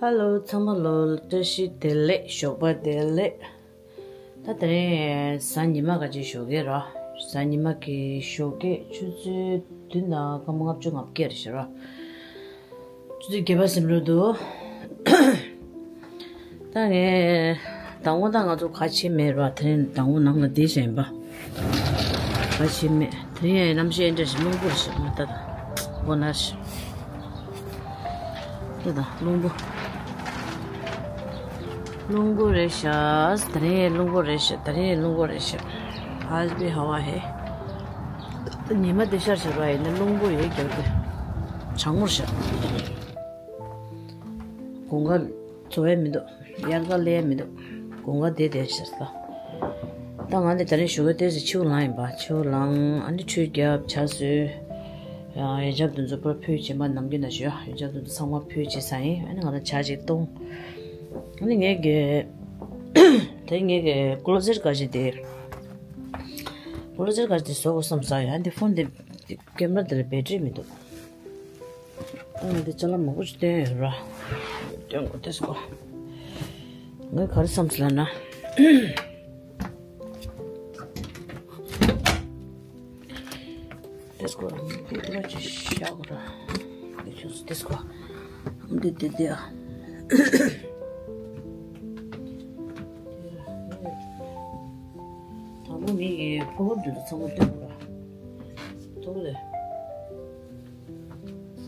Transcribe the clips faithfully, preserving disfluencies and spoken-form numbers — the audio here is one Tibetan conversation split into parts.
ཧ་ལོ། ཚང་མ་ལོ་བཀྲ་ཤིས་བདེ་ལེགས། ཞོགས་པ་བདེ་ལེགས། ད་དེ་རིང་གཟའ་ཉི་མ་ག་ཅིག་ཞོགས་ཀས་ར། གཟའ་ཉི་མ་གི་ཞོགས་ཀས་ཆུ་ཚོད་བདུན་དང་སྐར་མ་ལྔ་བཅུ་ང་བརྒྱད་རེད་ཤག་ར། ཆུ་ཚོད་བརྒྱད་པ་ཟིན་འགྲོ་འདུག་ད་ངས་དང་པོ་ད་ང་ཚོ་ག་བྱེད་མེད་ར། དེ་རིང་དང་པོ་ནང་ལ་བསྡད་བཞིན་ཡིན་པ། ག་བྱེད་མེད། དེ་རིང་ཡང་གནམ་གཤིས་ཨེ་འདྲ་ཞིག་རླུང་པོ་རེད་ཤག་ང་ད་ད་སྒོ་ན་ཞིག་ད་ད་རླུང་པོ། རླུང་པོ་རེད་ཤག་དེ་རིང་རླུང་པོ་རེད་ཤག་དེ་རིང་རླུང་པོ་རེད་ཤག་ཨ་ཟི་བི་ཧ་བ་ཧེ། ཉི་མ་འདི་ཤར་ཤར་བ་ཡིན་ན་རླུང་པོ་ཡོད་རྒྱུ་དེ། གྲང་མོར་ཤག་དགུན་ཁ་འཚོ་ཡས་མི་འདུག་དབྱར་ཁ་སླེབས་ཡས་མི་འདུག་དགུན་ཁ་བསྡད་བསྡད་ཤག་ད། ད་ང་འདི་དེ་རིང་ཞོགས་ཀས་ཏོག་ཙམ་ཕྱི་པོ་ལངས་ཡིན་པ། ཕྱི་པོ་ལངས། ཨ་ནི་ཁྲུས་བརྒྱབ། ཇ་བཟོས། ཡང་ཡོན་ཆབ་དེ་ཚོ་པར་ཕུལ་བྱས་པ། ནམ་རྒྱུན་ནང་བཞིན་ཡོན་ཆབ་དེ་ཚོ་ཚང་མ་ཕུལ་བྱས་ཚར་ཡིན། ཨ་ནི་ང་ད་ཇ་ཅིག་བཏུང་། ཨ་ནི་ངས་གི་དེ་ངས་གི་ཀློ་ཟེར་ག་ཞིག་དེ། ཀློ་ཟེར་ག་ཞིག་དེ་བཟོ་དགོས་བསམ་ས་ཡོད། ཨ་འདི་ཕོན་དེ་ཀེམ་ར་དེ་ལ་བེ་ཏྲི་མི་འདུག་ཨ་ནི་འདི་ཅ་ལག་མང་པོ་ཞིག་བཏོན་ཡོད་ར། བཏོན་དགོས་དེ་སྐོར། ངས་ག་རེ་བསམ་སོང་ལབ་ན། དེ་སྐོར་འདི་འདི་ཅིག་བཞག་ར། འདི་ཆུ་ཚོད་དེ་སྐོར་འདི་འདི་འདི་ཨ། དང་པོ་མི་ཡི་ཕོ་བབ་འདི་ཚོ་ཚང་མ་བཏོན་དགོས་ར། ཐུག་རེད།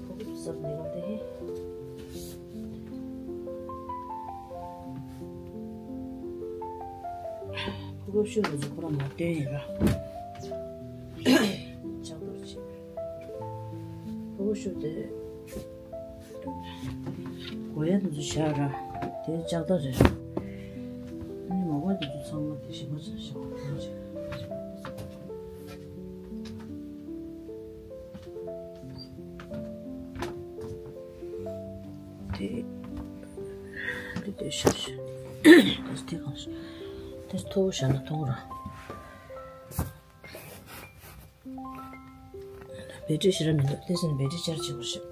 ཕོ་བབ་ཟབ་ནས་ལ་དེ། ཕོ་བབ་ཤུ་རུ་ཚོ་ཁོ་རང་མ་བཏོན་ཡིན་ར། ལྕགས་རྡོར་ཆེ། ཕོ་བབ་ཤུ་དེ། གོ་ཡ་དེ་ཚོ་བཞག་ར། དེ་ལྕགས་རྡོར་རེད། ཨ་ནི་མོ་པ་དེ་ཚོ་ཚང་མ་དེ་ཞིམ་པ་ཆགས་ཤག་དེ། དེ་དེ་ཤ་ཤ། དེ་དེ་གང་ཤ། དེ་མཐོ་པོ་བཞག་ན་མཐོང་ར། བེ་ཏྲི་ཞེ་དྲག་མི་འདུག་དེ་ཟིན་བེ་ཏྲི་ཅར་བྱེད་དགོས་ཤག་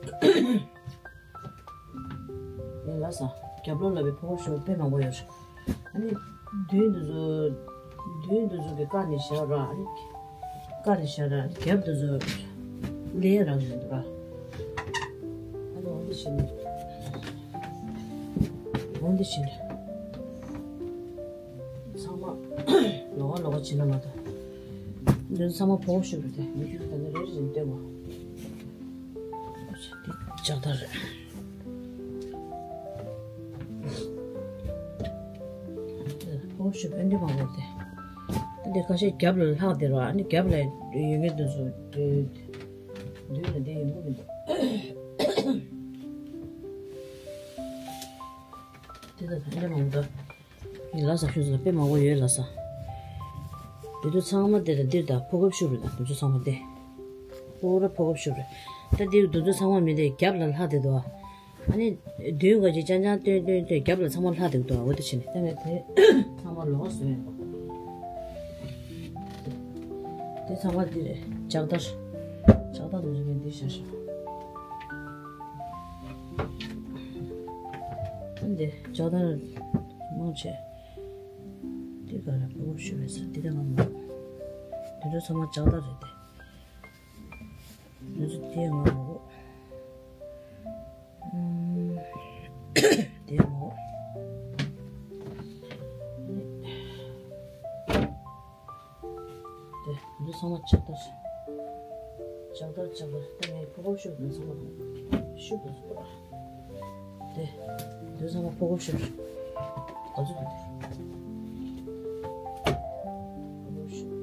ཡིན་ལ་ས། རྒྱབ་ལོགས་ལ་བའི་ཕོ་བོ་ཤོར་དཔེ་མང་པོ་ཡོད་རེད། ཨ་ནི། མདུན་དུ་ཚོ། མདུན་དུ་ཚོ་གི་ཀ་ནས་བཞག་ར། ཨ་ནི། ཀ་ནས་བཞག་ར། ཨ་ནི་རྒྱབ་དུ་ཚོ། ལེན་རང་བཞིན་དུ་ར། ཨ་ནི་འོ་འདི་བྱས་ནས། འོ་འདི་བྱས་ནས། ཚང་མ། ལོགས་ཀ་ལོགས་ཀ་བྱས་ན་མ་གཏོགས། མདུན་ཚང་མ་ཕོ་བོ་ཤོར་རེད་དེ། མི་ཁྱོད་ད་ནི་རེ་རེ་བཞིན་བསྟན་དགོས། འདི་ལྕགས་རྟ་རེད། ཕོ་ཤུ་ཕན་འདི་མང་པོ་དེ། འདི་ཁ་ཤས་རྒྱབ་ལ་ལྷག་དེ་ར། ཨ་ནི་རྒྱབ་ལ་ཡོད་མཁན་དེ་ཚོ་དེ་མདུན་ལ་དེ་ཡོང་གི་མི་འདུག་དེ་ད་ཕན་འདི་མང་པོ་འདུག་ཡིན་ལ་ས། ཁྱོད་ཚོ་ལ་དཔེ་མང་པོ་ཡོད་ལ་ས། དེ་ཚོ་ཚང་མ་དེ་ལ་འདིར་ད་ཕོ་ཁབ་ཤུབས་རེད། ད་དེ་ཚོ་ཚང་མ་དེ། ཕོ་ར་ཕོ་ཁབ་ཤུབས་རེད། ད་འདིར་དེ་ཚོ་ཚང་མ་མི་དེ་རྒྱབ་ལ་ལྷག་དེ་འདུག་ཨ་ནི་མདུན་ག་ཅིག་ཅང་ཅང་སྟོན་སྟོན་སྟོན་རྒྱབ་ལ་ཚང་མ་ལྷག་འདུག་འདུག་འོ་དེ་བྱས་ནས་ད་ངས་དེ་ཚང་མ་ལོགས་སུ་ཡོད་པ། དེ་ཚང་མ་འདི་རེད། ལྕགས་རྟར། ལྕགས་རྟ་འདུག་ཅིག་ངས་འདི་བཞག་བཞག་འདི་ལྕགས་རྟར་མང་ཆེ། འདི་ག་ལ་ཕོ་ཁབ་ཤུབས་རེད་ས། འདི་ད་ང་མ། འདི་ཚོ་ཚང་མ་ལྕགས་རྟ་རེད་དེ། འདི་ཚོ་དེ་ང་མ་གོ། ཨུམ། དེ་མོ། དེ་འདི་ཚང་མ་ལྕགས་རྟ་རེད། ལྕགས་རྟ་ལྕགས་རྟ། ད་ངས་ཕོ་ཁབ་ཤུབས་འདི་ཚང་མ་དང་ཤུབས་འདི་ཚོ་དེ་འདི་ཚང་མ་ཕོ་ཁབ་ཤུབས་རེད། ག་ཚོད་འདུག་དེ། ཕོ་ཁབ་ཤུབས།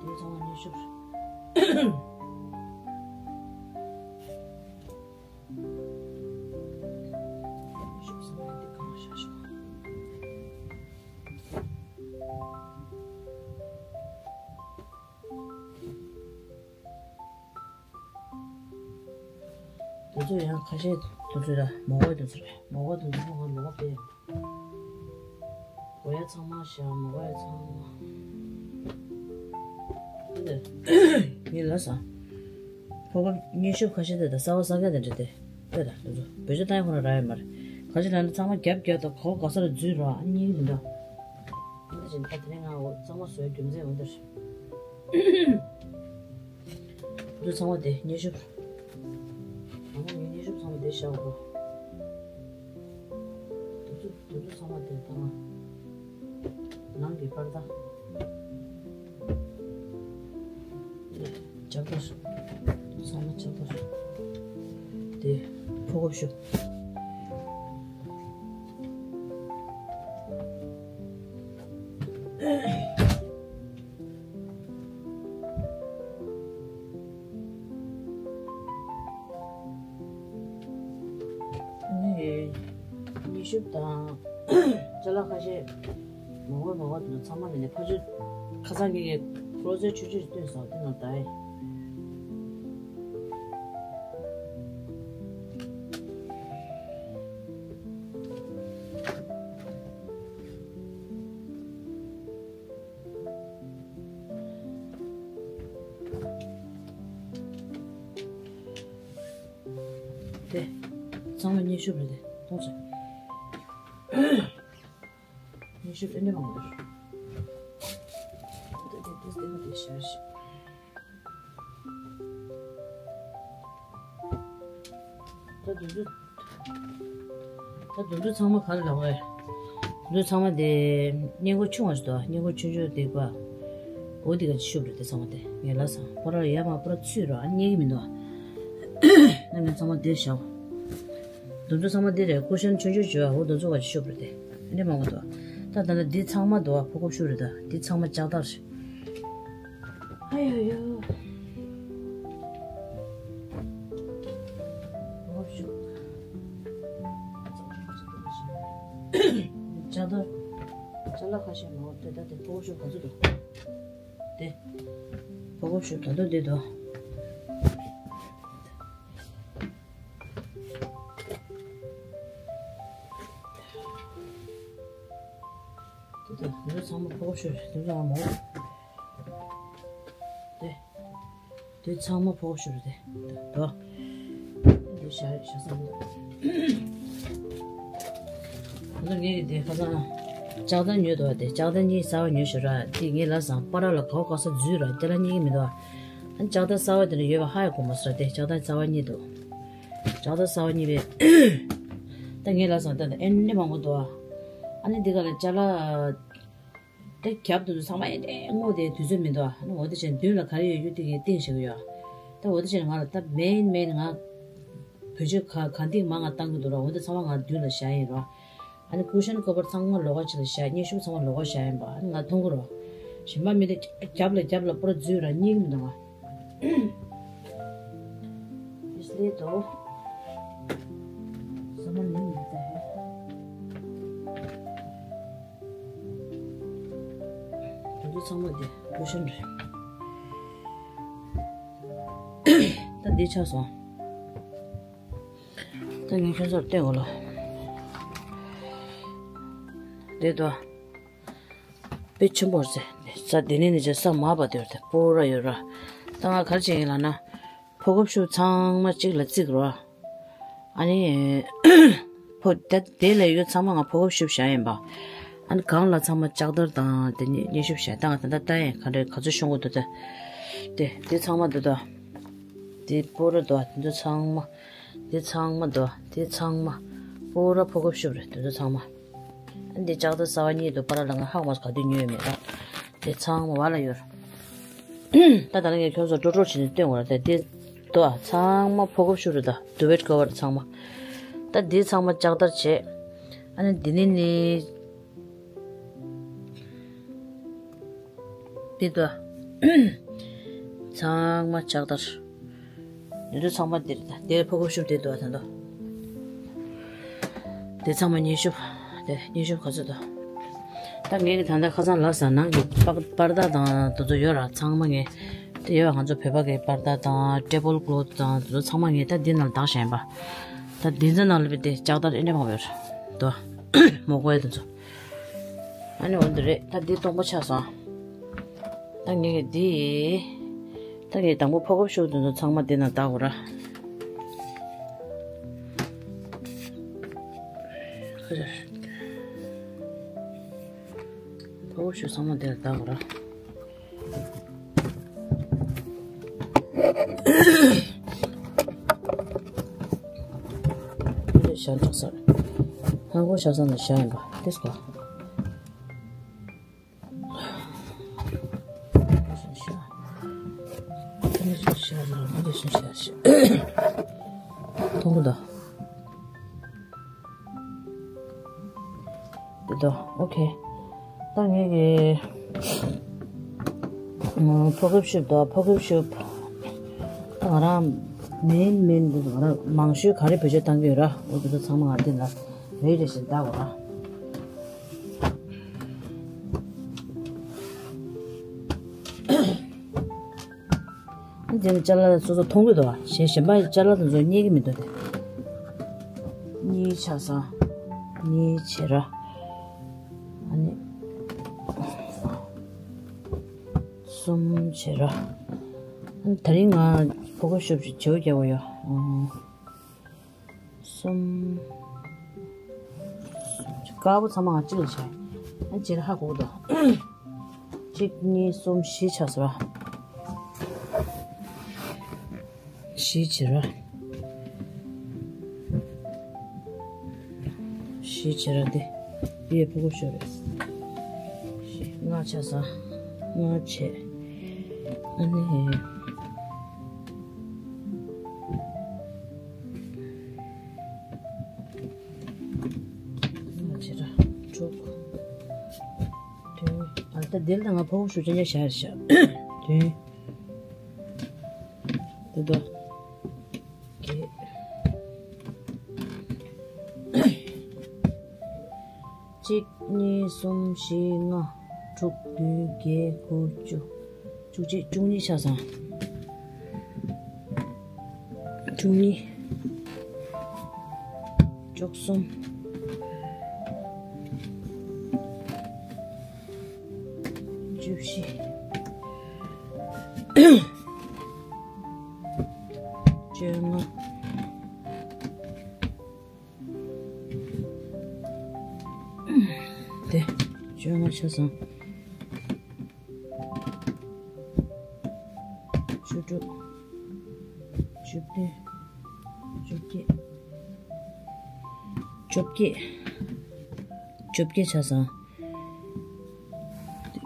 དེ་ཚང་མ་ཉི་ཤུ། ཉི་ཤུ་ཚང་མ་དེ་གང་བཞག་ཤོག་དེ་ཚོ་ཡང་ཁ་ཤས་དེ་ཚོ་ལ་མོ་གོ་དེ་ཚོ་རེད། མོ་གོ་དེ་ཚོ་ཁོ་ང་ལོག་པས། གོ་ཡ་ཚང་མ་བཞག་མོ་གོ་ཡ་ཚང་མ། ཡིན་ལ་ས། ཕོ་ཁབ་མཉེན་ཤོབ་ཁ་ཤས་དེ་དང་གསར་པ་གསར་རྐྱང་དེ་འདྲ་དེ། དཔེ་དང་དེ་ཚོ་བེད་སྤྱོད་བཏང་ཡ་ཁོ་ན་རག་ཡོད་མ་རེད། ག་ཅི་ལབ་ན་ཚང་མ་རྒྱབ་རྒྱབ་དང་གོ་ག་ས་ལ་འཛུལ་རོགས་ཨ་རྙེད་ཀྱི་མི་འདུག་འདི་བཞིན་ད་དེ་རིང་ང་འོ་གཙང་མ་བཟོའི་རྒྱུ་མཚན་འོ་འདིར། འདི་ཚང་མ་དེ་མཉེན་ཤོབ། ཨ་མ་ངའི་མཉེན་ཤོབ་ཚང་མ་དེ་བཞག་གོ། དུ་དུ་དུ་དུ་ཚང་མ་དེ་དང་། ནང་གི་པར་ད། ལྕགས་རྡོ། ཚང་མ་ལྕགས་རྡོ། དེ་ཕོ་ཁབ་ཤོབ། ནི། མཉེན་ཤོབ་དང་། ཅ་ལག་ཁ་ཤས། མང་པོ་མང་པོ་དེ་ཚང་མ་ནས་ནས་ཕ་ཆུ། ཁ་སང་གི་ཁོ་རོ་ཚོའི་ཆུ་ཆུ་བཏོན་སོང་དེ་ནང་ད་ཨེ། དེ། ཚང་མ་མཉེན་ཤོབ་རེད་དེ་མཐོང་ཚེ། མཉེན་ཤོབ་ཨེ་འདྲ་མང་པོ་རེད། དེ་དེ་དེ་དེ་དེ་ཤར་ཤིག་ད་དུང་དུ། ད་དུང་དུ་ཚང་མ་ག་རེ་ལབ་དགོས། དུང་དུ་ཚང་མ་དེ་སྔས་མགོ་ཆུང་བ་ཞིག་འདུག་སྔས་མགོ་ཆུང་ཆུང་དེ་ག་འོ་དེ་ག་ཅིག་ཤོབ་རེད་དེ་ཚང་མ་དེ་ངས་ལབ་སོང་པོ་ར་ཡ་མ་པོ་ར་ཚུད་རོགས་ཨ་རྙེད་ཀྱི་མི་འདུག་ཨ། ན་ངས་ཚང་མ་དེ་བཞག་དུང་དུ་ཚང་མ་དེ་རེད། ཀུ་ཤན་ཆུང་ཆུང་བྱོས་འོ་དུང་དུ་ག་ཅིག་ཤོབ་རེད་དེ་ཨ་ནི་མང་པོ་འདུག་ད་ད་ལྟ་འདི་ཚང་མ་འདུག་ཕོ་ཁོབ་ཤོབ་རེད། ད་འདི་ཚང་མ་ལྕགས་དར་རེད། ཨ་ཡོ་ཡོ། ལྕགས་རྡོ། ཅ་ལག་ཁ་ཤས་མང་པོ་དེ་ལྟ་དེ་ཕོ་ཤོ་ག་ཚོད་འདུག་དེ། ཕོ་ཤོ་ད་དུང་དེ་འདུག་དེ་ད་དེ་ཚང་མ་ཕོ་ཤོ་དེ་ཚང་མ་མང་པོ། དེ། དེ་ཚང་མ་ཕོག་ཤོར་དེ། དོ། དེ་ཞག་ཞག་སང་། ད་ངས་དེ་ཁ་སང་། ལྕགས་དར་ཉོས་འདུག་དེ་ལྕགས་དར་གཉིས་གསར་པ་ཉོས་ཤོར་ར་དེ་ངས་ལབ་སོང་པ་ར་ལ་གའོ་ག་ས་འཛུལ་ར་དེ་ལ་རྙེད་ཀྱི་མི་འདུག་ཨ་ནི་ལྕགས་དར་གསར་པ་དེ་ལ་ཡོད་པ་ཧ་ཡ་གོ་མ་སོང་དེ་ལྕགས་དར་གསར་པ་གཉིས་འདུག་ལྕགས་དར་གསར་པ་གཉིས་རེད། ད་ངས་ལབ་སོང་ད་ཨེ་འདྲ་མང་པོ་འདུག་ཨ་ནི་འདི་ག་ལ་ཅ་ལག་དེ་རྒྱབ་ཏུ་ཚང་མ་ཨེ་འདྲའི་སྔོ་དེ་དུས་ཚོད་མི་འདུག་ཨ་ནི་འོ་དེ་བྱས་མདུན་ལ་ག་རེ་ཡོད་ཡོད་དེ་གའི་སྟེང་བཞག་གི་ཡོད། ད་འོ་དེ་བྱས་ང་ལ་ད་མེན་མེན་ང་བེད་སྤྱོད་ག་ག་འདི་མ་ང་བཏང་གི་འདུག་ར། འོ་དེ་ཚང་མ་ང་མདུན་ལ་བཞག་ཡིན་ར། ཨ་ནི་ཀུ་ཤན་ཀོ་བར་ཚང་མ་ལོགས་ཀ་ཅིག་ལ་བཞག་མཉེན་ཤོབ་ཚང་མ་ལོགས་ཀ་བཞག་ཡིན་པ་ཨ་ནི་ང་མཐོང་གི་ར། གཞན་པ་མི་དེ་རྒྱབ་ལ་རྒྱབ་ལ་པོ་ར་འཛུལ་ར་རྙེད་གི་མི་འདུག་ང་། इसलिए तो समझ नहीं आता है། དེ་ཚོ་ཚང་མ་དེ་ཀུ་ཤན་རེད། ད་འདི་ཆགས་སོང་། ད་ངས་ཁྱོད་ཚོར་སྟོན་གོ་ལོ། འདི་དོ། དཔེ་ཆེན་པོ་རེད་ཟེར། ས་དེ་ནས་ནི་ཅི་ས་མ་པ་དེ་རེད་པོ་ར་ཡོད་ར། ད་ང་ག་རེ་བྱེད་ཡིན་ལབ་ན། ཕོ་ཁོབ་ཤུབས་ཚང་མ་གཅིག་ལ་བརྩིགས་རོགས། ཨ་ནི། ཕོ་ད་དེ་ལས་ཡོད་ཚང་མ་ང་ཕོ་ཁོབ་ཤུབས་བཞག་ཡིན་པ། ཨ་ནི་གང་ལ་ཚང་མ་ལྕགས་དར་དང་དེ་ནི་མཉེན་ཤོབ་བཞག་ད་ང་ད་ལྟ་ལྟ་ཡིན་ག་འདྲ་ག་ཚོད་ཤོང་གི་འདུག་ད། དེ་དེ་ཚང་མ་འདུག་ད། དེ་པོ་ར་འདུག་དེ་ཚོ་ཚང་མ། དེ་ཚང་མ་འདུག་དེ་ཚང་མ། པོ་ར་ཕོ་ཁོབ་ཤུབས་རེད་དེ་ཚོ་ཚང་མ། ཨ་ནི་དེ་ལྕགས་དར་གསར་པ་གཉིས་འདུག་པ་ར་ལ་ང་ཧ་གོ་མ་སོང་ག་དུས་ཉོས་ཡོད་མེད་ད། དེ་ཚང་མ་བ་ལ་ཡོད། ད་ད་ལ་ངས་ཁྱོད་ཚོ་ཀྲོ་ཀྲོ་བྱས་ནས་སྟོན་དགོས་ར་ད་དེ་དོ་ཚང་མ་ཕོ་ཁོབ་ཤུབས་རེད་ད་དུ་བེད་ཀོ་བར་ཚང་མ། ད་དེ་ཚང་མ་ལྕགས་དར་བྱས། ཨ་ནི་དེ་ནི་ནི། དེ་དོ། ཚང་མ་ལྕགས་དར། འདི་ཚོ་ཚང་མ་འདིར་ད་དེར་ཕོ་ཁོབ་ཤུབས་དེ་འདུག་ད་འདུག་དེ་ཚང་མ་མཉེན་ཤོབ། དེ་མཉེན་ཤོབ་ག་ཚོད་འདུག་ད་ངས་ཀྱི་ད་ལྟ་ཁ་སང་ལབ་ས་ནང་གི་པར་པར་ད་དང་དེ་ཚོ་ཡོད་ར་ཚང་མ་ངས། དེ་ཡོད་ང་ཚོ་བོད་པ་གི་པར་ད་དང་ཊེ་བལ་ཀློ་ཐི་དང་དེ་ཚོ་ཚང་མ་ངས་ད་འདི་ནང་ལ་བཏགས་བཞག་ཡིན་པ། ད་འདི་ཚོ་ནང་ལ་བི་དེ་ལྕགས་དར་ཨེ་འདྲ་མང་པོ་ཡོད་ར། དོ། མོ་ཀོའི་དེ་ཚོ། ཨ་ནི་འོ་འདི་རེད་ད་འདི་སྟོང་པ་ཆགས་སོང་། ད་ངས་ཀྱི་འདི། ད་ངས་དང་པོ་ཕོ་ཁོབ་ཤོབ་དེ་ཚོ་ཚང་མ་འདི་ན་བཏགས་དགོས་ར། ཕོ་ཁོབ་ཤོབ་ཚང་མ་འདི་ན་བཏགས་དགོས་ར། ཞག་འགྲོ་ས། ཧང་གོ་ཞག་སང་ནས་ཞག་ཡིན་པ་དེ་སྐོར། མཐོང་གི་འདུག་འདི་འདུག་ཨོ་ཁེ། ད་ངས་ཀྱི་ཕོ་ཁོབ་ཤོབ་དང་ཕོ་ཁོབ་ཤོབ། ད་ང་རང་མིན་མིན་འདི་ང་རང་མང་ཤོས་ག་རེ་བེད་སྤྱོད་བཏང་གི་ཡོད་ར། འོ་དེ་ཚོ་ཚང་མ་ང་འདི་ལ་རེ་རེ་བཞིན་བལྟ་དགོས་ར། འདི་ནི་ཅ་ལག་སོ་སོ་མཐོང་གི་འདུག་བ། གཞན་གཞན་པ་ཅ་ལག་དེ་ཚོ་རྙེད་ཀྱི་མི་འདུག་སྟེ། གཉིས་ཆ་ཚང་། གཉིས་བྱེད་ར། ཨ་ནི། གསུམ་བྱེད་ར། ཨ་ནི་དེ་རིང་ང་ཕོ་ཁོབ་ཤོབ་ཅིག་བྱེའུ་རྒྱག་གི་ཡོད། ཨང་། གསུམ། དཀར་པོ་ཚང་མ་ང་གཅིག་ལ་བྱས། ཨ་ནི་བྱེད་ར་ཧ་གོ་གི་འདུག་གཅིག་གཉིས་གསུམ་བཞི་ཆགས་སོང་ར། བཞི་བྱེད་ར། བཞི་བྱེད་ར་དེ། འདི་ཡི་ཕོ་ཁོབ་ཤོབ་རེད། བཞི་ལྔ་ཆགས་སོང་། ལྔ་བྱེད། ཨ་ནི། ལྔ་བྱེད་ར། དྲུག་བདུན། ཨ་ད་འདིར་ད་ང་ཕོ་ཁོབ་ཤོབ་ཅན་ཅན་བཞག་རེད་བཞག་བདུན། འདི་འདུག་བརྒྱད། གཅིག་གཉིས། གསུམ། བཞི། ལྔ། དྲུག་བདུན། བརྒྱད། དགུ། བཅུ། བཅུ་གཅིག་བཅུ་གཉིས་ཆགས་སོང་། བཅུ་གཉིས། བཅུ་གསུམ། བཅུ་བཞི། བཅོ་ལྔ། དེ། བཅོ་ལྔ་ཆགས་སོང་། བཅུ་དྲུག་བཅུ་བདུན། བཅོ་བརྒྱད། བཅོ་བརྒྱད། བཅོ་བརྒྱད་ཆགས་སོང་།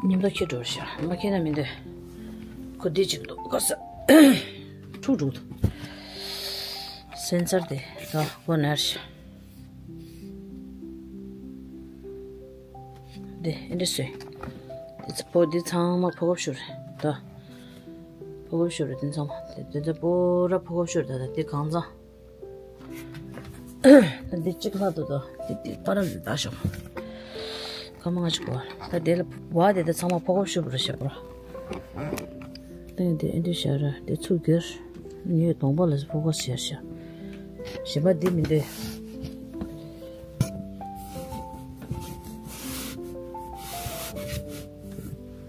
མཉམ་དུ་ཁྱེར་འགྲོ་ཤག་མ་ཁྱེར་ན་མི་འདོད། ཁོ་འདི་གཅིག་འདུག་ག་ས། འཁྲུག་འཁྲུག་འདུག་སེན་སར་དེ་ད་ཁོ་ནར་ཤག་འདི་ཨེ་འདྲ་སོས། འདི་ཚ་པོ་འདི་ཚང་མ་ཕོ་ཁོབ་ཤོབ་རེད་ད། ཕོ་ཁོབ་ཤོབ་རེད་འདི་ཚང་མ། འདི་འདི་ཚ་པོ་ར་ཕོ་ཁོབ་ཤོབ་རེད་ད། འདི་གང་ཚང་། ད་འདི་གཅིག་ལྷག་འདུག་ད། འདི་འདི་པ་ར་འདི་ད་ཤོག་ཁ་མ་ང་ཅིག་གོ་ད་དེ་ལ་བ་དེ་ད་ཚང་མ་ཕོ་ཁོབ་ཤོབ་རེད་ཤག་པོ། ད་འདི་ཨེ་འདྲ་ཤག་ར་འདི་ཚུར་སྒྱུར། ངས་གདོང་པ་ལ་ཕོ་ཁོབ་ཤོབ་ཤག་གཞན་པ་འདི་མི་འདོད།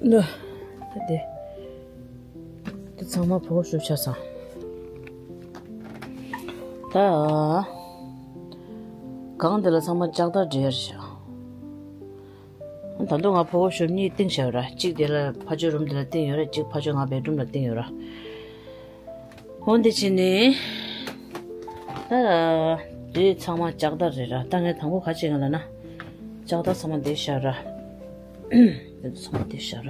ད་དེ། དེ་ཚང་མ་ཕོ་ཁོབ་ཤོབ་ཆགས་སོང་། ད། གང་དེ་ལ་ཚང་མ་ལྕགས་དར་འབྲི་ཡར་བཞག་ད་དུང་ང་ཕོ་ཁོབ་ཤོབ་གཉིས་བཏིང་བཞག་ཡོད་ར། གཅིག་དེ་ལ་ཕ་ཆོས་རུམ་དེ་ལ་བཏིང་ཡོད་ར། གཅིག་ཕ་ཆོས་ང་བེད་རུམ་ལ་བཏིང་ཡོད་ར། འོ་འདི་བྱས་ནས། ད། འདི་ཚང་མ་ལྕགས་དར་རེད་ར། ད་ངས་དང་པོ་ག་བྱེད་ཀྱི་ལབ་ན། ལྕགས་དར་ཚང་མ་འདི་བཞག་ར། འདི་ཚང་མ་འདི་བཞག་ར།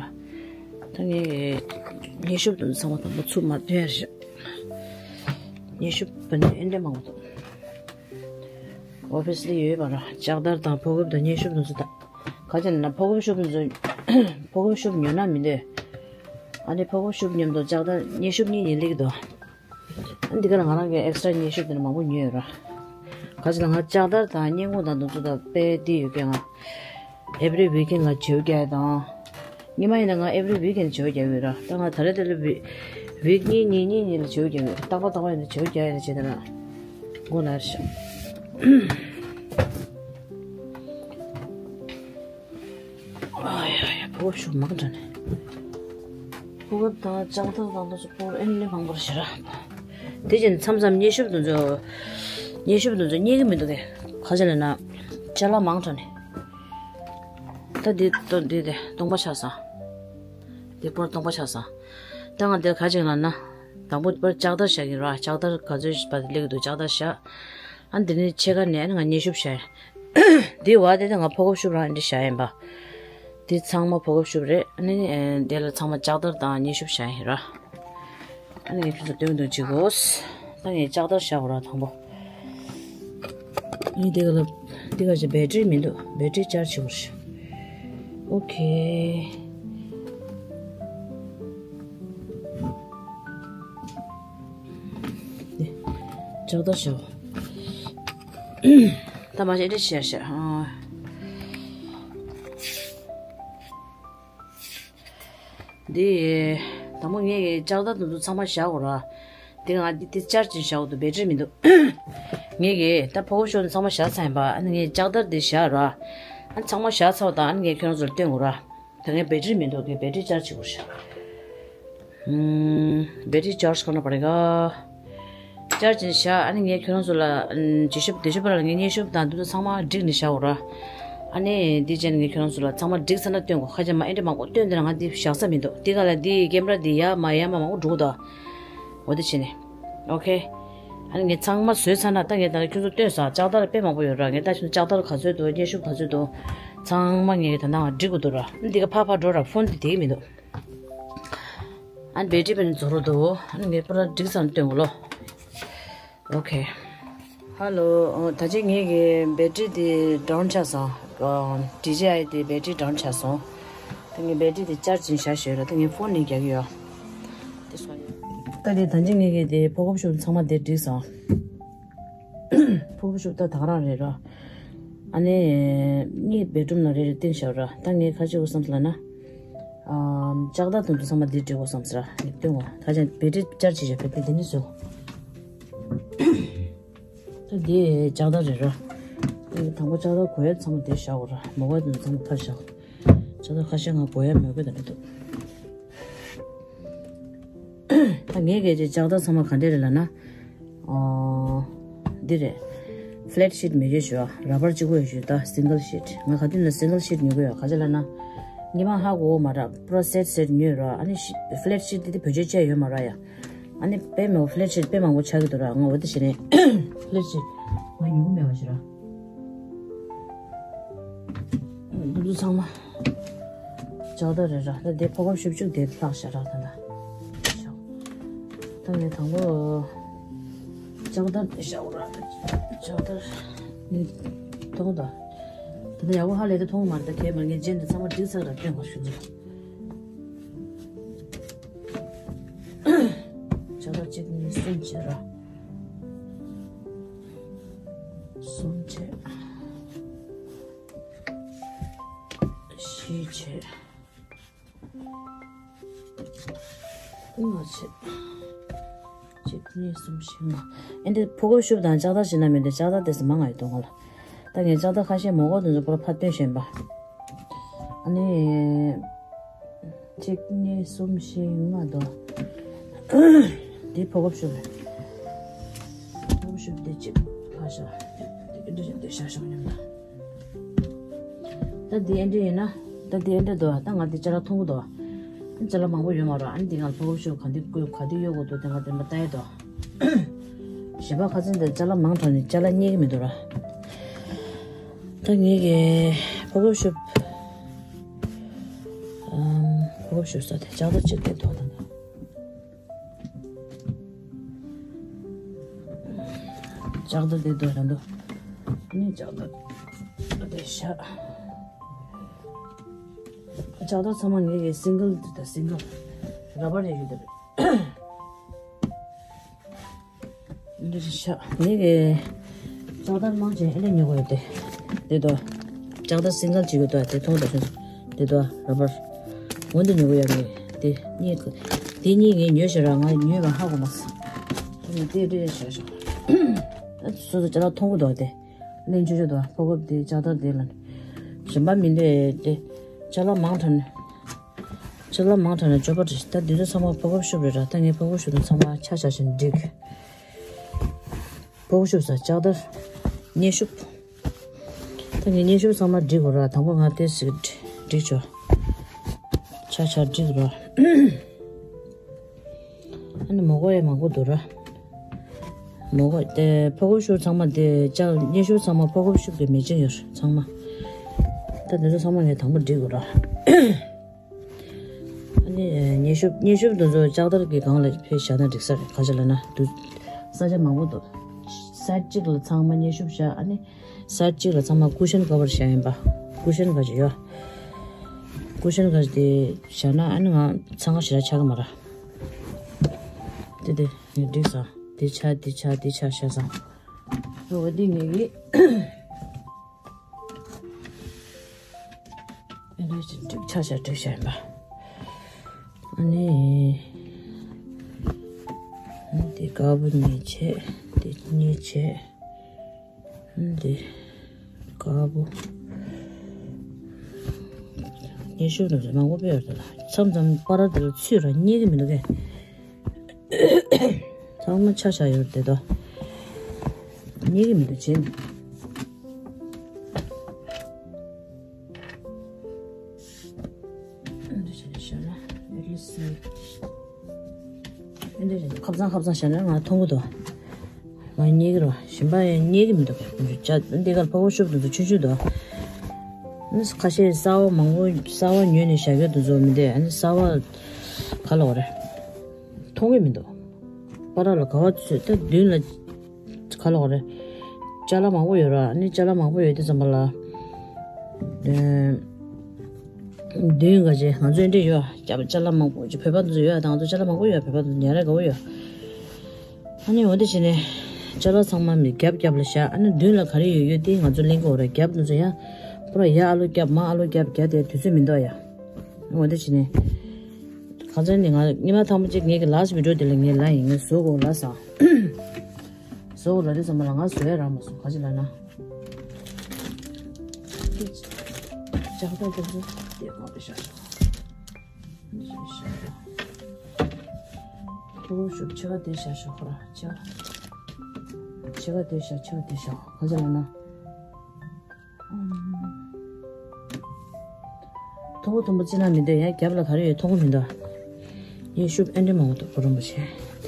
ད་ངས་མཉེན་ཤོབ་དེ་ཚང་མ་དང་པོ་ཚུར་མ་འདོན་ཡ་རེད། མཉེན་ཤོབ་བ་ནི་ཨེ་འདྲ་མང་པོ་འདུག་ཨོ་ཕི་སི་ལ་ཡོད་པ་ར། ལྕགས་དར་དང་ཕོ་ཁོབ་དང་མཉེན་ཤོབ་དེ་ཚོ་དང་། ག་ཅི་ན་ཕོ་ཁོབ་ཤོབ་དེ་ཚོ། ཕོ་ཁོབ་ཤོབ་ཉོ་ན་མི་འདོད། ཨ་ནི་ཕོ་ཁོབ་ཤོབ་མཉམ་དུ་ལྕགས་དར་མཉེན་ཤོབ་གཉིས་ཉིན་ལེགས་འདུག་འདི་ག་ལ་ང་རང་གི་ཨེག་སི་ཊ་ར་མཉེན་ཤོབ་དེ་ནི་མང་པོ་ཉོས་ཡོད་ར། ག་ཅི་ལ་ང་ལྕགས་དར་དང་སྔས་མགོ་དང་དེ་ཚོ་དང་དཔེ་འདི་ཡོད་ཀྱང་ང་། ཨེ་བྷི་རི་ཝིག་ཨེན་ལ་བྱེའུ་རྒྱག་ཡ་དང་། སྔོན་མ་ཡིན་ན་ང་ཨེ་བྷི་རི་ཝིག་ཨེན་ལ་བྱེའུ་རྒྱག་ཡོད་ར། ད་ང་ད་རེས་དེ་ལ་ཝིག་ཝིག་གཉིས་གཉིས་གཉིས་གཉིས་ལ་བྱེའུ་རྒྱག་ཡོད། རྟག་པ་རྟག་པ་ཡིན་ན་བྱེའུ་རྒྱག་ཡ་ལ་བྱེད་དེ་ན། མགོ་ན་རེ་ཤག་ཨ་ཡ་ཡ། ཕོ་ཁོབ་ཤོབ་མང་དྲགས་ནས། ཕོ་ ཕོ་ཁབ་དང་ལྕགས་དར་དང་དེ་ཚོ་པོར་ཨེ་ནི་མང་པོ་རེད་ཤག་ར། དེ་བཞིན་མཚམས་མཚམས་མཉེན་ཤུབས་དེ་ཚོ། མཉེན་ཤུབས་དེ་ཚོ་རྙེད་ཀྱི་མི་འདུག་གས། ཁ་ཆེ་ལ་ན། ཅ་ལག་མང་དྲགས་ནས། ད་འདི་ཏོ་འདི་དེ་སྟོང་པ་ཆགས་སོང་། འདི་པོར་སྟོང་པ་ཆགས་སོང་། ད་ང་འདིར་ག་ཅིག་ལབ་ན། དང་པོ་པར་ལྕགས་དར་བཞག་གིན་ར། ལྕགས་དར་ག་ཚོད་བ་སླེབས་ཀྱི་འདུག་ལྕགས་དར་བཞག་ཨ་འདི་ནི་ཕྱེད་ཀ་ནས་ཨ་ནི་ང་མཉེན་ཤུབས་བཞག་འདི་བ་དེ་ད་ང་ཕོ་ཁབ་ཤུབས་རང་འདི་བཞག་ཡིན་པ། འདི་ཚང་མ་ཕོ་ཁབ་ཤུབས་རེད། ཨ་ནི་ཨེ་འདི་ལ་ཚང་མ་ལྕགས་དར་དང་མཉེན་ཤུབས་བཞག་ཡིན་ར། ཨ་ནི་ངས་ཁྱོད་ཚོ་སྟོན་གི་འདུག་བྱེད་དགོས། ད་ངས་ལྕགས་དར་བཞག་གོ་ར་དང་པོ། ཨ་ནི་འདི་ག་ལ་འདི་ག་ཅིག་བེ་ཊི་རི་མི་འདུག་བེ་ཊི་རི་ཅར་ཇི་བྱེད་དགོས་རེད། ཨོ་ཁེ། ལྕགས་དར་བཞག་ད་མ་བྱས་འདི་བྱས་བྱས། ཨ། འདི། དང་པོ་ངས་ཀྱི་ལྕགས་དར་དེ་ཚོ་ཚང་མ་བཞག་གོ་ར། འདི་ང་འདི་འདི་ཅར་ཇི་བཞག་འདུག་བེ་ཊི་རི་མི་འདུག་ངས་ཀྱི་ད་ཕོ་ཁབ་ཤུབས་ཚང་མ་བཞག་ཚར་ཡིན་པ། ཨ་ནི་ངས་ལྕགས་དར་འདི་བཞག་ར། ཨ་ནི་ཚང་མ་བཞག་ཚར་བ་དང་ཨ་ནི་ངས་ཁྱོད་རང་ཚོར་སྟོན་གོ་ར། ད་ངས་བེ་ཊི་རི་མི་འདུག་ངས་བེ་ཊི་རི་ཅར་ཇི་བྱེད་དགོས་ར། ཨུམ། བེ་ཊི་རི་ཅར་ཇི་ཁོ་ན་པ་རེ་ག་ཅར་ཇི་བཞག་ཨ་ནི་ངས་ཁྱོད་རང་ཚོ་ལ་ཨུམ་ཇི་ཤུབས་དེ་ཤུབས་པ་ལ་ངས་མཉེན་ཤུབས་དང་དེ་ཚོ་ཚང་མ་བསྒྲིགས་ནས་བཞག་གོ་ར། ཨ་ནི་འདི་བྱས་ནས་ངས་ཁྱོད་རང་ཚོ་ལ་ཚང་མ་བསྒྲིགས་ཚར་ན་སྟོན་གོ་ཁ་ཅིག་མ་ཨེ་འདྲ་མང་པོ་སྟོན་དེ་ན་ང་འདི་བཞག་ས་མི་འདུག་འདི་ག་ལ་འདི་ཀེམ་ར་འདི་ཡར་མར་ཡར་མར་མང་པོ་འགྲོ་གི་འདུག་འོ་དེ་བྱས་ནས། ཨོ་ཁེ། ཨ་ནི་ངས་ཚང་མ་བཟོས་ཚར་ན་ད་ངས་ད་ལྟ་ཁྱོད་ཚོ་སྟོན་ས་ལྕགས་དར་དཔེ་མང་པོ་ཡོད་ར། ངས་ད་ཁྱོད་ཚོ་ལྕགས་དར་ག་ཚོད་འདུག་མཉེན་ཤུབས་ག་ཚོད་འདུག་ཚང་མ་ངས་ད་ནང་བསྒྲིགས་དགོས་འདུག་ར། འདི་ག་ཕར་ཕར་འགྲོ་ར་ཕོན་འདི་དེ་གི་མི་འདུག་ཨ་ནི་བེ་ཊི་རི་བེ་ནི་རྫོགས་རོགས་འདུག་ཨ་ནི་ངས་པུ་ར་བསྒྲིགས་ཚར་ན་སྟོན་གོ་ལོ། ཨོ་ཁེ། ཧ་ལོ། ཨོ་ད་ཅི་ངས་ཀྱི་བེ་ཊི་རི་དེ་ཌའུན་ཆགས་སོང་། ཨོ་ཌི་ཇེ་ཨའི་དེ་བེ་ཊི་རི་ཌའུན་ཆགས་སོང་། ད་ངས་བེ་ཊི་རི་དེ་ཅར་ཇི་བྱས་བཞག་ཡོད་ར། ད་ངས་ཕོན་ནས་རྒྱག་གི་ཡོད། དེ་སོང་། ད་དེ་ད་ཅི་ངས་ཀྱི་དེ་ཕོ་ཁབ་ཤུབས་ཚང་མ་དེ་བསྒྲིགས་སོང་། ཕོ་ཁབ་ཤུབས་ད་ད་ག་རང་རེད་ར། ཨ་ནི་གཉིས་བེ་ཌི་རུམ་ནང་རེ་རེ་བཏིང་བཞག་ར། ད་ངས་ག་རེ་བྱེད་དགོས་བསམ་ལབ་ན། ཨ་ལྕགས་དར་དེ་ཚོ་ཚང་མ་འདིར་སྒྲིག་དགོས་བསམ་ཟེར་ར། འདིར་སྟོན་དགོས། ད་ཅང་བེ་ཊི་རི་ཅར་ཇི་བྱས་བེ་ཊི་རི་འདི་ནས་བཟོས། ད་འདི་ལྕགས་དར་རེད་ར། འདི་དང་པོ་ལྕགས་དར་གོན་ཡས་ཚང་མ་འདིར་བཞག་དགོས་ར། མོ་ག་དེ་ཚོ་ཚང་མ་ཕར་བཞག་ལྕགས་དར་ཁ་ཤས་ང་གོན་ཡས་མེད་དགོས་ད་མི་འདུག་ད་ངས་གལ་ཆེ་ལྕགས་དར་ཚང་མ་ག་འདྲས་རེད་ལབ་ན། ཨོ། འདི་རེད། ཕ་ལེ་ཊི་ཤིཊ་མེད་རྒྱུ་ཞུ་ཨ། ར་བར་གཅིག་པོ་ཡོད་ཞུ་ད་སིང་གལ་ཤིཊ། ང་ག་དུས་ན་སིང་གལ་ཤིཊ་ཉོ་གི་ཡོད། ག་ཅི་ལབ་ན། ཉི་མ་ཧ་གོ་མ་ར་པུ་ར་སེཊ་སེཊ་ཉོས་ར། ཨ་ནི་ཤི་ཕ་ལེ་ཊི་ཤིཊ་འདི་དེ་བེད་སྤྱོད་བྱས་ཡོད་མ་ར་ཡ། ཨ་ནི་དཔེ་མེད་པ་ཕ་ལེ་ཊི་ཤིཊ་དཔེ་མང་པོ་ཆགས་ཀྱི་འདུག་ར། ང་འོ་དེ་བྱས་ནས་ཕ་ལེ་ཊི་ཤིཊ་ང་ཉོ་གི་མེད་པ་ཞིག་ར། འདི་ཚོ་ཚང་མ་ལྕགས་དར་རེད་ར། ད་དེ་ཕོ་ཁབ་ཤུབས་ཅུང་དེ་ལྷག་ཤག་ར་ད་ད། ད་ངས་དང་པོ་ལྕགས་དར་དེ་བཞག་ར། ལྕགས་དར་ནི་མཐོང་ད། ད་ལྟ་ཡག་པོ་ཧ་ལས་ད་མཐོང་མ་རེད། ད་གས་མ་ངས་རྗེས་འདི་ཚང་མ་སྒྲིག་ཚར་ར་སྟོན་གོ་ཞུ་རྒྱུ། ལྕགས་དར་གཅིག་གཉིས་གསུམ་བྱས་ར། གསུམ་བྱས། བཞི་བྱས། ལྔ་བྱས། གཅིག་གཉིས་གསུམ་བཞི་ལྔ། ཨེ་འདི་ཕོ་ཁབ་ཤུབས་དང་ལྕགས་དར་བྱེད་ན་མི་འདི་ལྕགས་དར་དེ་སི་མང་ང་ཡོད་དོ་ང་ལ། ད་ངས་ལྕགས་དར་ཁ་ཤས་མོ་གོ་དེ་ཚོ་པུ་ར་ཕར་བཏོན་བཞིན་པ། ཨ་ནི། གཅིག་གཉིས་གསུམ་བཞི་ལྔ་དོ། འདི་ཕོ་ཁབ་ཤུབས་རེད། ཕོ་ཁབ་ཤུབས་དེ་གཅིག་ཕར་བཞག་འདི་འདི་བཞག་ཤོག་སྙམ་ལ། ད་འདི་ཨེ་འདྲ་ཡིན་ན། ད་འདི་ཨེ་འདྲ་འདུག་ད་ང་འདི་ཅ་ལག་མཐོང་གི་འདུག་ཅ་ལག་མང་པོ་ཡོད་མ་རེད། ཨ་ནི་འདི་ང་ཕོ་ཁབ་ཤུབས་ག་འདི་བཀོལ་ག་འདི་གཡོག་དགོས་འདུག་དེ་ང་དེ་མ་ལྟ་ཡི་འདུག་གཞན་པ་ཁ་སང་འདི་ཅ་ལག་མང་དྲགས་ནས་ཅ་ལག་རྙེད་ཀྱི་མི་འདུག་ར། ད་ངས་ཀྱི་ཕོ་ཁབ་ཤུབས། ཨམ། ཕོ་ཁབ་ཤུབས་ས་དེ་ལྕགས་དར་གཅིག་དེ་འདུག་ད་ལྟ། ལྕགས་དར་དེ་འདུག་ད་འདུག་ནི་ལྕགས་དར་དེ་བཞག་ལྕགས་དར་ཚང་མ་ངས་ཀྱི་སིང་གལ་དེ་དང་སིང་གལ་ར་བར་རེ་ཡོད་དེ། འདི་རེད་ཤག་ངས་ཀྱི་ལྕགས་དར་མང་ཆེ་ཨེ་ལས་ཉོ་གི་ཡོད་དེ། དེ་དོ། ལྕགས་དར་སིང་གལ་གཅིག་ཡོད་དོ། དེ་མཐོང་དོ་ཤོད། དེ་དོ་ར་བར། འོན་ཏེ་ཉོ་གི་ཡོད་རེད། དེ་གཉིས་ཀྱི། དེ་གཉིས་ངས་ཉོས་ཤག་ར། ང་ཉོས་པ་ཧ་གོ་མ་སོང་། དེ་ནས་དེ་འདྲ་བྱས་ཤག་ཨ་སོ་སོ་ལྕགས་དར་མཐོང་གི་འདུག་དེ། ལེན་ཆོག་ཆོག་འདུག་ཕོ་ཁབ་དེ་ལྕགས་དར་དེ་ལ། གཞན་པ་མི་འདུག་དེ། ལྕགས་དར་མང་དྲགས་ནས། ཅ་ལག་མང་དྲགས་ན་འཇོག་པ་རེད། ད་འདི་ཚོ་ཚང་མ་ཕོ་ཁོབ་ཤུབས་རེད་ར། ད་ངས་ཕོ་ཁོབ་ཤུབས་དང་ཚང་མ་ཆ་བཞག་བཞིན་བསྒྲིགས། ཕོ་ཁོབ་ཤུབས་ཟེར་ལྕགས་དར། མཉེ་ཤུབས། ད་ངས་མཉེ་ཤུབས་ཚང་མ་བསྒྲིགས་དགོས་ར། དང་པོ་ང་དེ་ཟིག་བསྒྲིགས་ཆོག་ཆ་ཆ་བསྒྲིགས་ར། ཨ་ནི་མོ་གོ་ཡ་མང་པོ་འདུག་ར། མོ་གོ་དེ་ཕོ་ཁོབ་ཤུབས་ཚང་མ་དེ་ལྕགས་མཉེ་ཤུབས་ཚང་མ་ཕོ་ཁོབ་ཤུབས་ཀྱི་མེ་ཆིང་ཡོད་ར་ཚང་མ། ད་འདི་ཚོ་ཚང་མ་ངས་དང་པོ་བསྒྲིགས་དགོས་ར། ཨ་ནི་མཉེ་ཤུབས་མཉེ་ཤུབས་འདི་ཚོ་ལྕགས་དར་གྱི་སྒང་ལ་ཕེབས་བཞག་ན་འགྲིག་ས་རེད། ག་ཅི་ལབ་ན་འདུག་ས་ཆ་མང་པོ་འདུག་སའིཌ་གཅིག་ལ་ཚང་མ་མཉེ་ཤུབས་བཞག་ཨ་ནི་སའིཌ་གཅིག་ལ་ཚང་མ་ཀུ་ཤན་ཀ་བར་བཞག་ཡིན་པ། ཀུ་ཤན་ག་ཅི་ཡོད། ཀུ་ཤན་ག་ཅི་དེ་བཞག་ན་ཨ་ནི་ང་ཚང་ཁ་ཞེ་དྲག་ཆགས་ཀྱི་མ་རེད། དེ་དེ་ངས་འགྲིག་ས། དེ་ཆ་དེ་ཆ་དེ་ཆ་བཞག་ས། འོ་དེ་ངས་གི་ཨེ་འདྲ་ཅིག་འགྲིག་ཆ་ཆ་འགྲིག་བཞག་ཡིན་པ། ཨ་ནི། འདི་དཀར་པོ་གཉིས་བྱས། འདི་གཉིས་བྱས། འདི་དཀར་པོ། མཉེ་ཤུབས་དང་མང་པོ་སྤེལ་བ་དང་མཚམས་མཚམས་པ་ར་དེ་ལ་ཚུད་ར་རྙེད་ཀྱི་མི་འདུག་གས། ཚང་མ་ཆ་བཞག་ཡོད་དེ་དོ། རྙེད་ཀྱི་མི་འདུག་བྱས་ནས། འདི་བྱས་ནས་བཞག་ན་ཨེ་ལི་སི། འདི་བྱས་ནས་ཁབ་ཚང་ཁབ་ཚང་བཞག་ན་ང་མཐོང་གི་འདུག་ང་རྙེད་ཀྱི་རེད་བ། གཞན་པ་ཡང་རྙེད་ཀྱི་མི་འདུག་ཅ་འདི་གར་ཕོ་ཁོབ་ཤུབས་དེ་ཚོ་ཆུང་ཆུང་འདུག་ཨ་ནི་ཁ་ཤས་གསར་བ་མང་པོ་གསར་བ་ཉོས་ནས་བཞག་ཡོད་དེ་ཚོ་མི་འདུག་ཨ་ནི་གསར་བ་ག་ལབ་དགོས་རེད། མཐོང་གི་མི་འདུག་པ་ར་ལ་ག་བ་ཚོད་ད་མདུན་ལ་ག་ལབ་དགོས་རེད། ཅ་ལག་མང་པོ་ཡོད་ར། ཨ་ནི་ཅ་ལག་མང་པོ་ཡོད་དུས་ཙམ་པ་ལ། ཨེ། མདུན་ག་ཅེ་ང་ཚོ་འདྲ་ཡོད་རྒྱབ་ཅ་ལག་མང་པོ་ཅིག་བོད་པ་ཚོ་ཡོད་ད་ང་ཚོ་ཅ་ལག་མང་པོ་ཡོད་བོད་པ་ཚོ་ཉ་ར་དགའ་བོ་ཡོད། ཨ་ནི་འོ་དེ་བྱས་ནས་ཅ་ལག་ཚང་མ་མི་རྒྱབ་རྒྱབ་ལ་བཞག་ཨ་ནི་མདུན་ལ་ག་རེ་ཡོད་ཡོད་དེ་ང་ཚོ་ལེན་གོ་ར་རྒྱབ་དེ་ཚོ་ཡ། པུ་ར་ཡ་ཨ་ལོ་རྒྱབ་མ་ཨ་ལོ་རྒྱབ་རྒྱབ་དེ་དུས་ཚོད་མི་འདུག་ཡ། འོ་དེ་བྱས་ནས། གང་ཚོད་ནི་ང་ཉི་མ་ཐང་པོ་གཅིག་ངེད་ཀྱི་ལཱ་སི་བི་ཌི་ཡོ་དེ་ལ་ངས་ལ་ཡིན་ངས་བཟོ་དགོས་ལ་ས། བཟོ་དགོས་ལ་དེ་ཚང་མ་ལ་ང་བཟོ་ཡ་རག་མ་སོང་ག་ཅི་ལ་ན། ལྕགས་ཐག་ལྕགས་ཐག་དེ་མ་པའི་ཤ་ཤ། ཤ་ཤ། ཁོ་ཤུབས་ཆེ་བ་དེ་ཤ་ཤ་ཁོ་ར་ཆེ་བ། ཆེ་བ་དེ་ཤ་ཆེ་བ་དེ་ཤ་ག་ཅི་ལ་ན། མཐོ་པོ་མཐོ་པོ་བརྩི་ན་མི་འདོད་ཡང་རྒྱབ་ལ་ག་རེ་ཡོད་མཐོང་གི་མི་འདུག་ངས་ཤུབས་ཨེ་འདྲ་མང་པོ་འདུག་གོ་རིན་པོ་ཆེ། དེ་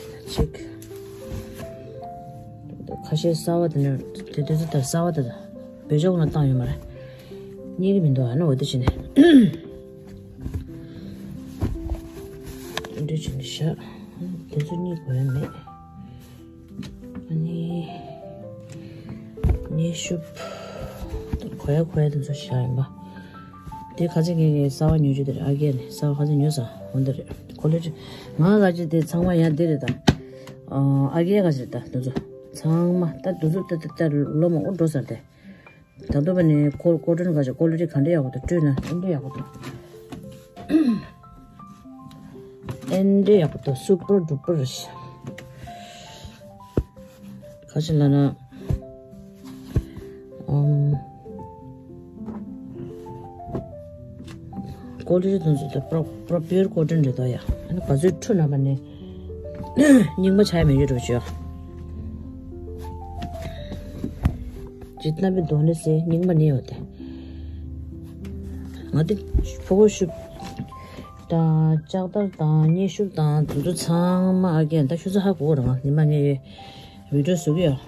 ལ་གཅིག་ཁ་ཤས་གསར་བ་དེ་ནས་དེ་དུས་ཚོད་ལྟར་གསར་བ་དེ་དང་བེད་སྤྱོད་ནང་བཏང་ཡོད་མ་རེད། རྙེད་ཀྱི་མི་འདུག་ཨ་ནི་འོ་དེ་བྱས་ནས་ཨེ་འདྲ་བྱས་ནས་བཞག་དེ་ཚོ་རྙེད་དགོས་ཡ་མེད། ཨ་ནི། མཉེ་ཤུབས། གོ་ཡ་གོ་ཡ་དེ་ཚོ་བཞག་ཡིན་པ། དེ་ཁ་ཚིག་ངེད་ཀྱི་གསར་བ་ཉོ་རྒྱུ་དེ་རེད་ཨ་རྒས་ནས་གསར་བ་ཁ་ཚིག་ཉོས་ས་འོ་འདི་རེད་ཁོ་ལོ་ཅི། ང་ཁ་ཅིག་དེ་ཚང་མ་ཡང་འདི་རེད་ད། ཨ་རྒས་ཁ་ཅིག་ད་དེ་ཚོ། ཚང་མ་ད་དེ་ཚོ་ད་ད་ད་ལོ་མང་པོ་འགྲོ་ས་རེད། ད་དུང་བ་ནི་ཀོ་ཀོ་ཊོན་ག་ཅིག་ཀོ་ལི་ཊི་ག་འདྲ་ཡག་པོ་འདུག་སྤྲོད་ན་ཨེ་འདྲ་ཡག་པོ་འདུག་ཨེ་འདྲ་ཡག་པོ་འདུག་སུ་པར་ཌུ་པར་རེད། ག་ཅི་ལབ་ན། ཨམ། ཀོ་ལི་ཊི་དེ་ཚོ་དེ་པྲོ་པྲོ་པིའུར་ཀོ་ཊོན་རེད་དོ་ཡ། ཨ་ནི་ག་ཚོད་འཁྲུ་ན་པ་ནི། རྙིང་པ་ཆགས་ཡ་མེད་རྒྱུ་འགྲོ་བྱོས། ཇི་ཏ་བི་དོ་ནི་སེ་རྙིང་པ་ནི་ཡོད་དེ། ང་དེ་ཕོ་བོ་ཤུབས་དང་ལྕགས་དར་དང་མཉེ་ཤུབས་དང་དེ་ཚོ་ཚང་མ་ཨ་རྒན་ད་ཁྱོད་ཚོ་ཧ་གོ་རེད་ང་ཉི་མ་ངས་བི་ཌིའོ་བཟོ་གི་ཡོད།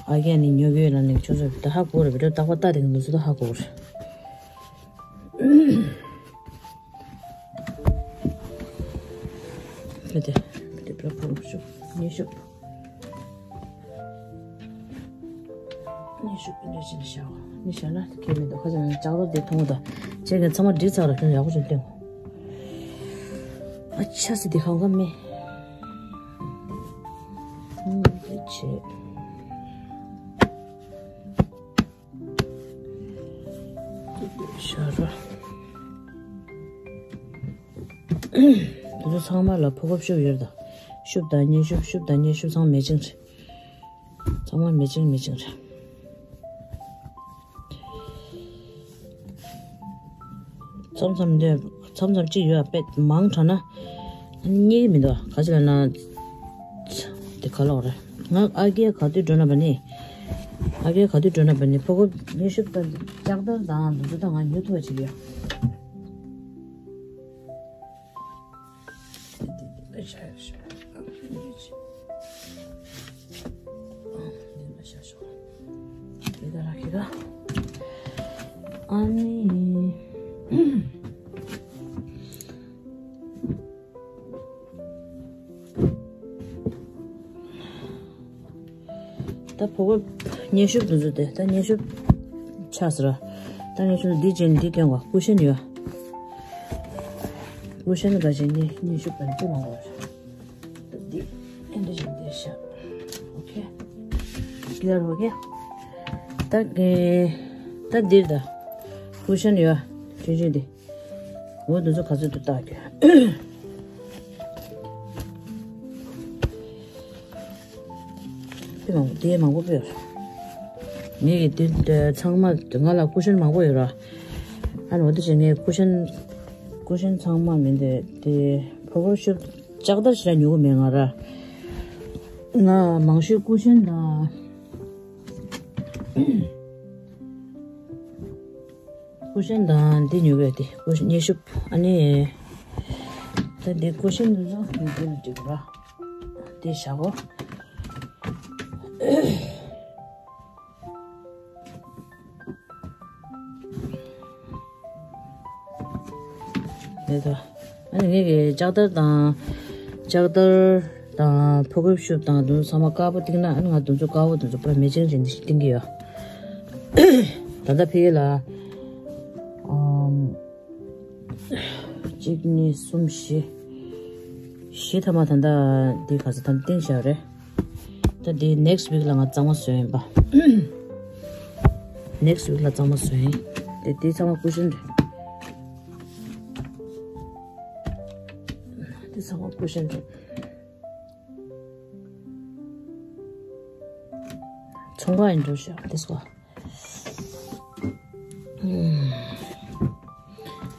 ཨ་རྒན་ནི་ཉོ་གི་ཡོད་ལ་ནི་ཁྱོད་ཚོ་ད་ཧ་གོ་རེད་བི་ཌིའོ་རྟག་པར་ལྟ་དེ་གི་ནུ་ཚོ་ད་ཧ་གོ་རེད། ཕེ་ཏེ། ཕེ་ཏེ་པྲ་ཕོ་ཤུབས། མཉེ་ཤུབས། མཉེ་ཤུབས་ཕེ་ཏེ་ཕྱིན་ཤག་མཉེ་ཤག་ན་ཁྱེད་མི་འདུག་ཁ་ཅང་ལྕགས་རོ་དེ་མཐོང་གི་འདུག་ཁྱེད་ཀྱི་ཚང་མ་བསྒྲིགས་ཚར་ར་ཁྱོད་ཡག་པོ་ཞིག་སྟོན། ཨ་ཆ་སི་དེ་ཁང་ཁ་མེ། ཨུམ་དེ་ཆེ། ཤ་ར། དེ་ཚོ་ཚང་མ་ལ་ཕོ་ཁོབ་ཤུབས་ཡོད་ད། ཤུབས་དང་མཉེ་ཤུབས། ཤུབས་དང་མཉེ་ཤུབས་ཚང་མ་མེ་ཆིང་རེད། ཚང་མ་མེ་ཆིང་མེ་ཆིང་རེད། མཚམས་མཚམས་འདི་ མཚམས་མཚམས་གཅིག་ཡོད་པས་མང་དྲགས་ན་རྙེད་ཀྱི་མི་འདུག་ག་ཅི་ལབ་ན། དེ་ག་ལབ་རེད། ང་ཨ་རྒས་ག་དུས་འགྲོ་ན་བ་ནི། ཨ་རྒས་ག་དུས་འགྲོ་ན་བ་ནི་ཕོ་ཁོ་མཉེན་ཤུབས་དང་ལྕགས་དར་དང་འདི་ཚོ་དང་ང་ཉོ་ཐུབ་པ་བྱེད་ཀྱི་ཡོད། ཨ་ནི། ད་ཕོ་བ་མཉེན་ཤུབས་དེ་ཚོ་དེ་ད་མཉེན་ཤུབས་ཆགས་ཟེར་བ། ད་མཉེན་ཤུབས་འདི་བྱས་ནས་འདི་སྟོན་གོ་ཀུ་ཤན་ཡོད། ཀུ་ཤན་ག་བྱས་ནས་མཉེན་ཤུབས་དང་ཅི་མང་གོ་ད་འདི་ཨེ་འདི་བྱས་འདི་བཞག་ཨོ་ཁེ། ཀི་ལར་ཨོ་ཁེ། ད་གི་ད་འདིར་ད་ཀུ་ཤན་ཡོད་ཆུང་ཆུང་འདི། འོ་འདི་ཚོ་ག་ཚོད་འདུག་བལྟ་རྒྱུ། དེ་མང་པོ་དེ་མང་པོ་སྤོས། ངས་ཀྱི་དེ་ཚང་མ་ང་ལ་ཀུ་ཤན་མང་པོ་ཡོད་ར། ཨ་ནི་འོ་དེ་བྱས་ངས་ཀུ་ཤན་ཀུ་ཤན་ཚང་མ་མིན་དེ་དེ་ཕོ་བོར་ཤུབས་ལྕགས་དར་ཞིག་ལ་ཉོ་གི་མེད་ང་ར། ང་མང་ཤོས་ཀུ་ཤན་དང་། ཀུ་ཤན་དང་འདི་ཉོ་གི་ཡོད་དེ་ཀུ་ཤན་མཉེན་ཤུབས་ཨ་ནི། ད་འདི་ཀུ་ཤན་འདི་ཚོ་འདི་འདི་ལ་འགྲིག་ར། འདི་བཞག་གོ་འདི་ཚོ། ཨ་ནི་ངས་ཀྱི་ལྕགས་དར་དང་། ལྕགས་དར་དང་ཕོ་ཁོ་ཤུབས་དང་དེ་ཚོ་ཚང་མ་དཀར་པོ་བཏིང་ན་ཨ་ནི་ང་དེ་ཚོ་དཀར་པོ་དེ་ཚོ་པུ་ར་མེ་ཅིང་ཅན་འདི་ཞིག་བཏིང་གི་ཡོད། ད་ལྟ་ཕ་གི་ལ། ཨམ། གཅིག་གཉིས་གསུམ་བཞི། བཞི་ཐ་མ་ད་ལྟ་འདི་ག་ཚོད་ད་ལྟ་བཏིང་བཞག་རེད། ད་འདི་next week་ལ་ང་གཙང་མ་བཟོས་ཡིན་པ། next week་ལ་གཙང་མ་བཟོས་ཡིན། དེ་དེ་ཚང་མ་ཀུ་ཤན་རེད། དེ་ཚང་མ་ཀུ་ཤན་རེད། ཚོང་ཁང་ཡིན་འགྲོ་ཤག་དེ་སོ།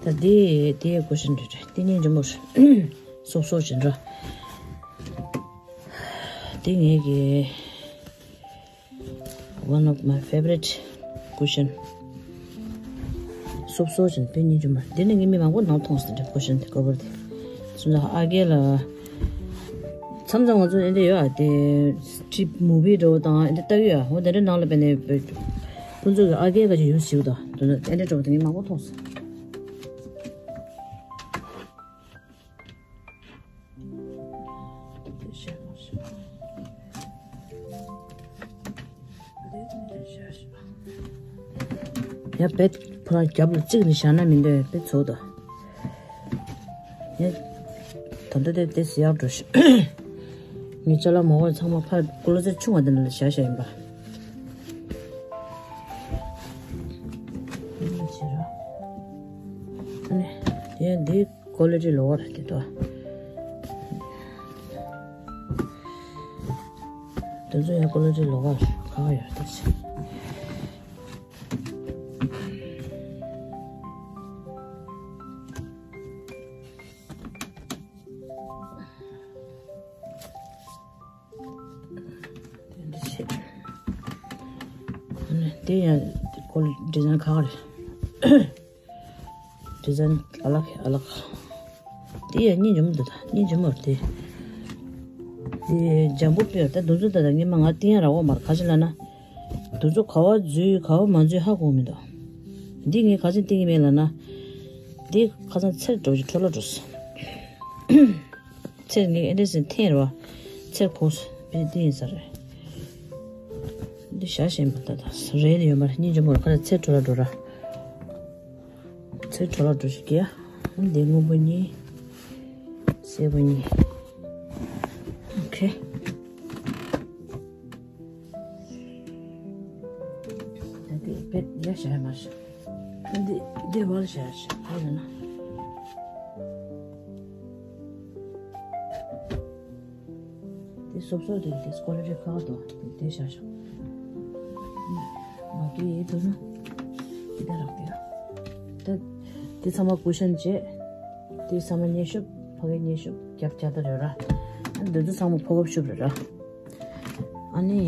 ད་དེ་དེ་ཀུ་ཤན་རེད་རེད་དེ་སྙིང་རྗེ་མོ་རེད། སོབ་སོབ་བྱེད་འགྲོ། དེ་ངེད་ཀྱི། One of my favorite cushion. སོབ་སོབ་ཅན་དཔེ་སྙིང་རྗེ་མ། འདི་ནི་ངས་མི་མང་པོ་ནང་མཐོང་སོང་དེ་ཀུ་ཤན་དེ་ཀོ་བར་དེ། སོང་ཙང་ཨ་རྒས་ལ། མཚམས་མཚམས་ང་ཚོ་ཨེ་འདྲ་ཡོད་ཨ་དེ། ཊིབ་མུ་བི་འདྲ་བོ་དང་ཨེ་འདྲ་ལྟ་གི་ཡོད་ཨ། འོ་དེ་འདྲ་ནང་ལ་དཔེ་ནས་དཔེ། ཁོང་ཚོ་གི་ཨ་རྒས་ག་ཅིག་ཡོད་ཞིག་དང་དེ་ནི་ཨེ་འདྲ་འདྲ་བོ་དེ་ངས་མང་པོ་མཐོང་སོང་། ཡ་བེད་ཕོ་རྒྱབ་ལ་བརྩིགས་ནས་བཞག་ན་མི་འདོད་བེད་ཚོགས་དང་། ཡ་ད་ལྟ་དེ་དེ་ཟེར་ཡག་འགྲོ་ཤི། ངའི་ཅ་ལག་མང་བོ་ཚང་མ་ཕར་ཀོ་ལོ་སེ་ཆུང་བ་དེ་ནང་ལ་བཞག་བཞག་ཡིན་པ། ཨ་ནི་དེ་འདི། ཀོ་ལི་ཊི་ལོ་ཝར་དེ་དོ། དེ་ཚོ་ཡང་ཀོ་ལི་ཊི་ལོ་ཝར་ག་བ་ཡོད་དེ་ཚེ། དེ་འདྲ་བྱེད། དེ་ཡང་ཀོ་ལི་ཌི་ཛའིན་ག་བ་རེད། ཌི་ཛའིན་ཨ་ལག་ཨ་ལག་དེ་ཡང་སྙིང་རྗེ་མོ་འདུག་ད་སྙིང་རྗེ་མོ་རེད་དེ། དེ་འཇམ་པོ་དཔེ་ད་འདུ་ཚོད་ད་ད་ངས་མ་ང་བསྟན་ཡ་རག་པ་མ་རེད། ག་ཅི་ལབ་ན། འདུ་ཚོད་ག་བ་འཛུལ་ག་བ་མ་འཛུལ་ཧ་གོ་མི་འདུག་འདི་ངས་ག་ཅི་བསྟན་གི་མེད་ལབ་ན། འདི་ཁ་སང་ཚེར་འགྲོ་ཅིག་འཕྲོ་བརླག་འགྲོ་སོང་། ཚེར་ངས་ཨེ་འདྲ་ཟེར་འཐེན་རེད་བ། ཚེར་གོང་སོང་བས་འདི་ཡིན་ས་རེད། འདི་བཞག་བཞིན་པ་ད་ད་རེད་ཡོད་མ་རེད། སྙིང་རྗེ་མོ་རེད། ཁ་ཚེར་འཕྲོ་བརླག་འགྲོ་ར། ཚེ་གྲོ་ལ་འགྲོ་ཞིག་གི་ཡ། འདི་སྔོན་པོ་གཉིས། སེར་པོ་གཉིས། ཨོ་ཁེ། ད་འདི་བེད་ཡ་བཞག་ཡ་མ་བཞག་འདི་འདི་བར་བཞག་ཡ་བཞག་ཧ་ལས་ན། དེ་སོབ་སོབ་དེ་དེ་སྐོར་རེ་ཁག་དང་དེ་དེ་བཞག་བཞག་མ་གི་ཡེ་དུ་ན་དེ་ད་རག་དེ་ཡ། ད་དེ་ཚང་མ་ཀུ་ཤན་བྱས། དེ་ཚང་མ་མཉེན་ཤོབ། ཕ་གི་མཉེན་ཤོབ་རྒྱབ་རྒྱག་ད་རེད་ར། ཨ་འདི་ཚོ་ཚང་མ་ཕོ་ཁོབ་ཤོབ་རེད་ར། ཨ་ནི།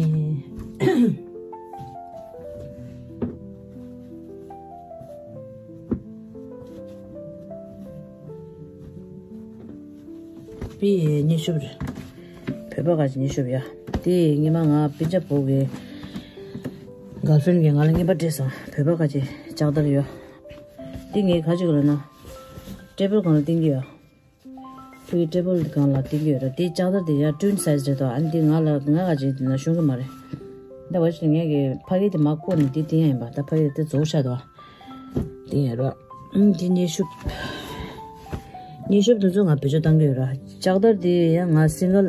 པི་མཉེན་ཤོབ་རེད། བོད་པ་ག་ཅིག་མཉེན་ཤོབ་ཡ། དེ་ཉི་མ་ང་པི་ཇ་བོ་གི་གརལ་ཕྲེན་གི་ང་ལ་རྔན་པ་སྤྲད་སོང་། བོད་པ་ག་ཅིག་ལྕགས་དར་ཡོད། དེ་ངས་ག་ཅིག་ལ་ན། ཊེ་བལ་སྒང་ལ་བཏིང་གི་ཡོད། ཕ་གི་ཊེ་བལ་སྒང་ལ་བཏིང་གི་ཡོད་ར། དེ་ལྕགས་དར་དེ་ཡ་ཊུན་སའི་ཛི་རེད་དོ། ཨ་ནི་དེ་ང་ལ་ང་ག་ཅིག་ན་ཤོང་གི་མ་རེད། ད་བ་ཅིག་ངས་གི་ཕ་གི་དེ་མ་བཀོག་ནས་དེ་བཏིང་ཡ་ཡིན་པ། ད་ཕ་གི་དེ་རྫོགས་ཤག་དོ། དེ་ཡིན་ར། ཨུམ། དེ་མཉེན་ཤོབ། མཉེན་ཤོབ་དེ་ཚོ་ང་བེད་སྤྱོད་བཏང་གི་ཡོད་ར། ལྕགས་དར་དེ་ཡང་ང་སིང་གལ།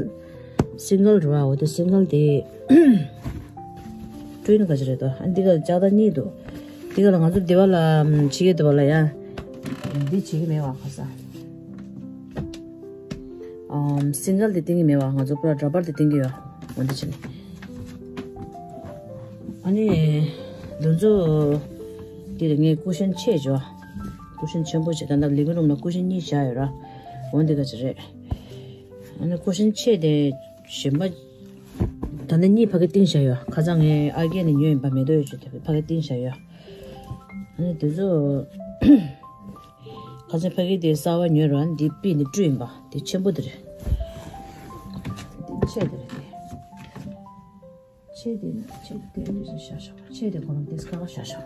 སིང་གལ་རེད་བ། འོ་དེ་སིང་གལ་དེ་ཊུན་ག་ཅིག་རེད་དོ། ཨ་འདི་ག་ལྕགས་དར་གཉིས་འདུག་འདི་ག་ལ་ང་ཚོ་སྡེ་བ་ལ་ཨམ་བྱེད་ཀྱི་འདུག་བ་ལ་ཡ། འདི་བྱེད་ཀྱི་མེད་བ་ཁ་ས། ཨམ་སིང་གལ་དེ་བཏིང་གི་མེད་བ། ང་ཚོ་པུ་ར་ར་བར་དེ་བཏིང་གི་ཡོད། འོ་འདི་བྱས་ནས། ཨ་ནི། འདི་ཚོ། འདི་ལ་ངས་ཀུ་ཤན་ཆེ་ཅོ། ཀུ་ཤན་ཆེན་པོ་ཅིག་ད་ལྟ་ལིབ་རུམ་ལ་ཀུ་ཤན་གཉིས་བཞག་ཡོད་ར། འོ་འདི་ག་ཅིག་རེད། ཨ་ནི་ཀུ་ཤན་ཆེ་དེ་གཞན་པ། ད་ནི་གཉིས་ཕ་གི་བཏིང་བཞག་ཡོད། ཁ་སང་ངས་ཨ་རྒྱན་ནས་ཉོས་ཡིན་པ། མེ་ཏོག་ཡོད་ཅིག་དེ་ཕ་གི་བཏིང་བཞག་ཡོད། ཨ་ནི་དེ་ཚོ། ཁ་སང་ཕ་གི་དེ་གསར་པ་ཉོས་ར། འདི་པི་ནི་བཀྲུས་ཡིན་པ། དེ་ཆེན་པོ་དེ་རེད། དེ་ཆེ་དེ་རེད། ཆེ་དེ་ནི་ཆེ་དེ་ནི་བཞག་ཤོག་ཆེ་དེ་ཁོ་རང་དེ་སྐ་བ་བཞག་ཤོག་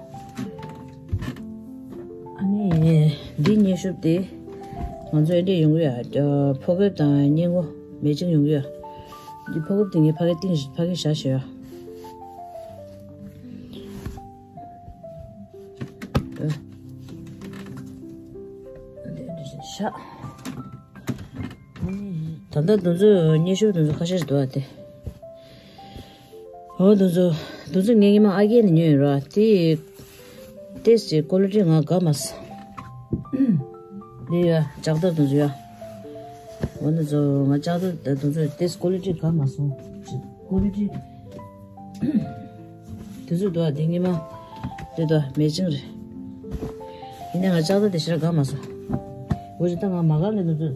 ཨ་ནི་འདི་མཉེན་ཤོབ་དེ་ང་ཚོ་ཨེ་འདྲས་ཡོང་གི་ཡ། ཕོ་ཁོབ་དང་སྙིང་པོ་མེ་ཅིང་ཡོང་གི་ཡ། འདི་ཕོ་ཁོབ་དེ་ངས་ཕ་གི་བཏིང་ཕ་གི་བཞག་ཤོག་ཡ། ཤ། ད་ལྟ་འདི་ཚོ་མཉེན་ཤོབ་འདི་ཚོ་ཁ་ཤས་ཤིག་འདུག་ཨ་དེ། འོ་འདི་ཚོ། འདི་ཚོ་ངས་སྔོན་མ་ཨ་རྒྱན་ནས་ཉོས་ཡོད་ར། དེ། ཏེས་ཀྱི་ཀོ་ལི་ཊི་ང་དགའ་མ་སོང་། འདི་ཡ་ལྕགས་དར་འདི་ཚོ་ཡ། འོ་འདི་ཚོ་ང་ལྕགས་དར་འདི་ཚོ་ཏེས་ཀོ་ལི་ཊི་དགའ་མ་སོང་། ཀོ་ལི་ཊི། དེ་ཚོ་འདུག་ཨ་དེ་སྔོན་མ། དེ་འདུག་མེ་ཅིང་རེད། ཡིན་ནའི་ང་ལྕགས་དར་དེ་ཞེ་དྲག་དགའ་མ་སོང་། འོ་ཅི་ད་ང་མ་ག་ནས་དེ་ཚོ།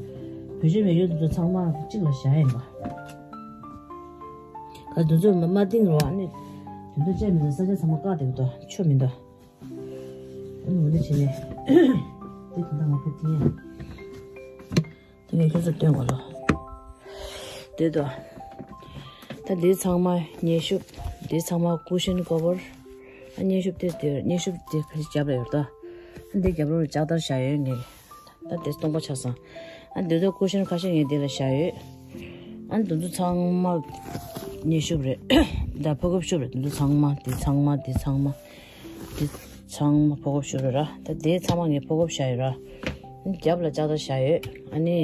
བེད་སྤྱོད་མེད་ཡོད་དེ་ཚོ་ཚང་མ་གཅིག་ལ་བཞག་ཡིན་པ། ག་དེ་ཚོ་མ་མ་བཏིང་རོགས་ཨ་ནི། དེ་ཚོ་བཅད་མི་འདུག་ས་ཆ་ཚང་མ་བཀག་བསྡད་ཀྱི་འདུག་ཆོ་མི་འདུག་ཨ་ནི་འོ་དེ་བྱས་ནས། དེ་དེ་འདྲ་ང་ཕེབས་ཐིང་ཡ། དེ་ངས་ཁྱོད་ཚོ་སྟོན་གོ་ལོ། དེ་དོ། ད་འདི་ཚང་མ་མཉེན་ཤོབ། འདི་ཚང་མ་ཀུ་ཤན་ཀོ་བར། ཨ་མཉེན་ཤོབ་དེ་དེ་མཉེན་ཤོབ་དེ་ཕ་གི་རྒྱབ་ལ་ཡོད་དོ། ཨ་འདི་རྒྱབ་ལོགས་ལ་ལྕགས་དར་བཞག་ཡོད་ངས། ད་དེ་སྟོང་པ་ཆགས་སོང་། ཨ་འདི་ཚོ་ཀུ་ཤན་ཁ་ཤས་ངས་འདི་ལ་བཞག་ཡོད། ཨ་འདི་ཚོ་ཚང་མ་མཉེན་ཤོབ་རེད། ད་ཕོ་ཁོབ་ཤོབ་རེད། འདི་ཚོ་ཚང་མ་འདི་ཚང་མ་འདི་ཚང་མ། འདི་ཚང་མ་ཕོ་ཁོབ་ཤོབ་རེད་ར། ད་དེ་ཚང་མ་ངས་ཕོ་ཁོབ་བཞག་ཡོད་ར། རྒྱབ་ལ་ལྕགས་དར་བཞག་ཡོད། ཨ་ནི།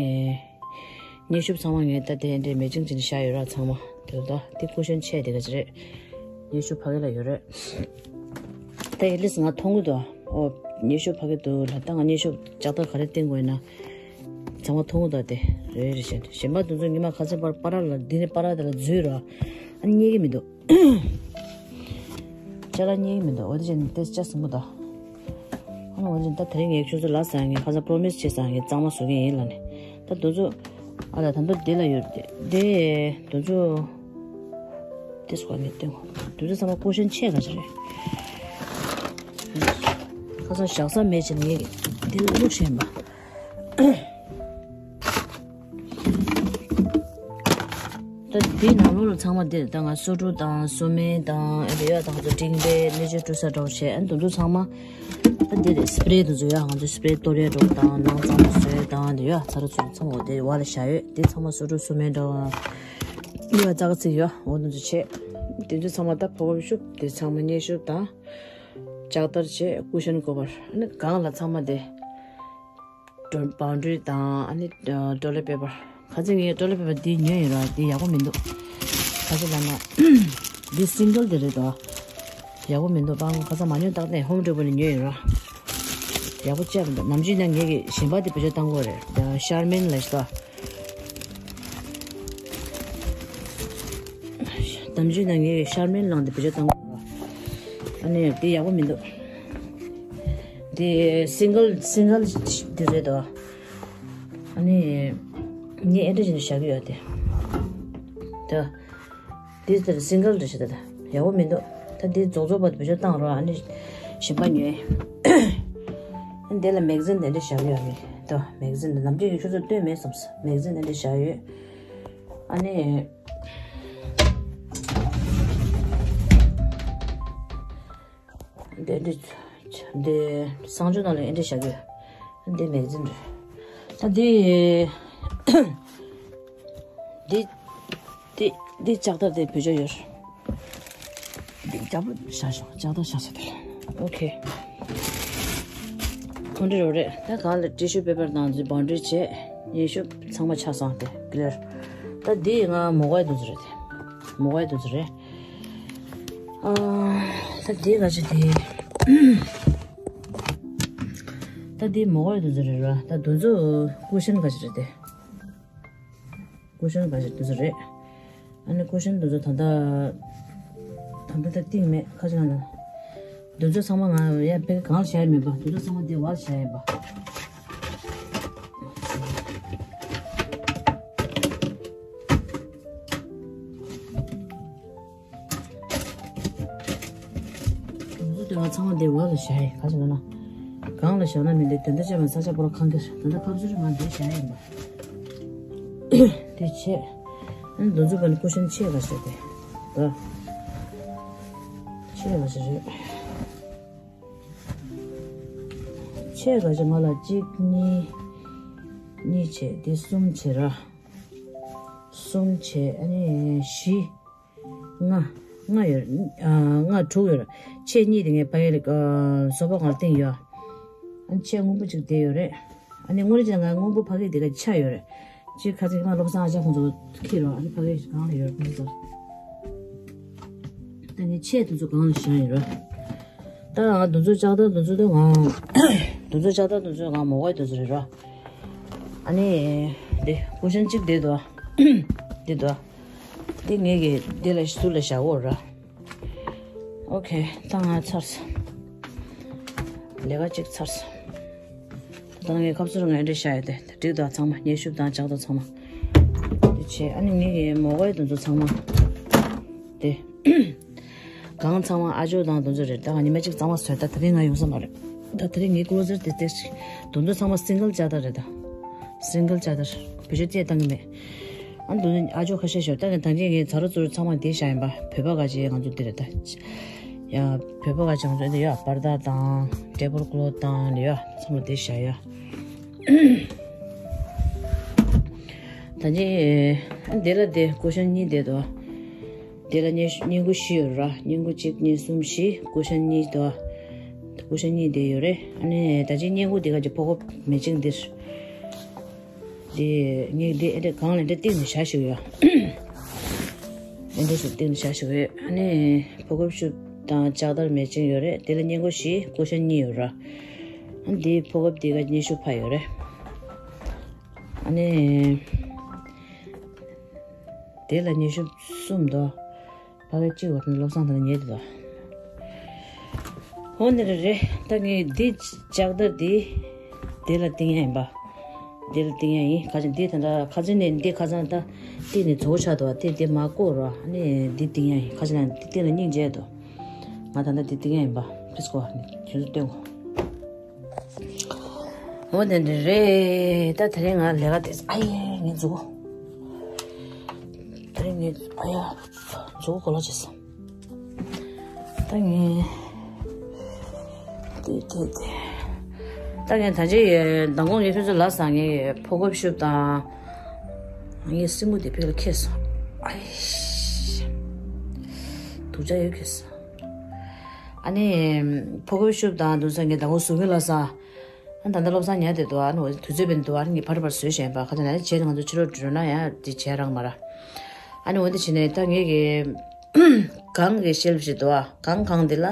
མཉེན་ཤོབ་ཚང་མ་ངས་ད་དེ་འདྲའི་མེ་ཅིང་ཅིག་བཞག་ཡོད་ར་ཚང་མ། དེ་ད་དེ་ཀུ་ཤན་ཆེ་དེ་ག་ཅི་རེད། མཉེན་ཤོབ་ཕ་གི་ལ་ཡོད་རེད། ད་ཨེ་ལིས་ང་མཐོང་གི་འདུག་ཨོ། མཉེན་ཤོབ་ཕ་གི་འདུག་ལ། ད་ང་མཉེན་ཤོབ་ལྕགས་དར་ག་རེ་བཏིང་དགོས་ཡིན་ན། ཚང་མ་མཐོང་གི་འདུག་དེ་རེད་རེད་བྱས། གཞན་པ་དེ་ཚོ་ཉི་མ་ཁ་སང་པར་པར་ལ་འདི་ནས་པར་དེ་ལ་འཛུལ་ར། ཨ་རྙེད་ཀྱི་མི་འདུག་ཅ་ལག་རྙེད་ཀྱི་མི་འདུག་འོ་དེ་བྱས་ནས་དེ་ཅ་སྲིན་པོ་ད། ཨ་ནི་འོ་དེ་ད་དེ་རིང་ངས་ཁྱོད་ཚོ་ལ་ཟ་ངས་ཁ་སང་པོ་རོ་མི་སི་བྱས་ཟ་ངས་གཙང་མ་བཟོ་གི་ཡིན་ལ་ནི། ད་དེ་ཚོ། ཨ་ལ་ད་འདོད་དེ་ལ་ཡོད་དེ་དེ་དེ་ཚོ། དེ་སོགས་ངས་སྟོན་གོ། དེ་ཚོ་ཚང་མ་ཀུ་ཤན་ཆེ་ག་ཚོད་རེད། ཁ་སང་བཞག་ས་མེད་ཕྱིན་ངས་དེ་ལ་བླུགས་བཞིན་པ། ད་དེའི་ནང་ལོགས་ལ་ཚང་མ་འདིར་ད་ང་སོ་འབྲུ་དང་སོ་སྨན་དང་ཨེ་འདྲ་ཡོད་དང་ཚོ་ཀྲིང་པའི་ནེ་ཅོ་བཀྲུ་ས་འདྲ་བོ་བྱས། ཨ་འདི་ཚོ་ཚང་མ་ད་འདི་རེད། སི་པི་རེ་འདི་ཚོ་ཡོད། ང་ཚོ་སི་པི་རེ་གཏོར་ཡས་འདྲ་བོ་དང་ནང་གཙང་མ་བཟོ་ཡས་དང་འདི་ཡོད། ཚ་རུ་ཚོ་ཚང་མ་འདི་བ་ལ་བཞག་ཡོད། འདི་ཚང་མ་སོ་འབྲུ་སོ་སྨན་འདྲ་བོ་ཡོད། རྩ་ཚིག་ཡོད། འོ་འདི་ཚོ་བྱས། འདི་ཚོ་ཚང་མ་ད་ཕོ་ཁོབ་ཤོབ། འདི་ཚང་མ་མཉེན་ཤོབ་དང་། ལྕགས་དར་བྱས། ཀུ་ཤན་ཀོ་བར། ཨ་ནི་སྒང་ལ་ཚང་མ་འདི། བའུན་ཌ་རི་དང་ཨ་ནི་ཊོ་ལེཊ་པེ་པར། ཁ་སང་ངས་ཊོ་ལེཊ་པེ་པར་འདི་ཉོས་ཡིན་ར། འདི་ཡག་པོ་མི་འདུག་ཁ་སང་ལབ་ན། འདི་སིང་གལ་དེ་རེད་དོ། ཡག་པོ་མི་འདུག་པང་ཁ་སང་མ་ཉོས་ཏག་ཏག་ཧོམ་ཌེ་པོ་ནས་ཉོས་ཡིན་ར། ཡག་པོ་བཅད་མི་འདུག་ནམ་རྒྱུན་ན་ངས་ཀྱི་གཞན་པ་དེ་བེད་སྤྱོད་བཏང་དགོས་རེད། ཤར་མན་ལ་ཤི་ད། ནམ་རྒྱུན་ན་ངས་ཤར་མན་ལང་དེ་བེད་སྤྱོད་བཏང་དགོས་ར། ཨ་ནི་དེ་ཡག་པོ་མི་འདུག་དེ་སིང་གལ་སིང་གལ་དེ་རེད་དོ། ཨ་ནི་ངས་ཨེ་འདྲ་བྱས་ནས་བཞག་གི་ཡོད་དེ། ད་འདི་ལྟར་སིང་གལ་འདྲ་ཞིག་ད་ད་ཡག་པོ་མི་འདུག་ད་འདི་རྫོགས་རྫོགས་བར་དུ་བེད་སྤྱོད་བཏང་རོགས། ཨ་ནི་གཞན་པ་ཉོས། ཨ་ནི་འདི་ལ་མེག་ཛིན་དེ་འདྲ་བཞག་གི་ཡོད་མེད། ད་མེག་ཛིན་དེ་ནམ་རྒྱུན་ཡིག་ཆུང་ཚོ་སྟོན་མེད་བསམས། མེག་ཛིན་དེ་འདྲ་བཞག་ཡོད། ཨ་ནི། འདི་འདི་འདི་གསང་སྤྱོད་ནང་ལ་ཨེ་འདྲ་བཞག་གི་ཡོད། འདི་མེག་ཛིན་རེད། ད་འདི་འདི་འདི་འདི་ལྕགས་དར་དེ་བེད་སྤྱོད་ཡོད་རེད། འདི་རྒྱབ་བཞག་ཤོག་ལྕགས་དར་བཞག་ས་དེ་ལ། ཨོ་ཁེ། ཁོང་འདྲི་རོགས་རེད། ད་གང་ལ་ཊི་ཤུ་པེ་པར་དང་འདི་བང་ཌི་བྱས། ཉེ་ཤོས་ཚང་མ་ཆགས་སོང་དེ་ཀི་ལེར། ད་འདི་ང་མོ་གའི་དུ་ཚོ་རེད་དེ། མོ་གའི་དུ་ཚོ་རེད། ཨ། ད་འདི་ག་ཅི་དེ། ད་འདི་མོ་གའི་དུ་ཚོ་རེད་ར། ད་དུ་ཚོ་ཀུ་ཤན་ག་ཅི་རེད་དེ། ཀུ་ཤན་ག་ཅི་དུ་ཚོ་རེད། ཨ་ནི་ཀུ་ཤན་དུ་ཚོ་ད་ལྟ་ད་ལྟ་ད་གཏིང་མེད་ཁ་ཅིག་ན་ན། དུ་ཚོ་ཚང་མ་ང་ཡ་བེ་གང་བྱས་མེད་པ། དུ་ཚོ་ཚང་མ་འདི་བར་བྱས་ཡིན་པ། དུ་ཚོ་དེ་བ་ཚང་མ་དེ་བ་ལ་བཞག་ཡིན་ག་ཟེར་ན། གང་ལ་བཞག་ན་མི་འདུག་དེ་འདྲ་བྱས་པ་ས་ཆ་པོ་ར་ཁང་གིར་དེ་འདྲ་ཁབ་ཟུར་མ་འདུག་བཞག་ཡིན་པ། དེ་བྱས། ཨ་ནི་དུ་ཚོ་བ་ནི་ཀུ་ཤན་ཆེ་ག་ཟེར་དེ། ད་ཆེ་ག་ཟེར་རེད། ཆེ་ག་ཟེར་ང་ལ་གཅིག་གཉིས། གཉིས་བྱས་དེ་གསུམ་བྱས་ར། གསུམ་བྱས་ཨ་ནི་བཞི། ལྔ། ལྔ་ཡོད། ཨ། ལྔ་དྲུག་ཡོད་རེད། ཆེ་གཉིས་དེ་ངས་ཕ་གིར། ཨ། སོ་པ་སྒང་ལ་བཏིང་ཡོད། ཨ་ནི་ཆེ་སྔོན་པོ་གཅིག་དེ་ཡོད་རེད། ཨ་ནི་སྔོན་རེ་ཅན་ང་སྔོན་པོ་ཕ་གིར་དེ་ག་ཆ་ཡོད་རེད། གཅིག་ཁ་ཚིག་མ་བློ་བཟང་ཨ་ཅག་ཁོང་ཚོ་ཁྱེར་རོགས། ཨ་ནི་ཕ་གིར་གང་ལ་ཡོད་རེད་ཁོང་ཚོ། ད་ངས་ཆེ་དེ་ཚོ་གང་ལ་བཞག་ཡོད་རེད། ད་ང་དུ་ཚོ་ལྕགས་དར་དུ་ཚོ་དེ་ང་། དུ་ཚོ་ལྕགས་དར་དུ་ཚོ་ང་མོ་གའི་དུ་ཚོ་རེད་རོ། ཨ་ནི། དེ་ཀུ་ཤན་གཅིག་དེ་དོ། དེ་དོ། དེ་ངེད་ཀྱིས་དེ་ལ་ཟུར་ལ་བཞག་འོ་ར། ཨོ་ཁེ། ད་ང་ཚར་སོང་། ལས་ཀ་གཅིག་ཚར་སོང་། ད་ངའི་ཁབ་ཟུར་ངའི་འདྲ་བཞག་ཡོད་དེ། དེ་འགྲིག་དང་ཚང་མ་ཉེ་ཤུབ་དང་ལྕགས་དང་ཚང་མ། དེ་བྱས་ཨ་ནི་ངེད་ཀྱི་མོ་གའི་དུ་ཚོ་ཚང་མ། དེ། གང་ཚང་མ་ཨ་ཇོ་དང་དུ་ཚོ་རེད། ད་ང་ཉི་མ་གཅིག་གཙང་མ་བཟོས། ད་དེ་རིང་ང་ཡོང་ས་མ་རེད། ད་དེ་རིང་ངའི་ཀོ་ལོ་ཟེར་དེ་དེ་དུ་ཚོ་ཚང་མ་སིང་གལ་ལྕགས་དར་རེད་ད། སིང་གལ་ལྕགས་དར། བེད་སྤྱོད་རྩེ་བཏང་གི་མེད། ཨ་འདུག་ཨ་ཇོ་ཁ་ཤས་ཤོར། ད་ནི་ད་གིན་ངས་ཛ་ར་ཛུ་ར་ཚང་མ་འདི་བཞག་ཡིན་པ། བོད་པ་ག་ཅིག་ང་ཚོ་འདི་རེད་ད། ཡ། བོད་པ་ག་ཅིག་ང་ཚོ་འདི་ཡ་པར་ད་དང་ཊེ་བལ་ཀོ་ལོཐ་དང་ཡ་ཚང་མ་འདི་བཞག་ཡ། ད་ནི་འདི་ལ་དེ་ཀུ་ཤན་གཉིས་བསྡད་འདུག་དེ་ལ་སྙིང་སྙིང་ཁུ་བཞི་ཡོད་ར། སྙིང་ཁུ་གཅིག་གཉིས་གསུམ་བཞི། ཀུ་ཤན་གཉིས་དོ། ཀུ་ཤན་གཉིས་དེ་ཡོད་རེད། ཨ་ནི་ད་ཅི་སྙིང་ཁུ་དེ་ག་ཅིག་ཕོ་ཁོ་མེ་ཅིང་འདིར། དེ་ངས་དེ་ཨེ་འདྲ་གང་ལ་འདྲ་གཏིང་ནས་བཞག་ཞིག་ཡོད། ཨེ་འདྲ་ཞིག་གཏིང་ནས་བཞག་ཞིག་ཡོད། ཨ་ནི་ཕོ་ཁོ་ཤུབ་དང་ལྕགས་དར་མེ་ཅིང་ཡོད་རེད། དེ་ལ་སྙིང་ཁུ་བཞི་ཀུ་ཤན་གཉིས་ཡོད་ར། ཨ་ནི་དེ་ཕོ་ཁོ་དེ་ག་ཉི་ཤུ་ཕ་ཡོད་རེད། ཨ་ནི། དེ་ལ་ཉི་ཤུ་གསུམ་དོ། ཕ་གི་གཅིག་བར་ནས་བློ་བཟང་དང་ཉེ་དུ་དོ། འོ་ནི་རེད་རེད། ད་ངས་འདི་ལྕགས་དར་འདི། དེ་ལ་བཏིང་ཡ་ཡིན་པ། དེ་ལ་བཏིང་ཡ་ཡིན། ཁ་ཅིག་འདི་ད་ལྟ་ཁ་ཅིག་ནས་འདི་ཁ་ཚང་ད། འདི་ནས་རྫོགས་ཆགས་འདུག་བ། དེ་འདི་མ་བཀོག་རོགས། ཨ་ནི་འདི་བཏིང་ཡ་ཡིན། ཁ་ཅིག་ན་འདི་བཏིང་ལ་སྙིང་རྗེ་འདུག་ང་ད་ལྟ་འདི་བཏིང་ཡ་ཡིན་པ། ཕིས་ཀོ་ཁྱོད་ཚོ་སྟོན་གོ། འོ་དེ་འདྲ་རེད། ད་དེ་རིང་ང་ལས་ཀ་དེ། ཨ་ཡེ་ངའི་མཛུ་གུ། དེ་རིང་ངའི་ཨ་ཡ་མཛུ་གུ་གོ་ལོག་བྱས་སོང་། ད་ངས་དེ་དེ་དེ། ད་ངས་ད་ཅི་མདང་དགོང་ངས་ཁྱོད་ཚོ་ལ་སང་ངས་ཕོ་ཁོབ་ཤུབ་དང་། ངའི་སྲིང་མོ་དེ་ཕིག་ལ་ཁེལ་སོང་། ཨ་ཡེ། སྡུག་ཅག་ཡོད་ཁེལ་སོང་། ཨ་ནི། ཕོ་ཁོབ་ཤུབ་དང་དུ་ས་ངས་མདང་དགོང་བཟོ་གི་ལ་སང་། ཨ་ད་ལྟ་བློ་བཟང་ཉལ་བསྡད་འདུག་ཨ་ནི་དུས་ཚོད་འཕེན་འདུག་ཨ་ནི་ངས་ཕར་ཕར་བཟོས་བཞག་པ། ཁ་ཚ་ན་བྱས་ང་ཚོ་ཕྱི་ལོགས་འགྲོ་ན་ཡང་དེ་བྱས་རག་མ་ར། ཨ་ནི་འོ་དེ་བྱས་ནས་ད་ངས་ཀྱི་གང་གི་ཤེལ་བཞི་འདུག་ཨ། གང་གང་དེ་ལ་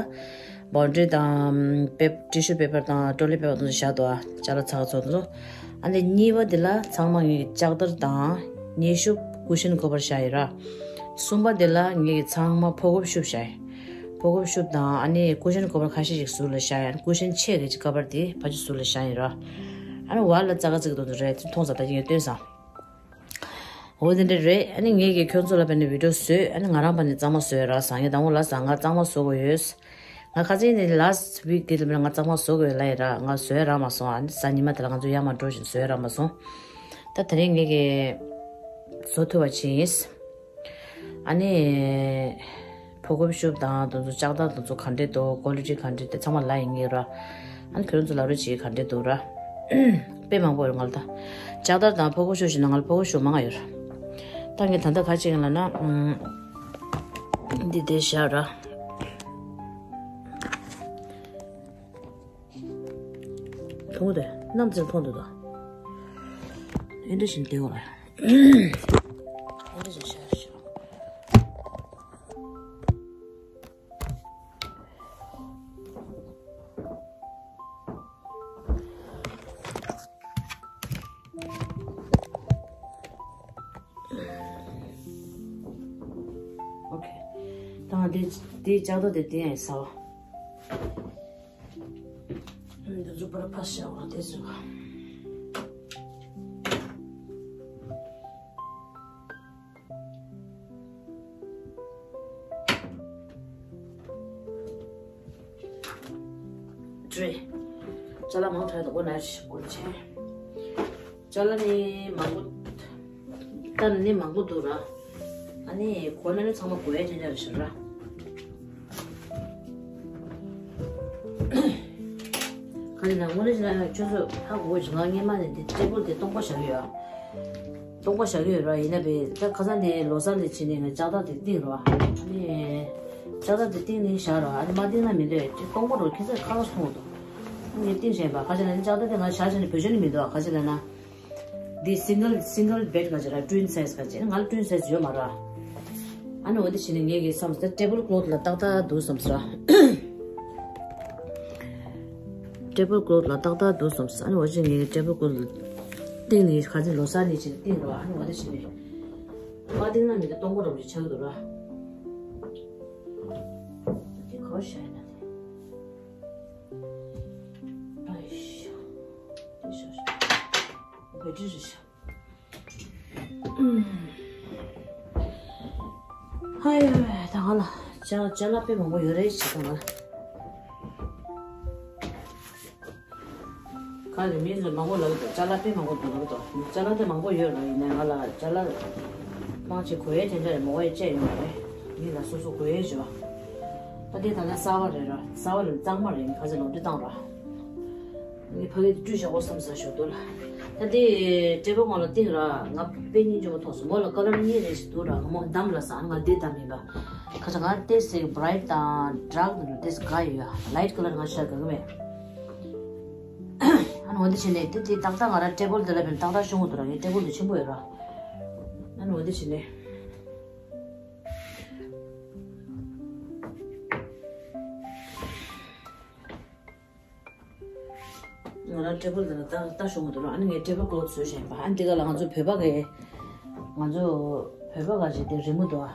བའུན་ཌ་རི་དང་པེ་ཊི་ཤུ་པེ་པར་དང་ཊོ་ལེཊ་པེ་པར་དེ་ཚོ་བཞག་འདུག་ཨ། ཅ་ལག་ཚ་ཚོ་དེ་ཚོ། ཨ་ནི་གཉིས་པ་དེ་ལ་ཚང་མ་ངས་ལྕགས་དར་དང་ཉེ་ཤུབ་ཀུ་ཤན་ཁོ་བར་བཞག་ཡོད་ར། གསུམ་པ་དེ་ལ་ངས་ཀྱི་ཚང་མ་ཕོ་ཁོབ་ཤུབ་བཞག་ཡོད། ཕོ་ཁོབ་ཤུབ་དང་ཨ་ནི་ཀུ་ཤན་ཁོ་བར་ཁ་ཤས་ཤིག་ཟུར་ལ་བཞག་ཡོད། ཀུ་ཤན་ཆེ་གི་ཅིག་ཀ་བར་དེ་ཕ་ཅིག་ཟུར་ལ་བཞག་ཡོད་ར། ཨ་ནི་བར་ལ་རྩ་ཁ་རྩིག་དོ་དོ་རེད། མཐོང་ས་ད་ཡིན་སྟོན་ས། འོ་དེ་འདྲ་རེད། ཨ་ནི་ངས་ཀྱིས་ཁྱོད་ཚོ་ལ་བས་ནས་བི་ཌིའོ་བཟོས། ཨ་ནི་ང་རང་བ་ནས་གཙང་མ་བཟོས་ར་ཟ་ངས་དང་པོ་ལ་ཟ་ང་གཙང་མ་བཟོ་དགོས་ཡོད། ང་ཁ་སང་ནས་last week དེ་ལ་མིན་ང་གཙང་མ་བཟོ་དགོས་ལ་ཡིན་ར་ང་བཟོས་ར་མ་སོང་། ཨ་ནི་གཟའ་ཉི་མ་དེ་ལ་ང་ཚོ་ཡར་མར་འགྲོ་བཞིན་བཟོས་ར་མ་སོང་། ད་དེ་རིང་ངས་ཀྱིས་བཟོ་ཐུབ་པ་བྱིན་ཡིན། ཨ་ནི། ཕོ་ཁོབ་ཤུབ་དང་དེ་ཚོ་ལྕགས་ཐག་དེ་ཚོ་ག་འདྲས་འདུག་ཀོ་ལི་ཊི་ག་འདྲས་འདུག་ཚང་མ་ལབ་ཡིན་གྱི་ར། ཨ་ནི་ཁྱོད་རང་ཚོ་ལབ་རོགས་བྱེད་ག་འདྲས་འདུག་ར། དཔེ་མང་པོ་ཡོད་ང་ལ་ད། ལྕགས་ཐག་དང་ཕོ་ཁོབ་ཤུབ་བྱས་ན་ང་ལ་ཕོ་ཁོབ་ཤུབ་མང་ང་ཡོད་ར། ད་ངས་ད་ལྟ་ག་བྱེད་ཀྱི་ལབ་ན། ཨུམ། འདི་དེ་བཞག་ར། མཐོང་དེ་ནམ་ཚིག་མཐོང་འདུག་ད། ཨེ་འདྲ་བཞིན་བསྡད་འོ་ལ། ཨེ་འདྲ་བཞིན་བཞག་ཞོག་ཨོ་ཁེ། ད་ང་འདི་འདི་ལྕགས་ཐག་དེ་འདི་ཡང་ཟ་བ། འདི་ཚོ་པར་ཕ་ཤ་བ་དེ་ཚོ། ཏྲེ། ཅ་ལག་མང་དྲགས་འདུག་གོ་ན་ཞིག་གོ་ཆེ། ཅ་ལག་ནི་མང་པོ། ད་ནི་མང་པོ་འདུག་ར། ཨ་ནི་གོ་ན་ནི་ཚང་མ་གོ་ཡ་ཅན་ཅན་རེད་ཤག་ར། ག་རེ་ན་དངོས་གནས་བྱས་ན་ཁྱོད་ཚོ་ཧ་གོ་གི་ང་སྔས་མ་ནས་འདི་ཊེ་བལ་དེ་སྟོང་པ་བཞག་གི་ཡོད། སྟོང་པ་བཞག་གི་ཡོད་ར། ཡིན་ན་བས་ད་ཁ་སང་དེ་ལོ་གསར་ལ་ཕྱིན་ནས་ང་ལྕགས་ཐག་དེ་བཏིང་ར། ཨ་ནི་ལྕགས་ཐག་དེ་བཏིང་ནས་བཞག་ར། ཨ་ནི་མ་བཏིང་ན་མི་འདོད་ཅེས་སྟོང་པ་རོ་ཁྱེད་ཚོས་ཁ་ཁ་སོང་འདུག་ངས་བཏིང་བཞག་པ་ཁ་ཆེ་ན་ནི་ལྕགས་ཐག་དེ་ང་བཞག་བྱས་ནས་བེད་སྤྱོད་ནི་མི་འདུག་ཁ་ཆེ་ན་ན། འདི་single single bed ག་ཅི་ར། twin size ག་ཅི། ང་ལ་twin size ཡོད་མ་ར། ཨ་ནི་འོ་འདི་བྱས་ནས་ངས་ཀྱི་བསམ་སྟེ་ཊེ་བལ་ཀློཐ་ལ་ཏག་ཏག་འདུག་བསམ་སོང་། ཊེ་བལ་ཀློཐ་ལ་ཏག་ཏག་འདུག་བསམ་སོང་། ཨ་ནི་འོ་ཅི་ངས་ཀྱི་ཊེ་བལ་ཀློཐ་ལ་བཏིང་ནས་ག་ཚོད་ལོ་གསར་ནས་ཅི་བཏིང་རོགས། ཨ་ནི་འོ་འདི་བྱས་ནས་མ་བཏིང་ན་མི་འདི་སྟོང་པ་རོ་ཅིག་ཆགས་འདུག་ར། འདི་ག་བ་བཞག་ཡིན་ན་དེ། ཨ་ཤ། འདི་བཞག་ཤག་བེ་ཊི་རི་ཤག་ཧའི་ཝེ་ད་ག་ལ་ཅ་ཅ་ལག་དཔེ་མང་པོ་ཡོད་རེད་ཅེས་དང་ང་ག་རེ་མིན་ལ་མང་པོ་ལབ་འདུག་ཅ་ལག་དཔེ་མང་པོ་འདུག་ལབ་འདུག་ཅ་ལག་དེ་མང་པོ་ཡོད་ར། ཡིན་ནའི་ང་ལ་ཅ་ལག་མང་ཆེ་དགོས་ཡས་དེ་འདྲ་རེད་མོ་ཡས་བཅས་ཡོད་མ་རེད། ཡིན་ལ་སོ་སོ་དགོས་ཡས་བྱོས། ད་དེ་ད་ལྟ་གསར་པ་རེད་ར། གསར་པ་ལ་གཙང་མ་རེད། ཁ་ཚ་ལོ་འདྲི་བཏང་ར། ངས་ཕ་གི་དེ་བཀྲུས་བཞག་གོ་བསམ་ས་ཞོག་དོ་ལ། ད་དེ་ཊེ་བལ་ངོ་ལ་བཏིང་ར་ང་དཔེ་སྙིང་རྗེ་མོ་མཐོང་སོང་། མོ་ལ་ཀ་ལར་གཉིས་རེ་ཞིག་འདུག་ར། ངོ་མོ་འདམ་ལ་ཟ་ང་དེ་འདམ་ཡིན་པ། ཁ་ཚ་ང་ཏེ་སེ་བྷ་རའིཊ་དང་ཌར་ཀ་དེ་ཏེ་སེ་དགའ་ཡོད་ཡ། ལའིཊ་ཀ་ལར་ང་ཤར་དགའ་གི་མེད། ཨ་ནི་འོ་འདི་བྱས་ནས་དེ་དེ་ཏག་ཏག་ང་ར་ཊེ་བལ་དེ་ལ་བན་ཏག་ཏག་ཤོང་གི་འདུག་ར། ངའི་ཊེ་བལ་དེ་ཆེན་པོ་ཡོད་ར། ཨ་ནི་འོ་འདི་བྱས་ནས། ང་རང་ཊེ་བལ་དེ་ལ་ལྟ་ལྟ་ཤོང་གི་འདུག་ར། ཨ་ནི་ངས་ཊེ་བལ་ཀློཐ་བཟོས་བཞག་ཡིན་པ། ཨ་ནི་འདི་ག་ལ་ང་ཚོ་བོད་པ་གི་ང་ཚོ་བོད་པ་ག་ཅིག་དེ་རི་མོ་འདུག་ཨ།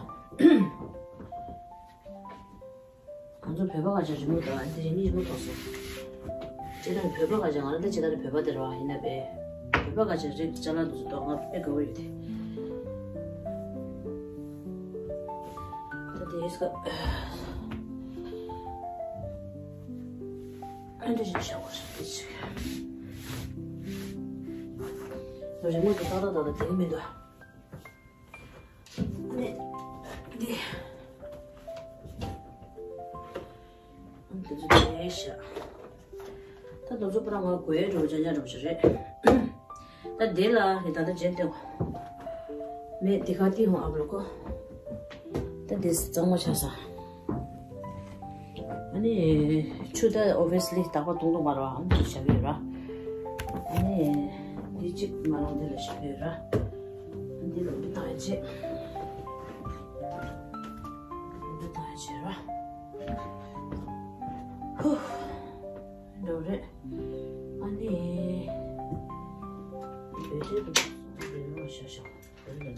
ང་ཚོ་བོད་པ་ག་ཅིག་རི་མོ་འདུག་ཨ། འདི་རི་མོ་རི་མོ་ཐོག་སོང་། ཅེ་ད་བོད་པ་ག་ཅིག་ང་རང་འདི་ཅེ་ད་ནི་བོད་པ་དེ་ར་བ་ཡིན་ན་པས། བོད་པ་ག་ཅིག་རིགས་ཅ་ལག་འདུག་ཚོ་འདུག་ང་དཔེ་དགའ་བོ་ཡོད་དེ། ད་དེ་ཡིས་ཀ་ཨ་འདྲ་ཞིག་བྱ་བ་རེད་དེ་ཅིག་རི་མོ་དེ་ཏག་ཏག་ཏག་ཏག་དེ་གི་མི་འདུག་ཨ་ནི་འདི་འདི་ཚོ་དེ་ཤ། ད་དེ་ཚོ་པ་ར་ང་དགོས་འགྲོ་ཅན་ཅན་འགྲོ་ཞིག་རེད། ད་དེ་ལ་ནི་ད་ལྟ་རྗེས་བསྟན་མེད་དེ་ག་དེ་ཧོང་ཨབ་ལོ་ཀོ། ད་དེ་གཙང་མ་ཆགས་ས། ཨ་ནི་ཆུ་ད་ཨོ་བི་ཡས་ལི་རྟག་པར་བཏུང་བཏུང་མ་རེད་བ། ཨ་ནི་བཞག་གི་ཡོད་ར། ཨ་ནི་འདི་གཅིག་མ་རང་འདི་ལ་བཞག་གི་ཡོད་ར། ཨ་འདི་ལོ་འདི་བཏང་ཡ་བྱེད། ལོ་འདི་བཏང་ཡ་བྱེད་ར། ཧུ། འགྲོ་རེད། ཨ་ནི་བེ་ཏྲི་འདུག་བེ་ཏྲི་བཞག་བཞག་ག་བ་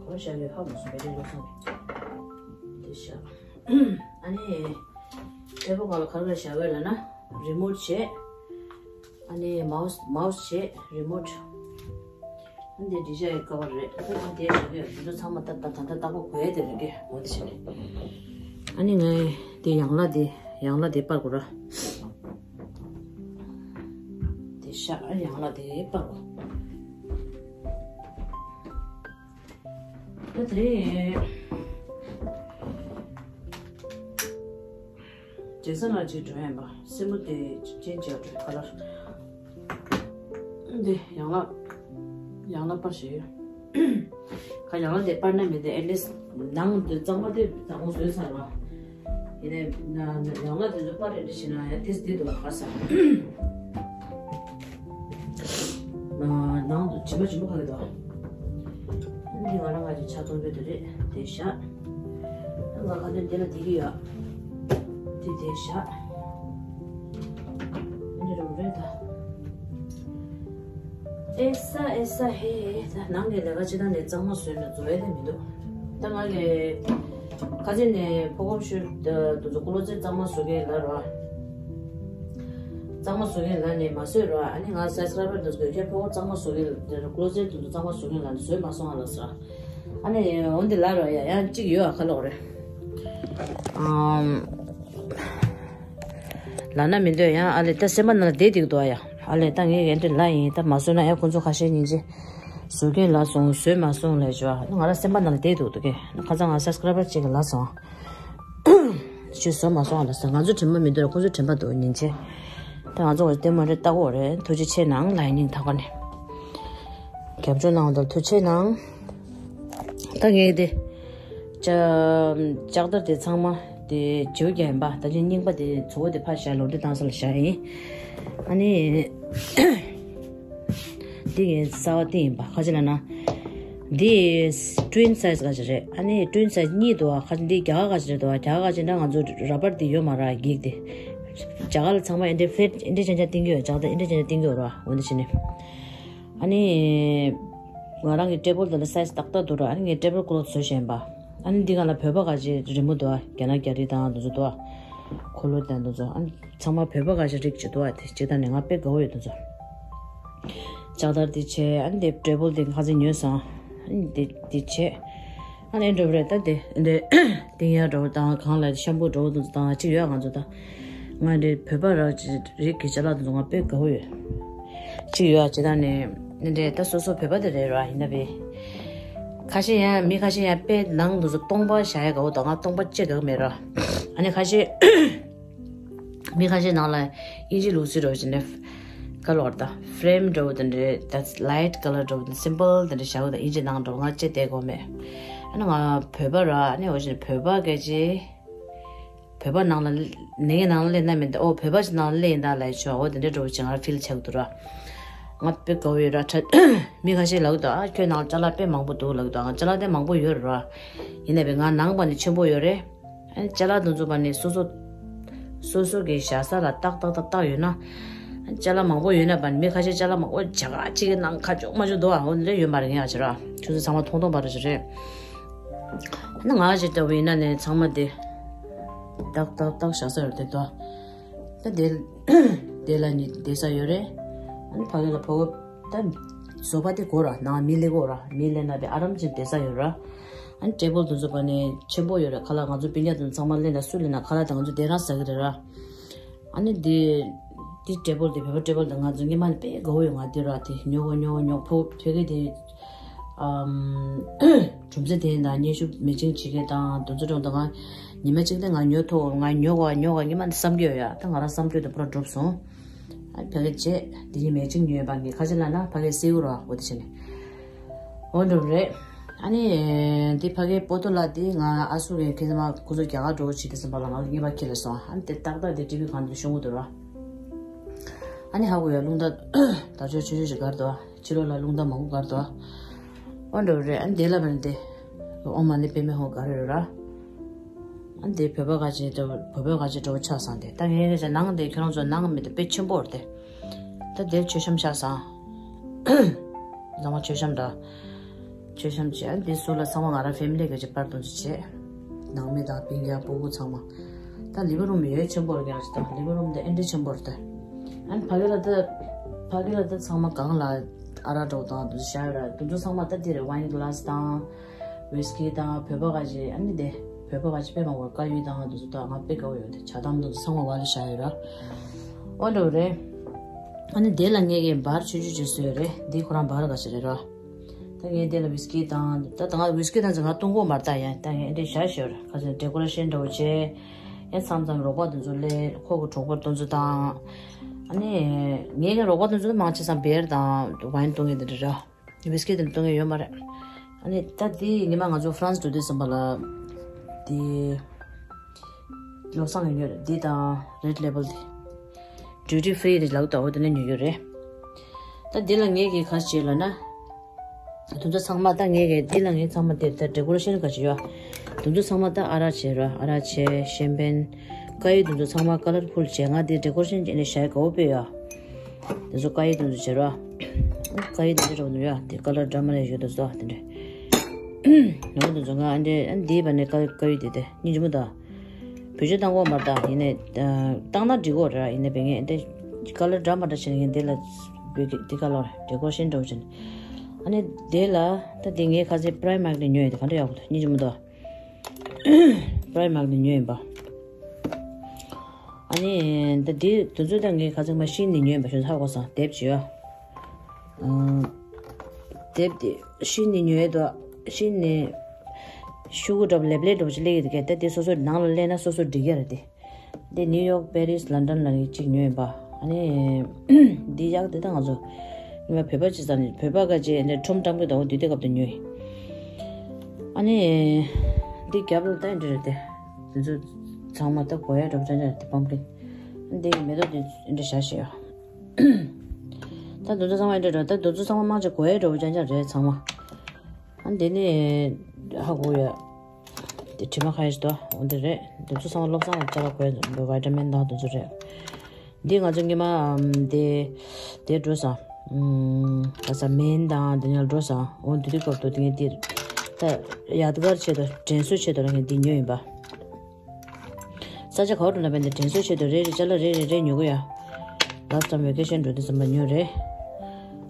བཞག་ཡོད་ཧ་མ་སོང་། བེ་ཏྲི་བློ་སོང་། དེ་བཞག་ཨ་ནི་ཊེ་བལ་སྒང་ལ་ག་རེ་ག་རེ་བཞག་ཡོད་ལབ་ན། རི་མོཊ་བྱས། ཨ་ནི་མའོ་སི་མའོ་སི་བྱས་རི་མོཊ། ཨ་འདི་འདྲི་བྱ་ཡི་ཀ་བར་རེད། ཨ་འདི་བྱ་ཡོད་འདི་ཚོ་ཚང་མ་ད་ད་ད་ད་ལྟ་པོ་གོ་ཡ་དེ་རེད་གི་འོ་དེ་བྱས་ནས། ཨ་ནི་ངས་དེ་ཡང་ལ་དེ་ཡང་ལ་དེ་པར་གོ་ར། དེ་ཤ་ཨ་ཡང་ལ་དེ་པར་གོ། ད་དེ་རེད། ཇེ་སན་ལ་ཅིག་འགྲོ་ཡིན་པ། སེན་མོ་དེ་ཅན་ཅིག་འགྲོ་ཁ་ལར། འདི་ཡང་ལ་ཡང་ལ་པར་ཞིག་ཡོད། ཁ་ཡང་ལ་དེ་པར་ན་མི་འདི་ཨེ་ལིས་ནང་དུ་གཙང་མ་དེ་དང་པོ་བཟོས་ཚར་བ། ཡིན་ནའི་ན་ཡང་ལ་དེ་ཚོ་པར་རེ་འདྲ་ཞིག་ན་ཡང་དེ་དེ་དུ་ཁ་ས། ནང་དུ་ཇི་མ་ཇི་མ་ཁ་གི་དོ། འདི་ང་རང་ང་ཅིག་ཆ་ཚང་བོད་དུ་རེད་དེ་ཤ། ང་ཁ་ཏོན་འདི་ལ་འདི་གི་ཡོད། འདི་དེ་ཤ། འདི་རུ་རེད་ད། ཨེ་ས་ཨེ་ས་ཧེ་ཧེ་ད་ནང་གི་ལས་ཀ་ཅི་ད་ནས་གཙང་མ་བཟོས་ནས་བཟོ་ཡ་དེ་མི་འདུག་ད་ང་གི་ཁ་ཅིག་ནས་ཕོ་ཁོམ་ཤུལ་དུ་ཚོ་ཀློ་ཛེ་གཙང་མ་བཟོ་མཁན་ལ་རོ། གཙང་མ་བཟོ་མཁན་ལ་ནས་མ་བཟོས་རོ། ཨ་ནི་ང་སབ་སི་ཀ་རའི་བར་དུ་དགོས་ཁྱད་ཕོ་གཙང་མ་བཟོ་མཁན་ཀློ་ཛེ་དུ་གཙང་མ་བཟོ་མཁན་ལ་ནས་བཟོས་མ་སོང་ཨ་ལ་ཟེར། ཨ་ནི་འོན་ཏེ་ལ་རོ་ཡ་ཡང་གཅིག་ཡོད་ཨ་ཁ་ལོག་རེད། ཨམ། ལ་ན་མི་འདོད་ཡང་ཨ་ལེ་ད་སེམས་པ་ནང་ལ་བསྡད་འདུག་དོ་ཡ། ཨ་ལེ་ད་ངས་ཡན་དུ་ལ་ཡིན་ད་མ་བཟོས་ན་ཡ་ཁོ་ཚོ་ཁ་ཤས་ཉིན་ཅི་བཟོ་མཁན་ལ་སོང་བཟོས་མ་སོང་ལས་བྱོས་ཨ་ང་ར་སེམས་པ་ནང་ལ་བསྡད་འདུག་འདུག་གི་ཁ་ཚ་ང་སབ་སི་ཀ་རའི་བར་གཅིག་གི་ལ་སོང་། ཅི་བཟོས་མ་སོང་ལ་ཟེར་ང་ཚོ་དྲན་པ་མི་འདུག་ཁོ་ཚོ་དྲན་པ་འདུག་ཉིན་བྱེད། ད་ང་ཚོ་ལྟད་མོ་རེ་ལྟ་གོ་རེད་ཐུགས་རྗེ་ཆེ་གནང་ལ་ཡིན་ཐག་པ་ནས། རྒྱབ་སྐྱོར་གནང་བ་དང་ཐུགས་རྗེ་གནང་། ད་ངས་དེ། ལྕགས་ལྕགས་དར་དེ་ཚང་མ་དེ་བྱེའུ་རྒྱག་ཡིན་པ་ད་ཅི་རྙིང་པ་དེ་མཚོ་བོ་དེ་ཕར་བཞག་ལོ་འདྲི་བཏང་ས་ལ་བཞག་ཡིན། ཨ་ནི། འདི་ངའི་གསར་བ་འདི་ཡིན་པ་ཁ་ཅིག་ལ་ན། འདི་ཊུ་ཝིན་སའི་ཛི་ག་ཅིག་རེད། ཨ་ནི་ཊུ་ཝིན་སའི་ཛི་གཉིས་འདུག་བ་ཁ་ཅིག་འདི་རྒྱ་གར་ག་ཅིག་རེད་འདུག་བ་རྒྱ་གར་ག་ཅིག་འདྲ་ང་ཚོ་ར་བར་འདི་ཡོད་མ་ར་འགྱིག་འདི། རྒྱ་གར་ལ་ཚང་མ་ཨེ་འདྲའི་ཕེ་ཊི་ཨེ་འདྲའི་ཅན་ཅན་བཏིང་གི་ཡོད་རྒྱ་གར་ཨེ་འདྲའི་ཅན་ཅན་བཏིང་གི་ཡོད་ར་འོ་འདི་བྱས་ནས། ཨ་ནི། ང་རང་གི་ཊེ་བལ་འདི་ལ་སའི་ཛི་ཏག་ཏག་འདུག་ར་ཨ་ནི་ངས་ཊེ་བལ་ཀོ་ལོཐ་བཟོས་བཞག་ཡིན་པ། ཨ་ནི་འདི་ག་ལ་བོད་པ་ག་ཅིག་རི་མོ་འདུག་བ་རྒྱ་ནག་རྒྱ་རིགས་དང་འདི་ཚོ་འདུག་བ། འཁོར་ལོ་དང་འདི་ཚོ་ཨ་ནི་ཚང་མ་བོད་པ་ག་ཅིག་རིགས་ཅིག་འདུག་བ་དེ་ཅིག་ད་ནི་ང་དཔེ་དགའ་བོ་ཡོད་འདི་ཚོ། ལྕགས་དར་འདི་བྱས་ཨ་ནི་འདི་ཊེ་བལ་འདི་ཁ་ཚིག་ཉོས་སོང་། ཨ་ནི་འདི་འདི་བྱས། ཨ་ནི་འགྲོ་བ་རེད་ད་འདི་འདི་འདི་ཡར་འགྲོ་བ་དང་གང་ལ་ཤམ་པུ་འགྲོ་བ་འདི་ཚོ་དང་ཅིག་ཡོད་ང་ཚོ་ད། ང་འདི་བོད་པ་ར་ཅིག་རིགས་ཀྱི་ཅ་ལག་འདི་ཚོ་ང་དཔེ་དགའ་བོ་ཡོད། ཅིག་ཡོད་ཨ་ཅི་ད་ནི་འདི་འདྲའི་ད་སོ་སོ་བོད་པ་དེ་རེད་ར་ཡིན་ན་བས། ཁ་ཤས་ཡང་མི་ཁ་ཤས་ཡང་དཔེ་ནང་དུ་སྟོང་པ་བཞག་ཡ་དགའ་བོ་དང་ང་སྟོང་པ་ཅེས་དགའ་གི་མེད་ར། ཨ་ནི་ཁ་ཤས་མི་ཁ་ཤས་ནང་ལ་དབྱིན་ཇི་ལུགས་སྲོལ་རོ་ཅི་ནས་ཁ་ལོར་ད་ཕེ་རེམ་འདྲ་བོ་དེ་འདྲའི་ད་ལའིཊ་ཁ་ལར་འདྲ་བོ་དེ་སིམ་པལ་དེ་འདྲ་བཞག་གི་ད་དབྱིན་ཇི་ནང་འདྲ་བོ་ང་ཅེས་དེ་དགོས་མེད། ཨ་ནི་ང་བོད་པ་ར་ཨ་ནི་འོ་ཅི་ནས་བོད་པ་སྐད་ཅེས། བོད་པ་ནང་ལ་ནས་ནང་ལ་སླེབས་ན་མི་འདུག་ཨོ་བོད་པ་ཞིག་ནང་ལ་སླེབས་ཡིན་ད་ལབ་ཆོག་ཨོ་དེ་འདྲའི་འདྲ་བོ་ཅིག་ང་ལ་ཕིལ་ཆགས་འདུག་ར། ང་དཔེ་དགའ་བོ་ཡོད་ར་ཁྲ། མི་ཁ་ཤས་ལབ་འདུག་ཨ་ཁྱོད་ནང་ལ་ཅ་ལག་དཔེ་མང་པོ་འདུག་ལབ་འདུག་ཨ་ཅ་ལག་དེ་མང་པོ་ཡོད་ར། ཡིན་ནའི་བས་ང་ནང་པ་ནི་ཆེན་པོ་ཡོད་རེད། ཨ་ཅ་ལག་དེ་ཚོ་པ་ནི་སོ་སོ། སོ་སོ་གི་བཞག་ས་ལ་ཏག་ཏག་ཏག་ཏག་ཡོད་ན། ཨ་ཅ་ལག་མང་པོ་ཡོད་ན་པ་ནི་མི་ཁ་ཤས་ཅ་ལག་མང་པོ་བྱ་ག་གཅིག་གི་ནང་ཁ་ཅོག་མ་ཅོག་འདུག་ཨ་འོ་འདི་འདྲ་ཡོད་མ་རེད་ངས་ཨ་ཅེ་ར། ཁྱོད་ཚོ་ཚང་མ་མཐོང་མཐོང་པ་རེད་རེད། ཨ་ནི་ང་ཅིག་ལྟ་བུ་ཡིན་ན་ནི་ཚང་མ་དེ། ཏག་ཏག་ཏག་བཞག་ས་ཡོད་རེད་དོ། ད་དེ། དེ་ལ་ནི་བསྡད་ས་ཡོད་རེད། ཨ་ནི་ཕ་གི་ལ་ཕོ་བོ། ད། བཟོ་པ་དེ་གོ་ར་ནང་མི་ལས་གོ་ར་མི་ལས་ན་དེ་ཨ་རམ་ཅིག་བསྡད་ས་ཡོད་ར། ཨ་ནི་ཊེ་བལ་དེ་ཚོ་པ་ནི་ཆེན་པོ་ཡོད་རེད་ཁ་ལག་ང་ཚོ་སྤུན་ཀྱག་དེ་ཚོ་ཚང་མ་ལེན་ན་སུ་ལེན་ན་ཁ་ལག་དེ་ང་ཚོ་དེ་རང་ཟ་གི་རེད་ར། ཨ་ནི་དེ། དེ་ཊེ་བལ་དེ་བོད་པ་ཊེ་བལ་དེ་ང་ཚོ་སྔོན་མ་ནས་དཔེ་དགའ་བོ་ཡོད་ང་དེ་ར་དེ་ཉོ་གོ་ཉོ་གོ་ཉོ་ཕོ་ཕ་གི་དེ། ཨམ། གྲུམ་ཚེ་དེ་ཡིན་ད་སྙན་ཞུ་མེ་ཅིང་བྱེད་མཁན་དང་དུ་ཚོ་གྲོང་དང་ང་ཉི་མ་གཅིག་དེ་ང་ཉོ་ཐུབ་ང་ཉོ་གོ་ཉོ་གོ་སྔོན་མ་ནས་བསམ་གྱི་ཡོད་ཡ་ད་ང་རང་བསམ་གྱི་ཡོད་དེ་པུ་ར་འགྲུབ་སོང་། ཨ་ཕ་གི་བྱས་དེ་ཉིན་མེ་ཅིང་ཉོས་པ་ངས་ཁ་ཆེ་ལ་ན་ཕ་གི་སེའུ་ར་འོ་དེ་བྱས་ནས། འོ་འགྲུབ་རེད། ཨ་ནི། འདི་ཕ་གའི་པོ་ཏོ་ལ་དེ་ང་ཨ་སུ་གི་ཁྱེད་ཚང་མ་ཁོ་ཚོ་རྒྱ་གར་འགྲོ་བྱེད་དུས་ཙམ་པ་ལ་ང་ལ་རྔན་པ་ཁྱེར་རེ་སོང་ཨ་ནི་དེ་ཏག་ཏག་དེ་ཊི་བི་སྒང་དུ་ཤོང་གི་འདུག་ར། ཨ་ནི་ཧ་གོ་ཡ་རླུང་རྟ་དར་ལྕོག་ཆུང་ཆུང་ཞིག་བསྒར་འདུག་ཨ་ཕྱི་ལོགས་ལ་རླུང་རྟ་མང་པོ་བསྒར་འདུག་ཨ། འོ་འགྲོ་རེད་ཨ་ནི་དེ་ལ་བར་དེ་ཨོཾ་མ་ཎི་པདྨེ་ཧཱུྃ་བསྒར་རེད་ར། ཨ་ནི་དེ་བོད་པ་ག་ཅིག་འགྲོ་བོད་པ་ག་ཅིག་འགྲོ་ཆགས་སང་དེ་ད་ངས་ངས་ནང་དེ་ཁྱོད་རང་ཚོ་ནང་མི་དེ་དཔེ་ཆེན་པོ་རེད་དེ། ད་དེར་མཆོད་བཤམས་ཆགས་སང་། ཚང་མ་མཆོད་བཤམས་འདྲ། མཆོད་བཤམས་བྱས་ཨ་འདི་ཟུར་ལ་ཚང་མ་ང་རང་ཕེ་མི་ལི་གི་ཅིག་པར་དུ་ཅིག་བྱས། ནང་མི་དང་སྤུན་ཀྱག་སྤུ་གུ་ཚང་མ། ད་ལི་བི་རུམ་ཡོད་ཆེན་པོ་རེད་ཀྱང་ཅིག་ད་ལི་བི་རུམ་དེ་ཨེ་འདྲ་ཆེན་པོ་རེད་ད། ཨ་ནི་ཕ་གི་ལ་ད། ཕ་གི་ལ་ད་ཚང་མ་གང་ལ་ཨ་རག་འདྲ་བོ་དང་དེ་ཚོ་བཞག་ཡོད་ར། དེ་ཚོ་ཚང་མ་ད་དེ་རེད། ཝའིན་གི་ལཱ་སི་དང་ཝིས་ཀི་དང་བོད་པ་ག་ཅིག་ཨ་ནི་དེ་བོད་པ་ག་ཅིག་དཔེ་མང་པོ་དཀར་ཡོལ་དང་དེ་ཚོ་དང་ང་དཔེ་དགའ་བོ་ཡོད་དེ་ཇ་དམ་དེ་ཚོ་ཚང་མ་བ་ལ་བཞག་ཡོད་ར། འོ་འདྲ་བོ་རེད། ཨ་ནི་དེ་ལ་ངས་གི་བར་ཆུང་ཆུང་ཅིག་བཟོས་ཡོད་རེད། འདི་ཁོ་རང་བར་ག་ཅིག་རེད་ར། ད་ངས་དེ་ལ་ཝིས་ཀི་དང་ད་ད་ང་ཝིས་ཀི་དང་ཚོ་ང་བཏུང་གོ་མ་རེད། ད་ཡང་ད་ངས་འདི་བཞག་ཞོར་ཁ་སང་ཌེ་ཀོ་རེ་ཤན་འདྲ་བོ་བྱས། ཡང་མཚམས་མཚམས་རོགས་པ་དེ་ཚོ་སླེབས། ཁོ་གི་གྲོགས་པོ་དེ་ཚོ་དང་། ཨ་ནི་ངས་ཀྱང་རོགས་པ་དེ་ཚོ་མང་ཆེ་ས་བི་ཡར་དང་ཝའིན་བཏུང་མཁན་དེ་འདྲ་རེད། ཝིས་ཀི་དེ་འདྲ་བཏུང་མཁན་ཡོད་མ་རེད། ཨ་ནི་ད་དེ་ཉི་མ་ང་ཚོ་ཧྥ་རན་སི་འགྲོ་དུས་ཙམ་པ་ལ་དེ། བློ་བཟང་གིས་ཉོས་རེད། འདི་དང་རེཌ་ལེ་བལ་དེ། ཌིའུ་ཊི་ཧྥི་རི་རེད་ལབ་ད། འོ་དེ་ནས་ཉོས་ཡོད་རེད། ད་འདི་ལ་ངས་ཀྱིས་ག་རེ་བྱས་ལབ་ན། དེ་ཚོ་ཚང་མ་ད་ངས་ཀྱིས་འདི་ལ་ངས་ཚང་མ་དེ་ད་ཌེ་ཀོ་རེ་ཤན་ག་རེ་བྱས་ཡོད། དེ་ཚོ་ཚང་མ་ད་ཨ་རག་བྱས་ར། ཨ་རག་བྱས། ཤེམ་པེན། དཀར་ཡོལ་དེ་ཚོ་ཚང་མ་ཀ་ལར་ཕུལ་བྱས། ང་དེ་ཌེ་ཀོ་རེ་ཤན་བྱས་ནས་བཞག་དགའ་བོ་དཔེ་ཡོད། དེ་ཚོ་དཀར་ཡོལ་དེ་ཚོ་བྱས་ར། དཀར་ཡོལ་དེ་འདྲ་འདྲ་བོ་ཡོད། དེ་ཀ་ལར་འདྲ་མི་འདྲ་ཡོད་དེ་ཚོ་དེ་འདྲ། ནོར་དེ་ཚོ་ང་ཨ་འདྲ་ཨ་འདིའི་བར་ནས་དཀར་དཀར་ཡོལ་དེ་དེ་སྙིང་རྗེ་མོ་ད། བེད་སྤྱོད་བཏང་གོ་མ་རེད། ད་ཡིན་ནའི་ཨ་བཏང་ན་འགྲིག་གོ་རེད། ཡིན་ནའི་བེད་ངས་དེ་ཀ་ལར་འདྲ་མི་འདྲ་བྱས་ནས་ངས་འདི་ལ་བེད་ཀྱི་འདི་ཀ་ལར་ཌེ་ཀོ་རེ་ཤན་འདྲ་བོ་བྱས་ནས། ཨ་ནི་དེ་ལ་ད་དེ་ངས་ཁ་སང་པྲའི་མཱག་ནས་ཉོས་ཡོད་དེ། ག་འདྲ་ཡག་པོ་འདུག་སྙིང་རྗེ་མོ་འདུག་པྲའི་མཱག་ནས་ཉོས་ཡིན་པ། ཨ་ནི་ད་དེ་དེ་ཚོ་ད་ངས་ཁ་སང་མ་ཤིན་ནས་ཉོས་ཡིན་པ། ཞུ་ཧ་གོ་སོང་། དེབ་བྱས་ཡོད། ཨ་དེབ་དེ་ཤིན་ནས་ཉོས་ཡོད་དོ། ཤིན་ནས་ཤོག་གུ་འདྲ་པོ་ལེབ་ལེབ་འདྲ་པོ་ཅིག་སླེབས་ཡོད་དེ། ད་དེ་སོ་སོའི་ནང་ལ་སླེབས་ན་སོ་སོ་འགྲིག་ཡ་རེད་དེ། འདི་ནིའུ་ཡོག་པེ་རིས་ལན་ཌན་ལ་ནི་གཅིག་ཉོས་ཡིན་པ། ཨ་ནི་འདི་ཡག་འདི་ད་ང་ཚོ་ཉི་མ་བོད་པ་ཅིག་ཙམ་ནས་བོད་པ་ག་ཅེ་འདི་ཁྲོམ་ཀྲམ་གི་དོ་དུས་དེ་སྐབས་དུ་ཉོས་ཡིན། ཨ་ནི་འདི་རྒྱབ་ལ་ད་འདི་རེད་དེ། འདི་ཚོ་ཚང་མ་ད་གོ་ཡ་འགྲོ་ཅན་ཅན་དེ་པམ་ཀིན། འདི་མེ་ཏོག་འདི་འདི་བཞག་ཤེས་ཡ། ད་འདི་ཚོ་ཚང་མ་འདི་འདྲ། ད་འདི་ཚོ་ཚང་མ་མང་ཆེ་གོ་ཡ་འགྲོ་ཅན་ཅན་རེད་ཚང་མ། ཨ་འདི་ནི་ཧ་གོ་ཡ། དེ་དྲི་མ་ཁ་ཡེ་ཞིག་ཏོ། འོ་འདི་རེད། འདི་ཚོ་ཚང་མ་བློ་བཟང་ལ་ཅ་ལག་དགོས་འདུག་བི་ཊ་མིན་དང་འདི་ཚོ་རེད། འདི་ང་ཚོ་སྔོན་མ་ཨམ་དེ་དེ་འགྲོ་ས། ཨམ་ག་ས་མེན་དང་དེ་ནས་འགྲོ་ས། འོ་འདི་དུས་སྐབས་དུ་དེ་ངས་དེ་ད་ཡ་ད་གར་ཆེད་དུ་དྲན་གསོ་ཆེད་དུ་ལ་ངས་འདི་ཉོས་ཡིན་པ། ས་ཆ་ག་བར་དུ་ན་བས་འདི་དྲན་གསོ་ཆེད་དུ་རེ་རེ་ཅ་ལག་རེ་རེ་རེ་ཉོ་གི་ཡ། ལ་སི་ཊི་ཊའིམ་ཝེ་ཀེ་ཤན་འགྲོ་དུས་ཙམ་པ་ཉོས་རེད།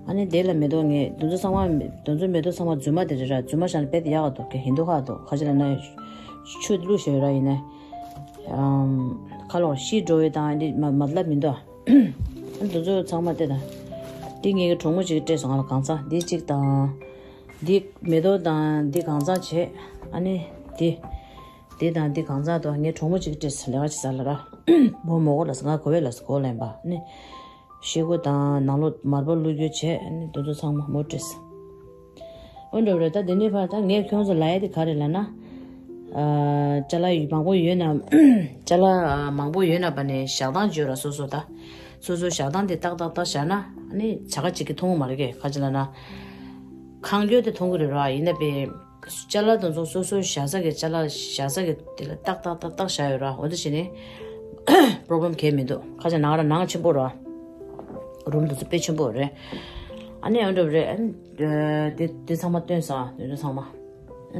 ཨ་ནི་དེ་ལ་མེ་ཏོག་ངས་དུང་ཚོ་ཚང་མ་དུང་ཚོ་མེ་ཏོག་ཚང་མ་རྫུན་མ་དེ་རེད་ར། རྫུན་མ་བཞག་ན་དཔེ་དེ་ཡག་ག་འདུག་ག་ཧིན་དུ་ཁག་འདུག་ཁ་ཅིག་ལ་ན་ཆུ་བླུགས་ཤེས་ར། ཡིན་ནའི་ཁ་ལོ་ཤི་འགྲོ་བའི་དང་འདི་མ་མ་ལབ་མི་འདུག་ཨ་ནི་དུང་ཚོ་ཚང་མ་དེ་དང་། འདི་ངའི་གྲོགས་མོ་ཅིག་གིས་སྤྲད་སོང་ང་ལ་གང་ཚང་། འདི་གཅིག་དང་། འདི་མེ་ཏོག་དང་འདི་གང་ཚང་བྱས། ཨ་ནི་འདི། དེ་དང་དེ་གང་ཚང་དུ་ངའི་གྲོགས་མོ་གཅིག་སྤྲད་ལས་ཀ་བྱེད་ས་ལ་ར། མོ་མོ་གོ་ལ་ས་ང་གོ་བས་ལ་ས་གོ་ལེན་པ་ནི། ཤེལ་སྒོ་དང་ནང་ལོགས་མར་པོ་བླུགས་རྒྱུ་བྱས་ནི་དེ་ཚོ་ཚང་མ་མོ་སྤྲད། འོ་འདྲ་བ་རེད། ད་དེ་ནས་ཕར་ད་ངས་ཁྱོད་ཚོ་ལ་ཡ་དེ་ག་རེ་ལབ་ན། ཅ་ལག་མང་པོ་ཡོད་ན། ཅ་ལག་མང་པོ་ཡོད་ན་པ་ནས་བཞག་སྟངས་བརྗོད་ར་སོ་སོ་ད། སོ་སོ་བཞག་སྟངས་དེ་ཏག་ཏག་ཏག་བཞག་ན་ནི་བྱ་དགའ་གཅིག་གི་མཐོང་གི་མ་རེད་གས། ག་ཅི་ལབ་ན། ཁང་སྐྱོ་དེ་མཐོང་གི་རེད་ར། ཡིན་ན་པས། ཅ་ལག་དེ་ཚོ་སོ་སོའི་བཞག་ས་གི་ཅ་ལག་བཞག་ས་གི་དེ་ལ་ཏག་ཏག་ཏག་ཏག་བཞག་ཡོད་ར། འོ་དེ་བྱས་ནས་པོ་རོབ་ལེམ་གང་ཡང་མི་འདུག་ཁ་ཅིག་ནང་ར་ནང་ཆེན་པོ་ར། རུམ་དེ་ཚོ་དཔེ་ཆེན་པོ་རེད། ཨ་ནི་འོ་འདྲ་རེད། ཨ་ནི་དེ་དེ་ཚང་མ་སྟོན་ས་དེ་ཚོ་ཚང་མ་འོ་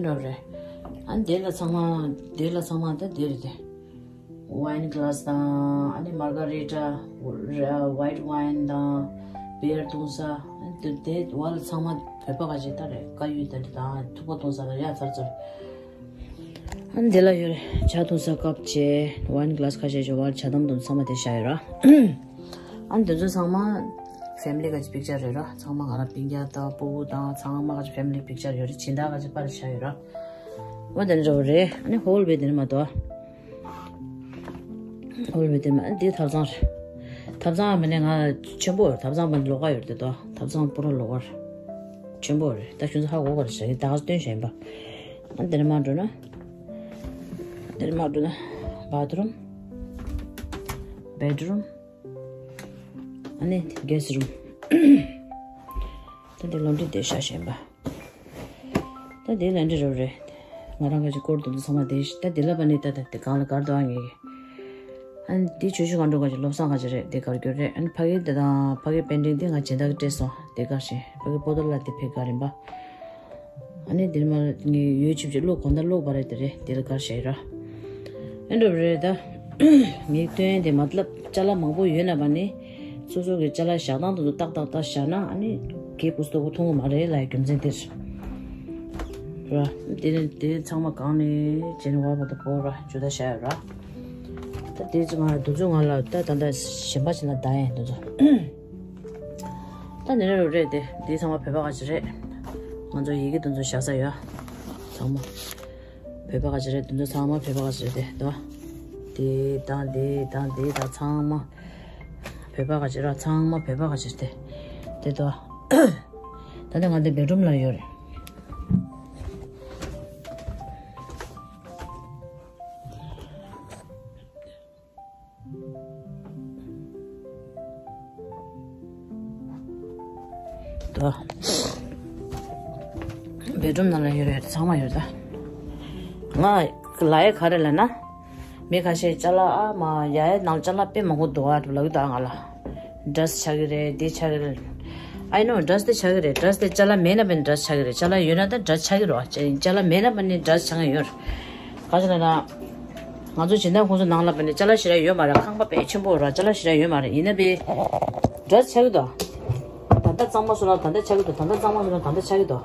འདྲ་རེད། ཨ་ནི་དེ་ལ་ཚང་མ་དེ་ལ་ཚང་མ་ད་དེ་རེད་དེ། ཝའིན་གི་ལཱ་སི་དང་ཨ་ནི་མར་ག་རི་ཊ། ཝའིཊ་ཝའིན་དང་། བི་ཡར་བཏུང་ས། ཨ་ནི་དེ་བ་ལ་ཚང་མ་བོད་པ་ག་ཅིག་ད་རེད། དཀར་ཡོལ་དེ་འདྲ་དང་ཐུག་པ་བཏུང་ས་ལ་ཡ་ཚར་ཚར། ཨ་ནི་དེ་ལ་ཡོད་རེད། ཇ་བཏུང་ས་ཀབ་བྱས། ཝའིན་གི་ལཱ་སི་ཁ་ཤས་ཤིག་བ་ལ་ཇ་དམ་དང་ཚང་མ་དེ་བཞག་ཡོད་ར། ཨ་ནི་དེ་ཚོ་ཚང་མ་ཕེ་མི་ལི་ག་ཅིག་པིག་ཅར་ཡོད་ར། ཚང་མ་ང་རང་སྤུན་ཀྱག་དང་སྤུ་གུ་དང་ཚང་མ་ག་ཅིག་ཕེ་མི་ལི་པིག་ཅར་ཡོད་རེད། སྦྱིན་བདག་ག་ཅིག་པར་བཞག་ཡོད་ར། འོ་དེ་འདྲ་བོ་རེད། ཨ་ནི་ཧོལ་བེ་དེ་ནི་མ་གཏོགས། ཨོལ་མི་དེ་མ་འདི་ཐབ་ཚང་རེད། ཐབ་ཚང་མ་ནས་ང་ཆེན་པོ་རེད། ཐབ་ཚང་མ་ནས་ལོགས་ཀ་ཡོད་རེད་དོ། ཐབ་ཚང་པུ་ར་ལོགས་ཀ་རེད། ཆེན་པོ་རེད། ད་ཁྱོད་ཚོ་ཧ་གོ་ག་རེ་བྱ་གི་ད་ག་སྟོན་བྱས་ཡིན་པ། ཨ་འདིར་མ་འགྲོ་ན། འདིར་མ་འགྲོ་ན། བྷ་ཐི་རུམ། བེད་རུམ། ཨ་ནི་གེ་སི་རུམ། ད་འདི་ལོན་ཌི་རི་དེ་བཞག་བཞིན་པ། ད་དེ་ལོན་ཌི་རི་རེད། ང་རང་ག་ཅིག་སྐོར་དུ་འདི་ཚང་མ་དེ་ད་དེ་ལ་བ་ནི་ད་ད་དེ་གང་ལ་གར་དུ་ཨ་ངེས། ཨ་ནི་དེ་ཆུ་ཆུ་གང་འགྲོ་ག་ཅིག་བློ་བཟང་ག་ཅིག་རེད། དེ་གར་གྱུར་རེད། ཨ་ནི་ཕ་གི་དེ་དང་ཕ་གི་པེན་ཊིང་དེ་ང་སྦྱིན་བདག་གི་སྤྲད་སོང་། དེ་གར་ཞིང་ཕ་གི་པོ་ཏོ་ལ་དེ་ཕེ་གར་ཡིན་པ། ཨ་ནི་དེར་མ་ངས་ཡོལ་ཆིབས་ཀྱི་གློག་གོང་ད་གློག་བ་རེད་དེ་རེད། དེ་ལ་གར་ཞིག་ར། ཨེ་འགྲོ་རེད་ད། ངས་སྟོན་དེ་མ་ལབ་ཅ་ལག་མང་པོ་ཡོད་ན་བ་ནི། སོ་སོ་གི་ཅ་ལག་བཞག་སྟངས་དེ་ཚོ་ཏག་ཏག་ཏག་བཞག་ན་ཨ་ནི་གད་ཕུ་སུ་དོ་པོ་མཐོང་གི་མ་རེད་ལབ་ཡ་རྒྱུ་མཚན་དེ་རེད། ར། དེ་ནས་དེ་ཚང་མ་གང་ནས་བྱས་ནས་བར་བར་དུ་བོར་ར་ཇུ་ད་བཞག་ཡོད་ར། ད་དེ་ཚོ་ང་དུ་ཚོ་ང་ལ་ད་ད་ད་གཞན་པ་ཞིག་ལ་ད་ཡིན་དུ་ཚོ། ད་ནི་རེད་རེད་དེ་དེ་ཚང་མ་བོད་པ་ག་ཅི་རེད། ང་ཚོ་ཡི་གེ་དུ་ཚོ་བཞག་ས་ཡོད། ཚང་མ་བོད་པ་ག་ཅི་རེད་དུ་ཚོ་ཚང་མ་བོད་པ་ག་ཅི་རེད་དེ་དོ། དེ་དང་དེ་དང་དེ་དང་ཚང་མ། བོད་པ་ག་ཅི་ར་ཚང་མ་བོད་པ་ག་ཅི་སྟེ། དེ་དོ། ད་ནི་ང་འདི་བེད་རུམ་ལ་ཡོད་རེད། དོ། བེད་རུམ་ནང་ལ་ཡོད་རེད་ཚང་མ་ཡོད་ད། ང་ལ་ཡ་ག་རེ་ལ་ན། མི་ཁ་ཤས་ཅ་ལག་ཨ་མ་ཡ་ཡ་ནང་ཅ་ལག་དཔེ་མང་པོ་འདུག་ཨ་ལབ་ཀྱི་འདུག་ང་ལ། ཌ་རེ་སི་ཆགས་ཀྱི་རེད་འདི་ཆགས་ཀྱི་རེད། I know ཌ་རེ་སི་དེ་ཆགས་ཀྱི་རེད། ཌ་རེ་སི་དེ་ཅ་ལག་མེད་ན་པ་ནི་ཌ་རེ་སི་ཆགས་ཀྱི་རེད། ཅ་ལག་ཡོད་ན་ད་ཌ་རེ་སི་ཆགས་ཀྱི་རེད་བ། ཅ་ལག་མེད་ན་པ་ནི་ཌ་རེ་སི་ཆགས་ཀྱི་ཡོད་རེད། ག་ཅི་ལབ་ན། ང་ཚོ་སྦྱིན་བདག་ཁོང་ཚོ་ནང་ལ་པ་ནི་ཅ་ལག་ཞེ་དྲག་ཡོད་མ་རེད། ཁང་པ་དཔེ་ཆེན་པོ་རེད། ཅ་ལག་ཞེ་དྲག་ཡོད་མ་རེད། ཡིན་ན་པའི་ཌ་རེ་སི་ཆགས་ཀྱི་འདུག་ད་ལྟ་གཙང་མ་བཟོ་ན་ད་ལྟ་ཆགས་ཀྱི་འདུག་ད་ལྟ་གཙང་མ་བཟོ་ན་ད་ལྟ་ཆགས་ཀྱི་འདུག་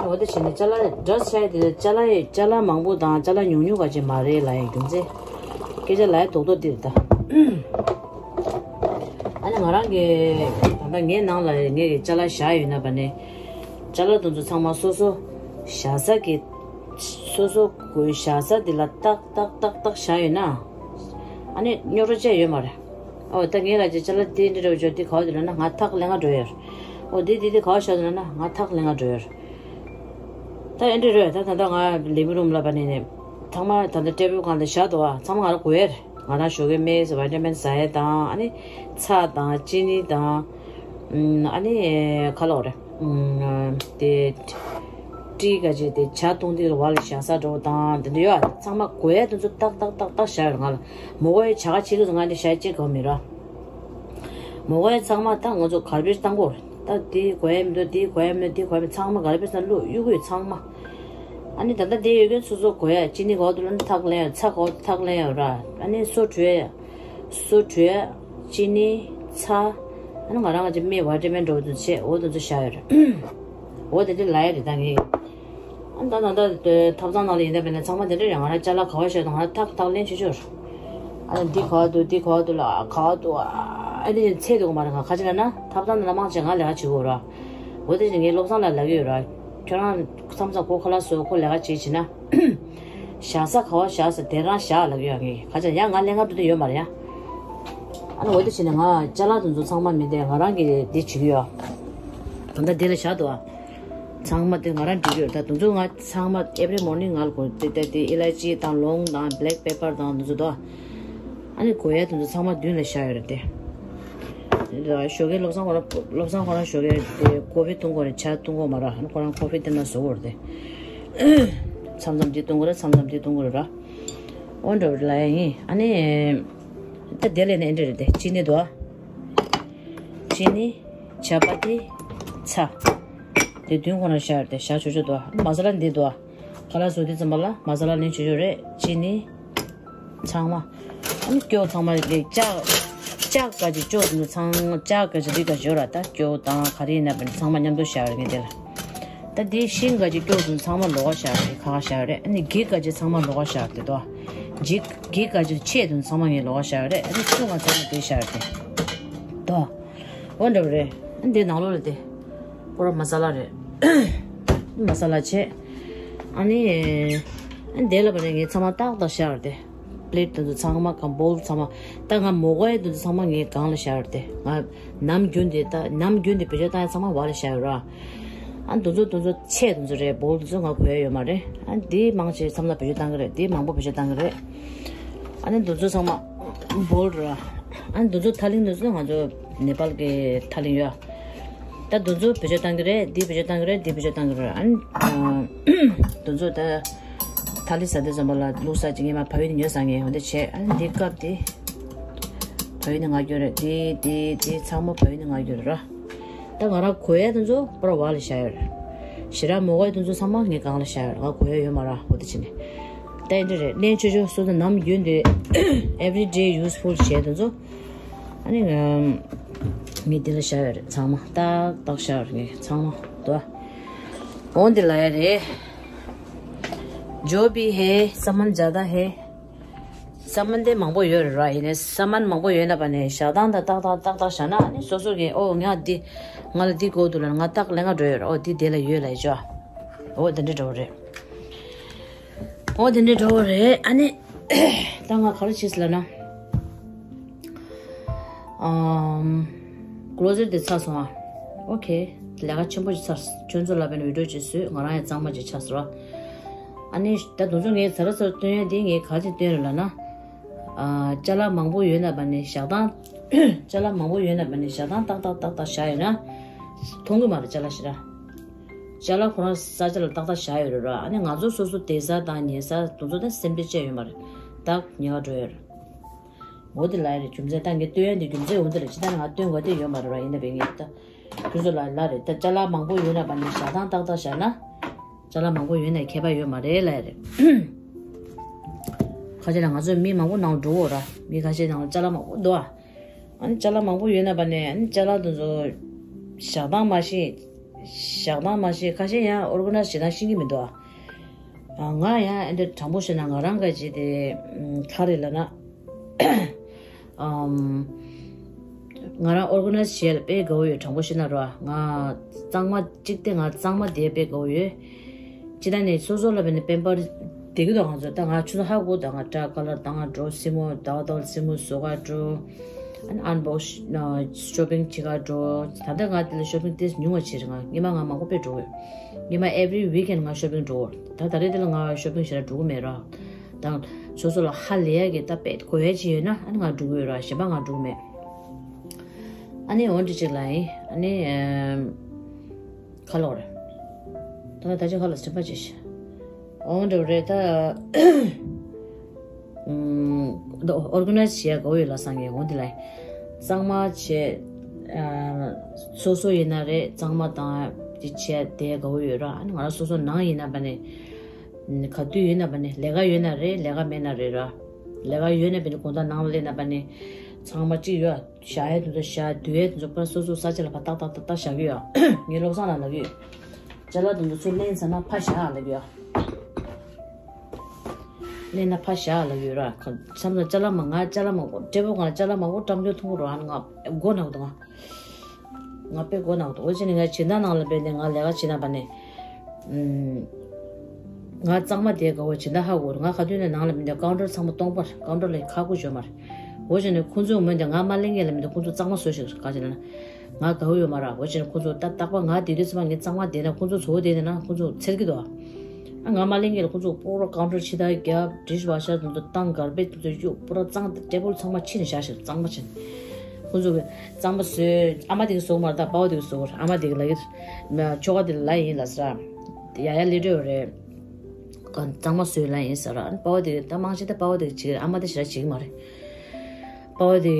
འོ་དེ་བྱས་ནས་ཅ་ལག་ཌ་རེ་སི་ཆགས་ཡ་དེ་ཅ་ལག་ཅ་ལག་མང་པོ་དང་ཅ་ལག་ཉུང་ཉུང་ག་ཅིག་མ་རེད་ལབ་ཡ་རྒྱུ་མཚན། སྐད་ཆ་ལབ་ཡ་རྡོག་རྡོག་འདི་རེད་ད། ཨ་ནི་ང་རང་གི་ད་ལྟ་ངའི་ནང་ལ་ངའི་གི་ཅ་ལག་བཞག་ཡོད་ན་པ་ནི། ཅ་ལག་དེ་ཚོ་ཚང་མ་སོ་སོ་བཞག་ས་གི། སོ་སོ་གི་བཞག་ས་དེ་ལ་ཏག་ཏག་ཏག་ཏག་བཞག་ཡོད་ན། ཨ་ནི་རྙོག་དྲ་ཅི་ཡོད་མ་རེད། ཨོ་ད་ངས་ལ་ཅ་ལག་དེ་འདྲ་འདྲ་བོ་ཅོ་དེ་ག་བ་དེ་ལ་ན་ང་ཐག་ལེན་ག་འགྲོ་ཡོད། ཨོ་དེ་དེ་དེ་ག་བ་བཞག་དེ་ལ་ན་ང་ཐག་ལེན་ག་འགྲོ་ཡོད། ད་ཨེ་འདྲ་རེད། ད་ད་ལྟ་ང་ལིབ་རུམ་ལ་པ་ནས་ནས་ཚང་མ་ད་ལྟ་ཊེ་བལ་སྒང་དུ་བཞག་འདུག་ཨ་ཚང་མ་ང་ལ་དགོས་ཡ་རེད། ང་རང་ཞོགས་ཀས་སྨན་ཟ་བི་ཊ་མིན་ཟ་ཡ་དང་ཨ་ནི་ཚྭ་དང་ཅི་ནི་དང་ཨ་ནི་ཁ་ལོག་རེད་དེ་ཊི་ག་ཅིག་དེ་ཇ་བཏུང་དུས་བ་ལ་བཞག་ས་འགྲོ་དང་དེ་འདྲ་ཡོད། ཚང་མ་དགོས་ཡ་དེ་ཚོ་ཏག་ཏག་ཏག་ཏག་བཞག་ཡོད། ང་ལ་མོ་གོ་ཡ་བྱ་ག་བྱེད་ཀྱི་འདུག་ང་འདི་བཞག་ཅིག་གོ་མི་ར། མོ་གོ་ཡ་ཚང་མ་ད་ང་ཚོ་གར་བེཇ་བཏང་གོ་ད་དེ་དགོས་ཡ་མི་འདུག་དེ་དགོས་ཡ་མི་འདུག་དེ་དགོས་ཡ་མི་ཚང་མ་གར་བེཇ་ནང་བླུགས་གཡུག་གཡུག་ཚང་མ། ཨ་ནི་ད་ལྟ་དེ་ཡོད་མཁན་སོ་སོ་དགོས་ཡ་ཅི་ནི་གོ་དུ་ལོན་ཐག་ལེན་ཡ་ཚྭ་གོ་ཐག་ལེན་ཡ་ར། ཨ་ནི་སོ་བྲུས་ཡ་སོ་བྲུས་ཡ་ཅི་ནི་ཚྭ། ཨ་ནི་ང་རང་ག་ཅི་སྨན་བི་ཊ་མིན་འགྲོ་དུ་བྱས་འོ་དུ་ཚོ་བཞག་ཡོད་ར། འོ་དེ་འདྲ་ལ་ཡ་རེད་ད་ངས། ཨ་ནི་ད་ད་ད་ཐབ་ཚང་ནང་ལ་ཡིན་ད་པས་ན་ཚང་མ་དེ་འདྲ་རེད། ང་རང་ཅ་ལག་ག་བ་བཞག་དང་ང་རང་ཐག་ཐག་ལེན་ཆོག་ཆོག་ཨ་ནི་འདི་ག་བ་འདུག་འདི་ག་བ་འདུག་ལ་ག་བ་འདུག་ཨ་ནི་ཚད་འདུག་མ་རེད། ང་ཁ་ཅིག་ལ་ན་ཐབ་ཚང་ནང་ལ་མང་ཆེ་ང་ལས་ཀ་བྱེད་དགོས་ར། འོ་དེ་ངས་བློ་བཟང་ལ་ལབ་ཀྱི་ཡོད་ར། ཁྱོད་རང་མཚམས་མཚམས་ཁོ་ཁ་ལག་བཟོ་ཁོ་ལས་ཀ་བྱེད་བྱེད་ན། བཞག་ས་ག་བ་བཞག་ས་དེ་རང་བཞག་ལབ་ཀྱི་ཡོད་ངས། ཁ་ཅིག་ཡང་ང་ལས་ཀ་འདུག་དེ་ཡོད་མ་རེད་ཡ། ཨ་ནི་འོ་དེ་བྱས་ནས་ང་ཅ་ལག་དེ་ཚོ་ཚང་མ་མི་འདེད་ང་རང་གིས་འདི་བྱེད་ཀྱི་ཡོད། ད་ལྟ་འདི་ལ་བཞག་འདུག་ཨ། ཚང་མ་དེ་ང་རང་འབྲི་གི་ཡོད། ད་དུང་ཚོ་ང་ཚང་མ་every morning ང་ལ་དགོས་དེ་ལྟ་དེ་ཨི་ལ་ཅི་དང་ལོང་དང་black pepper དང་དུང་ཚོ་དོ། ཨ་ནི་དགོས་ཡ་དུང་ཚོ་ཚང་མ་མདུན་ལ་བཞག་ཡོད་རེད་དེ། ཞོགས་ཀའི་བློ་བཟང་ཁོ་རང་བློ་བཟང་ཁོ་རང་ཞོགས་ཀའི་དེ་ཀོ་ཕི་བཏུང་དགོས་རེད། ཇ་བཏུང་དགོས་མ་ར། ཨ་ནི་ཁོ་རང་ཀོ་ཕི་དེ་ན་བཟོ་དགོས་རེད་དེ། མཚམས་མཚམས་དེ་བཏུང་དགོས་རེད། མཚམས་མཚམས་དེ་བཏུང་དགོས་རེད་ར། འོ་འདྲ་བོ་ལ་ཡ་ཡིན། ཨ་ནི་ད་དེ་ལས་ནས་འདྲ་རེད་དེ་ཅི་ནི་དོ། ཅི་ནི། ཇ་པ་ཏི། ཚྭ། དེ་བདུན་ཁོ་ན་བཞག་ཡོད་དེ་བཞག་ཆོག་ཆོག་འདུག་མ་ས་ལ་འདི་འདུག་ཁ་ལག་བཟོ་དུས་ཙམ་པ་ལ་མ་ས་ལ་ལེན་ཆོག་ཆོག་རེད། ཅི་ནི། ཚང་མ། ཨ་ནི་སྐྱོ་ཚང་མ་རེད་ལྕགས། ལྕགས་ག་ཅིག་སྐྱོ་དུ་ཚང་ལྕགས་ག་ཅིག་རིགས་ག་ཅིག་ཡོད་ར། ད་སྐྱོ་དང་ག་རེ་ཡིན་ན་པ་ཚང་མ་མཉམ་དུ་བཞག་ཡོད་ངས་དེ་ལ། ད་འདི་ཤིང་ག་ཅིག་སྐྱོ་དུ་ཚང་མ་ལོགས་ཀ་བཞག་ཡོད་ཁ་ཁ་བཞག་ཡོད་རེད། ཨ་ནི་འགྱིག་ག་ཅིག་ཚང་མ་ལོགས་ཀ་བཞག་ཡོད་དེ་དོ། འགྱིག་འགྱིག་ག་ཅིག་ཆེ་དུ་ཚང་མ་ངས་ལོགས་ཀ་བཞག་ཡོད་རེད། ཨ་ནི་ཆུང་ང་ཚང་མ་དེ་བཞག་ཡོད་དེ། དོ། འོ་འདྲ་བ་རེད། འདི་ནང་ལོགས་ལ་དེ། པོ་ར་མ་ས་ལ་རེད། མ་ས་ལ་བྱས། ཨ་ནི། འདི་ལ་བ་རེད་ངས་ཚང་མ་ཏག་ཏག་བཞག་རེད་དེ། པི་ལེ་ཊི་དེ་ཚོ་ཚང་མ་གང་བོལ་ཚང་མ། ད་ང་མོ་གོ་ཡ་དེ་ཚོ་ཚང་མ་ངས་སྒང་ལ་བཞག་རེད་དེ། ང་ནམ་རྒྱུན་དེ་ད་ནམ་རྒྱུན་དེ་བེད་སྤྱོད་བཏང་ཡ་ཚང་མ་བ་ལ་བཞག་ཡོད་ར། ཨ་འདི་ཚོ་འདི་ཚོ་ཆེ་འདི་ཚོ་རེད། བོལ་འདི་ཚོ་ང་གོ་ཡ་ཡོད་མ་རེད། ཨ་འདི་མང་ཆེ་ཚང་མ་བེད་སྤྱོད་བཏང་གི་རེད། འདི་མང་པོ་བེད་སྤྱོད་བཏང་གི་རེད། ཨ་ནི་འདི་ཚོ་ཚང་མ་བོལ་ར། ཨ་འདི་ཚོ་ཐ་ལིང་འདི་ཚོ་ང་ཚོ་ནེ་པཱལ་གི་ཐ་ལིང་ཡོད། ད་འདི་ཚོ་བེད་སྤྱོད་བཏང་གི་རེད། འདི་བེད་སྤྱོད་བཏང་གི་རེད། འདི་བེད་སྤྱོད་བཏང་གི་རེད། ཨ་ནི་འདི་ཚོ་ད་ཐ་ལི་ཟ་དུས་ཙམ་པ་ལ་བླུགས་ས་ཅིག་ངས་མ་བལ་ཡུ་ནས་ཉོས་ས་ངས་འོ་འདི་བྱས། ཨ་ནི་འདི་སྐབས་འདི་བལ་ཡུ་ནས་ང་རྒྱུ་རེད། འདི་འདི་འདི་ཚང་མ་བལ་ཡུ་ནས་ང་རྒྱུ་རེད་ར། ད་ང་རང་གོ་ཡ་དེ་ཚོ་པོ་ར་བ་ལ་བཞག་ཡོད་རེད། ཞེ་དྲག་མོ་གོ་ཡ་དེ་ཚོ་ཚང་མ་ངའི་སྒང་ལ་བཞག་ཡོད་རེད། ང་གོ་ཡ་ཡོད་མ་རེད། འོ་དེ་བྱས་ནས་ད་ཨེ་འདྲ་རེད། ལེན་ཆོག་ཆོག་སོ་སོ་ནམ་རྒྱུན་དུ་everyday useful བྱས་དེ་ཚོ། ཨ་ནི་ངས་འདི་ལ་བཞག་ཡོད་རེད། ཚང་མ་ཏག་ཏག་བཞག་ཡོད་རེད། ངས་ཚང་མ་དོ། འོ་འདི་ལ་ཡ་རེད། जो भी है, सामान ज़्यादा है। ས་མན་དེ་མང་པོ་ཡོད་རེད་ར། ཡིན་ནའི་ས་མན་མང་པོ་ཡོད་ན་པ་ནས་བཞག་སྟངས་དང་ཏག་ཏག་ཏག་ཏག་བཞག་ན། ཨ་ནི་སོ་སོ་གིས་ཨོ་ང་འདི་ང་ལ་འདི་དགོས་འདུག་ལབ་ན་ང་ཏག་ལེན་ག་འགྲོ་ཡོད་ར། ཨོ་འདི་དེ་ལ་ཡོད་ལབ་ཡོད་ཅོ། ཨོ་དེ་འདྲ་འགྲོ་རེད། ཨོ་དེ་འདྲ་འགྲོ་རེད། ཨ་ནི་ད་ང་ག་རེ་བྱས་ལབ་ན། ཨམ། ཀློ་ཟེཊ་དེ་ཚར་སོང་ཨ། ཨོ་ཁེ། ལས་ཀ་ཆེན་པོ་ཞིག་ཚར། ཁྱོད་ཚོ་ལ་བན་བི་ཌི་ཡོ་ཅིག་བཟོས། ང་རང་ཡང་གཙང་མ་ཅིག་ཆགས་སོང་ར། ཨ་ནི་ད་དུང་ཚོ་ངས་ཚར་ཚར་སྟོན་ཡ་དེ་ངས་ག་ཅིག་སྟོན་རེད་ལབ་ན། ཨ། ཅ་ལག་མང་པོ་ཡོད་ན་པ་ནས་བཞག་སྟངས། ཅ་ལག་མང་པོ་ཡོད་ན་པ་ནས་བཞག་སྟངས་ཏག་ཏག་ཏག་ཏག་བཞག་ཡོད་ན། མཐོང་གི་མ་རེད་ཅ་ལག་ཞེ་དྲག་ཅ་ལག་ཁོ་རང་ས་ཆ་ལ་ཏག་ཏག་བཞག་ཡོད་རེད་ར། ཨ་ནི་ང་ཚོ་སོ་སོ་བསྡད་ས་དང་ཉལ་ས་དུང་ཚོ་ད་སེམས་ཁྲལ་བཅས་ཡོད་མ་རེད། ཏག་ཉལ་ག་འགྲོ་ཡོད་རེད། འོ་དེ་ལ་ཡ་རེད། རྒྱུ་མཚན་ད་ངས་སྟོན་ཡ་འདི་རྒྱུ་མཚན་འོ་འདི་རེད། ཅི་ལྟར་ང་སྟོན་དགོས་དེ་ཡོད་མ་རེད་ར། ཡིན་ན་བས་ངས་ད་ཁྱོད་ཚོ་ལ་ལ་རེད། ད་ཅ་ལག་མང་པོ་ཡོད་ན་པ་ནས་བཞག་སྟངས་ཏག་ཏག་བཞག་ན། ཅ་ལག་མང་པོ་ཡོད་ན་ཁྱད་པར་ཡོད་མ་རེད་ལ་ཡ་རེད། ཁ་ཤས་ལ་ང་ཚོ་མི་མང་པོ་ནང་འགྲོ་འོ་ར། མི་ཁ་ཤས་ནང་ཅ་ལག་མང་པོ་འདུག་ཨ། ཨ་ནི་ཅ་ལག་མང་པོ་ཡོད་ན་པ་ནས་ཨ་ནི་ཅ་ལག་དེ་ཚོ་བཞག་སྟངས་མ་ཤེས། བཞག་སྟངས་མ་ཤེས། ཁ་ཤས་ཡང་ཨོར་ག་ནའི་ཛི་བྱེད་སྟངས་ཤེས་ཀྱི་མི་འདུག་ཨ། ང་ཡང་ཨ་འདྲ་དྲང་པོ་བཤད་ན་ང་རང་ག་ཅི་དེ་ག་རེ་ལབ་ན། ཨམ། ང་རང་ཨོར་ག་ནའི་ཛི་བྱེད་ཡ་ལ་དཔེ་དགའ་བོ་ཡོད། དྲང་པོ་བཤད་ན་ར། ང་གཙང་མ་གཅིག་དེ་ང་གཙང་མ་དེ་དཔེ་དགའ་བོ་ཡོད། ཅི་ད་ནས་སོ་སོ་ལ་བས་ནས་པེམ་པར་བསྡད་ཀྱི་འདུག་ང་ཚོ་ད་ང་ཆུ་ཚོད་ཧ་གོ་ད་ང་སྐྲ་ཀ་ལར་བཏང་ག་འགྲོ། སེན་མོ་ཟླ་བ་ཟླ་བ་སེན་མོ་བཟོ་ག་འགྲོ། ཨ་ནི་ཨན་བོག་སི་ཤོ་པིང་བྱེད་ག་འགྲོ། ད་ལྟ་ང་དེ་ལ་ཤོ་པིང་ཏོག་ཙམ་ཉུང་བ་བྱས་རེད། ང་སྔོན་མ་ང་མང་པོ་དཔེ་འགྲོ་གི་ཡོད། སྔོན་མ་every weekend ང་ཤོ་པིང་འགྲོ་གི་ཡོད། ད་ད་རེས་དེ་ལ་ང་ཤོ་པིང་བྱེད་ལ་འགྲོ་གི་མེད་ར། ད་སོ་སོ་ལ་ཧ་ལས་ཡ་གི་ད་དཔེ་དགོས་ཡ་ཅིག་ཡོད་ན་ཨ་ནི་ང་འགྲོ་གི་ཡོད་ར། གཞན་པ་ང་འགྲོ་གི་མེད། ཨ་ནི་འོ་འདྲ་ཅིག་ལ་ཡིན། ཨ་ནི་ཨམ། ཁ་ལོ་རེད། ད་ད་ཅི་ཁ་ལོ་སེམས་པ་ཅི་ཤི། འོ་འདྲ་རེད་ད། ཨོར་ག་ནའི་ཛི་བྱེད་ཡ་དགའ་བོ་ཡོད་ལ་སང་གེ་འོ་འདི་ལ། གཙང་མ་བྱེད། སོ་སོ་ཡིན་ན་རེད། གཙང་མ་དང་དེ་བྱེད་དེ་དགའ་བོ་ཡོད་ར། ཨ་ནི་ང་རང་སོ་སོ་ནང་ཡིན་ན་པ་ནི། ག་དུས་ཡོད་ན་པ་ནི་ལས་ཀ་ཡོད་ན་རེད། ལས་ཀ་མེད་ན་རེད་ར། ལས་ཀ་ཡོད་ན་པ་ནི་དགོང་དག་ནང་ལ་སླེབས་ན་པ་ནི། ཚང་མ་གཅིག་ཡོད། བཞག་ཡས་དེ་ཚོ་བཞག་སྡུད་ཡས་དེ་ཚོ་པར་སོ་སོ་ས་ཆ་ལ་ཕར་ཏག་ཏག་ཏག་ཏག་བཞག་གི་ཡོད། ངས་བློ་བཟང་ལ་ལབ་ཀྱི་ཡོད། ཅ་ལག་དེ་ཚོ་ཚུར་ལེན་ཚར་ན་ཕར་བཞག་ལབ་ཀྱི་ཡོད། ལེན་ན་ཕར་བཞག་ལབ་ཀྱི་ཡོད་ར། ཁ་བྱམས་དང་ཅ་ལག་མ་ང་ཅ་ལག་མ་གོ་ཊེ་བལ་སྒང་ལ་ཅ་ལག་མ་གོ་ཊམ་ཅོ་ཐུང་གོ་ར། ང་མགོ་ན་གོ་དང་ང་། ང་དཔེ་མགོ་ན་གོ་དང་། འོ་ཅི་ནི་ང་སྦྱིན་བདག་ནང་ལ་བས་ནས་ང་ལས་ཀ་བྱེད་ན་པ་ནས། ང་གཙང་མ་དེ་དགའ་བོ་ཇི་འདྲ་ཧ་གོ་རེད། ང་ག་དུས་ནས་ནང་ལ་མི་འདུག་ཀའུན་ཊར་ཚང་མ་སྟོང་པ་རེད། ཀའུན་ཊར་ལ་ཁ་ཁུ་བྱོས་མ་རེད། འོ་བྱས་ནས་ཁོང་ཚོས་མོ་འདི་ང་མ་ལེན་མཁན་ལ་མི་འདུག་ཁོང་ཚོ་གཙང་མ་བཟོས་ཤིག་ག་ཅི་ན་ང་དགའ་བོ་ཡོད་མ་རེད། འོ་བྱས་ནས་ཁོང་ཚོ་ད་རྟག་པར་ང་བསྡད་དུས་ཚང་མ་ངས་གཙང་མ་བསྡད་ན་ཁོང་ཚོ་བཟོ་བསྡད་ན་ཁོང་ཚོ་འཚེར་གི་འདུག་ཨ་ང་མ་ལེན་མཁན་ལ་ཁོང་ཚོ་པོ་ར་ཀའུན་ཊར་ཕྱི་དར་རྒྱབ་ཌིཤ་ཝ་ཤར་དེ་ཚོ་བཏང་གར་བེཇ་དེ་ཚོ་གཡུག་པོ་ར་གཙང་ཊེ་བལ་ཚང་མ་ཕྱི་ནས་བཞག་ཤིག་གཙང་མ་བྱས་ནས་ཁོང་ཚོ་གི་གཙང་མ་བཟོས། ཨ་མ་དེ་གི་བཟོ་མ་རེད། ད་པའོ་དེ་གི་བཟོ་གི་རེད། ཨ་མ་དེ་གི་ལབ་ཀྱི་རེད། ཁྱོ་ག་དེ་ལ་ཡིན་ལབ་ཟེར། ཡ་ཡ་ལི་ཏྲེ་རེད། གཙང་མ་བཟོས་ལ་ཡིན་ཟེར། ཨ་ནི་པའོ་དེ་ད་མང་ཆེ་ད་པའོ་དེ་བྱེད་ཀྱི་རེད། ཨ་མ་དེ་ཞེ་དྲག་བྱེད་ཀྱི་མ་རེད། པའོ་དེ་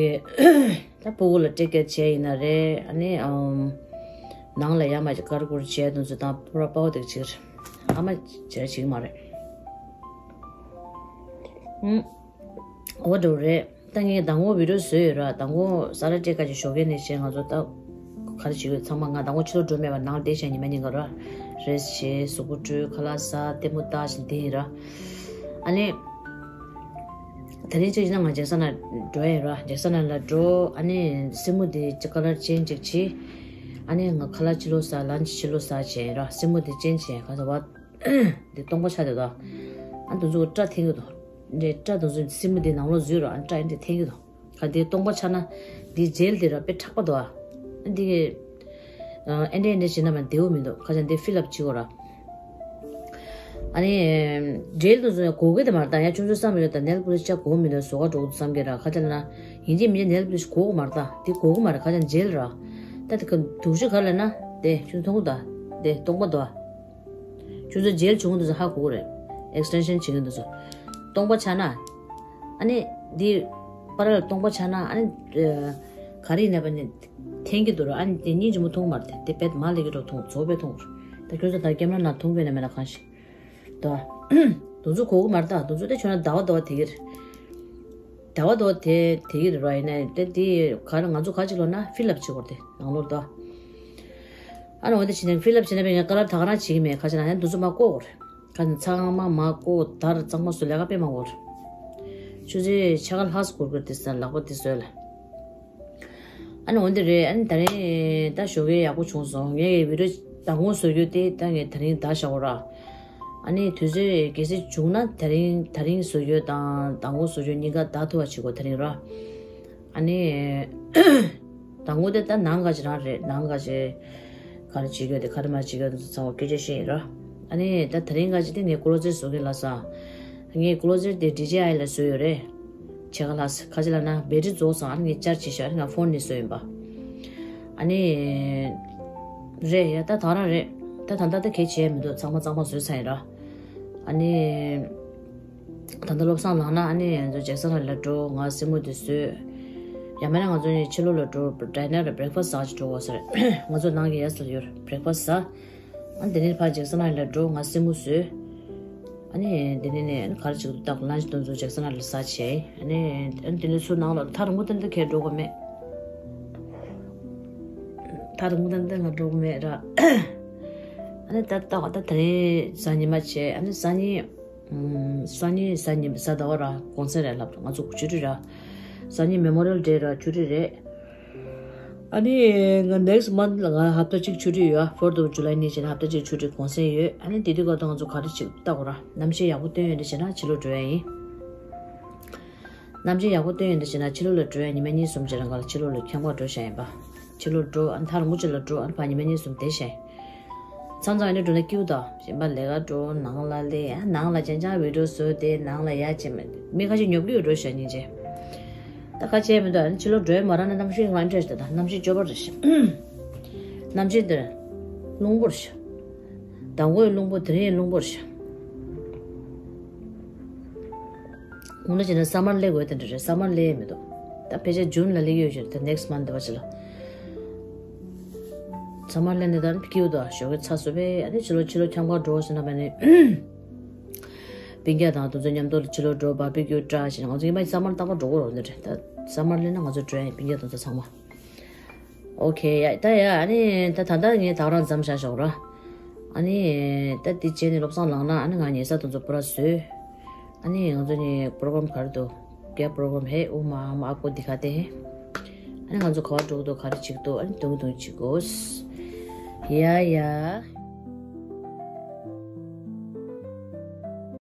ད་ཕྲུ་གུ་ལ་ཊེག་ཀེར་བྱས་ཡིན་ན་རེད། ཨ་ནི་ཨམ། ནང་ལ་ཡ་མ་ཅིག་ཀར་ཀུར་བྱས་དུས་ཚོད་དང་པུ་ར་པའོ་དེ་བྱེད་ཀྱི་རེད། ཨ་མ་ཞེ་དྲག་བྱེད་ཀྱི་མ་རེད། ཨུམ། འོ་འདྲ་རེད། ད་ངས་མདང་དགོང་བི་ཌི་ཡོ་བཟོས་ཡོད་ར། མདང་དགོང་ས་ལ་ཊེ་ཀ་ཅིག་ཞོགས་ཀས་ནས་བྱས་ང་ཚོ་ད་ག་རེ་བྱེད་དགོས་ཚང་མ་ང་མདང་དགོང་ཕྱི་ལོགས་འགྲོ་མེད་པར་ནང་བསྡད་བྱས་ཉི་མ་གཉིས་ཀ་ར་རེ་སི་ཊི་བྱས། གཟུགས་པོ་བཀྲུས། ཁ་ལག་ཟ། ལྟད་མོ་ལྟ་བཞིན་བསྡད་ཡིན་ར། ཨ་ནི་དེ་རིང་ཅིག་ཡིན་ན་ང་ཇེག་སན་ལ་འགྲོ་ཡ་ཡིན་ར། ཇེག་སན་ལ་འགྲོ། ཨ་ནི་སེན་མོ་དེ་ཅིག་ཀ་ལར་ཅེན་ཇི་ཅིག་བྱས། ཨ་ནི་ང་ཁ་ལག་ཕྱི་ལོགས་ཟ། ལན་ཆི་ཕྱི་ལོགས་ཟ་བྱས་ཡིན་ར། སེན་མོ་དེ་ཅེན་ཇི་བྱས་ག་ཟེར་བ། འདི་སྟོང་པ་ཆགས་བསྡད་དོ། ཨ་འདི་ཚོ་སྐྲ་འཐེན་གྱི་འདུག་འདི་སྐྲ་དེ་ཚོ་སེན་མོ་འདི་ནང་ལོགས་འཛུལ་རོགས། ཨ་སྐྲ་འདི་འཐེན་གྱི་འདུག་ག་འདི་སྟོང་པ་ཆགས་ན་འདི་ཇེལ་འདི་ར་དཔེ་མཁྲེགས་པ་འདུག་ཨ་འདི་གི་ཨ་འདི་འདི་བྱེད་ན་མ་བདེ་བོ་མི་འདུག་ཁ་ཅིག་འདི་ཕིལ་ལབ་བྱེད་དགོས་ར། ཨ་ནི་ཇེལ་དེ་ཚོ་ཡང་དགོས་ཀྱི་དེ་མ་རེད། ད་ཡང་ཁྱོད་ཚོ་བསམ་ཡོད་ད་ནེལ་པོ་ལིཤ་ཆ་དགོས་མི་འདུག་བཟོ་ག་འགྲོ་གི་འདུག་བསམ་གྱི་ར། ཁ་ཅིག་ལ་ན་ཡིན་གཅིག་མིན་གཅིག་ནེལ་པོ་ལིཤ་དགོས་ཀྱི་མ་རེད། ད་འདི་དགོས་ཀྱི་མ་རེད། ཁ་ཅིག་ཇེལ་ར། ད་འདི་ག་འདུག་ཤི་ག་ལ་ན་དེ་ཁྱོད་ཚོ་མཐོང་གི་འདུག་དེ་སྟོང་པ་འདུག་ཁྱོད་ཚོ་ཇེལ་བྱུང་འདུག་ཟེར་ཧ་གོ་གི་རེད། ཨེག་སི་ཊེན་ཤན་བྱེད་ཀྱི་འདུག་ཟེར། སྟོང་པ་ཆགས་ན། ཨ་ནི་འདི་པར་ལ་སྟོང་པ་ཆགས་ན་ཨ་ནི་ཨ་ག་རེ་ཡིན་ན་པ་ནི་འཐེན་གྱི་འདུག་ར། ཨ་ནི་དེ་སྙིང་རྗེ་མོ་མཐོང་མ་རེད། དེ་དཔེ་མ་ལེགས་ཀྱི་འགྲོ་མཐོང་། བཟོ་དཔེ་མཐོང་། ད་ཁྱོད་ཚོ་ད་ཀེམ་ར་ནང་མཐོང་གི་ཡོད་ན་མེད་ན་གང་ཤེས། ད་དུང་ཚོ་གོ་གི་མ་རེད། ད་དུང་ཚོ་དེ་ཁྱོད་ན་ཟླ་བ་ཟླ་བ་དེ་གི་རེད། དལ་བ་དོ་དེ་དེ་གི་རེད་ར། ཡིན་ནའི་དེ་དེ་ག་རེ་ང་ཚོ་ག་ཅིག་ལོ་ན་ཕི་ལབ་བྱེད་དགོས་རེད་དེ་ནང་ལོགས་དོ། ཨ་ནི་འོ་དེ་བྱས་ནས་ཕི་ལབ་བྱས་ན་བས་ངས་ཀ་ལར་ད་ག་རང་བྱེད་ཀྱི་མེད། ཁ་ཅིག་ན་ཡང་འདུ་འཛོམས་མ་བསྐོ་དགོས་རེད། ཁ་ཅིག་ཚང་མ་མ་བསྐོ་དར་གཙང་མ་བཟོ་ལས་ཀ་དཔེ་མང་བོ་རེད། ཆུ་ཚོད་ཕྱེད་ཀ་ལྷག་ཙམ་འགོར་གི་རེད་དེ་ས་ལག་པ་དེ་བཟོས་ལ། ཨ་ནི་འོ་འདི་རེད། ཨ་ནི་ད་རིང་ད་ཞོགས་ཀས་ཡག་པོ་བྱུང་སོང་། ངས་བི་ཌིའོ་མདང་དགོང་བཟོ་རྒྱུ་དེ་ད་ངས་ད་རིང་བདའ་བཞག་གོ་ར། ཨ་ནི་དུས་ཚོད་གལ་སྲིད་བྱུང་ན་ད་རིང་ད་རིང་བཟོ་རྒྱུ་དང་མདང་དགོང་བཟོ་རྒྱུ་གཉིས་ཀ་བདའ་ཐུབ་པ་བྱེད་དགོས་ད་རིང་ར། ཨ་ནི་མདང་དགོང་དེ་ད་ནང་ག་ཅིག་རང་རེད། ནང་ག་ཅིག་ག་རེ་བྱེད་རྒྱུ་དེ་ག་རེ་མ་བྱེད་རྒྱུ་དེ་ཚང་མ་སྐད་ཆ་བཤད་ཡིན་ར། ཨ་ནི་ད་ད་རིང་ག་ཅིག་དེ་ངས་ཀོ་ལོ་ཛེར་བཟོ་གི་ལ་ས། ངས་ཀོ་ལོ་ཛེར་དེ་ཌི་ཇེ་ཨའི་ལ་བཟོས་ཡོད་རེད། ཕྱེད་ཀ་ལྷག་ཙམ་ཁ་ཅིག་ལབ་ན་བེ་ཊི་རི་རྫོགས་སོང་། ཨ་ནི་ངས་ཅར་ཇི་བྱས་ཨ་ནི་ང་ཕོན་ནས་བཟོས་ཡིན་པ། ཨ་ནི་རེད་ཡ། ད་ད་རང་རེད། ད་ད་ལྟ་ད་གས་བྱས་མི་འདུག་ཚང་མ་གཙང་མ་བཟོས་ཚར་ཡིན་ར། ཨ་ནི་ད་ལྟ་བློ་བཟང་ལངས་ན་ཨ་ནི་ང་ཚོ་ཇེག་སན་ལ་འགྲོ། ང་སེན་མོ་དེ་བཟོས། ཡང་མིན་ན་ང་ཚོ་ཕྱི་ལོགས་ལ་འགྲོ། ཌི་ནར་རེད། བྷི་རེག་ཕ་སི་ཟ་ཅིག་འགྲོ་དགོས་ས་རེད། ང་ཚོ་ནང་གི་ཡ་ས་ཡོད་རེད། བྷི་རེག་ཕ་སི་ཟ། ཨ་ནི་དེ་ནས་ཕར་ཇེག་སན་ལ་འགྲོ། ང་སེན་མོ་བཟོས། ཨ་ནི་དེ་ནས་ནས་ཨ་ནི་ག་རེ་བྱེད་ཀྱི་འདུག་ལན་ཅི་དེ་ཚོ་ཇེག་སན་ལ་ཟ་བྱས། ཨ་ནི་ཨ་ནི་དེ་ནས་ཚུར་ནང་ལ་ཐག་རིང་པོ་དེ་འདྲ་གས་འགྲོ་དགོས་མེད། ཐག་རིང་པོ་དེ་འདྲ་ང་འགྲོ་གི་མེད་ར། ཨ་ནི་ད་ལྟ་བ་ད་དེ་རིང་གཟའ་ཉི་མ་བྱས། ཨ་ནི་གཟའ་ཉི་ཨམ་གཟའ་ཉི་གཟའ་ཉི་གཟའ་ཟླ་བ་ར་གུང་སེང་རེད་ལབ། ང་ཚོ་ཆུ་ཊི་ར། གཟའ་ཉི་མེ་མོ་རི་ཡལ་ཌེ་ར་ཆུ་ཊི་རེད། ཨ་ནི་ང་ནེག་སི་མན་ལ་ང་ཧབ་ཏ་གཅིག་ཆུ་ཊི་ཡོད། ཕོར་ཐི་ཨོཕ་ཇུ་ལའི་ནས་བྱས་ན་ཧབ་ཏ་གཅིག་ཆུ་ཊི་གུང་སེང་ཡོད། ཨ་ནི་དེ་དུས་སྐབས་དུ་ང་ཚོ་ག་རེ་བྱེད་ཀྱི་འདུག་ལྟ་དགོས་ར། གནམ་གཤིས་ཡག་པོ་སྟོན་ཡོད་འདི་བྱས་ན་ཕྱི་ལོགས་འགྲོ་ཡ་ཡིན། གནམ་གཤིས་ཡག་པོ་སྟོན་ཡོད་འདི་བྱས་ན་ཕྱི་ལོགས་ལ་འགྲོ་ཡ། ཉི་མ་གཉིས་གསུམ་རྗེས་རང་ག་ལ་ཕྱི་ལོགས་ལ་ཁྱམས་ཁར་འགྲོ་བཞག་ཡིན་པ། ཕྱི་ལོགས་འགྲོ། ཨ་ནི་ཐག་རིང་པོ་ཅིག་ལ་འགྲོ། ཨ་ནི་ཕར་ཉི་མ་གཉིས་གསུམ་བསྡད་བཞག་ཡིན། མཚམས་མཚམས་ཨ་ནི་འགྲོ་ན་སྐྱིད་པོ་འདུག་གཞན་པ་ལས་ཀ་འགྲོ། ནང་ལ་སླེབས། ཨ་ནང་ལ་ཅང་ཅང་བི་ཌིའོ་བཟོས་ཏེ་ནང་ལ་ཡ་བྱེད་མི་མི་ཁ་ཤས་ཉོབ་ཀྱི་ཡོད་འགྲོ་ཤག་སྙིང་རྗེ། ད་ཁ་ཆེ་མི་འདུག་ཨ་ནི་ཕྱི་ལོགས་འགྲོ་ཡ་མ་རག་ན་གནམ་གཤིས་ང་འདྲ་ཞིག་ད་གནམ་གཤིས་སྐྱོ་པོ་རེད་ཤག་གནམ་གཤིས་འདིར་རླུང་པོ་རེད་ཤག་མདང་དགོང་རླུང་པོ། དེ་རིང་རླུང་པོ་རེད་ཤག་དགོང་དག་བྱས་ན་སམ་མར་སླེབས་དགོས་དེ་འདྲ་རེད། སམ་མར་སླེབས་མི་འདུག་ད་ཕལ་ཆེར་ཇུན་ལ་སླེབས་ཡོད་ཤག་ད་ནེག་སི་མན་ཐི་འདི་པ་ཅིག་ལ། སམ་མར་སླེབས་ནས་ད་ནི་སྐྱིད་པོ་འདུག་ཞོགས་ཀས་ཚ་སོ་བས། ཨ་ནི་ཕྱི་ལོགས་ཕྱི་ལོགས་ཁྱམས་ཁར་འགྲོ་ཟེར་ན་མ་ནི་སྤུན་ཀྱག་དང་དེ་ཚོ་མཉམ་དུ་ཕྱི་ལོགས་འགྲོ། བར་བི་ཀྱུ་ཊའི་བྱས། ང་ཚོ་ཉི་མ་སམ་མར་རྟག་པར་འགྲོ་གི་རེད་འདི་རེད། ད་སམ་མར་སླེབས་ན་ང་ཚོ་འགྲོ་ཡ་ཡིན། སྤུན་ཀྱག་དེ་ཚོ་ཚང་མ། ཨོ་ཁེ། ཡ་ད་ཡ། ཨ་ནི་ད་ད་ལྟ་ངས་ད་རང་མཚམས་བཞག་ཞོག་ར། ཨ་ནི་ད་འདི་བྱས་ནས་བློ་བཟང་ལངས་ན་ཨ་ནི་ང་ཉལ་ས་དེ་ཚོ་པུ་ར་བཟོས། ཨ་ནི་ང་ཚོ་ནི་པོ་རོ་གྷ་རམ་ག་རེ་འདུག་ཀྱ་པོ་རོ་གྷ་རམ་ཧེ་ཨུ་མ་མ་ཨ་ཀོ་འདི་ག་དེ། ཨ་ནི་ང་ཚོ་ག་པར་འགྲོ་གི་འདུག་ག་རེ་བྱེད་ཀྱི་འདུག་ཨ་ནི་དུང་དུང་བྱེད་དགོས། ཡ་ཡ།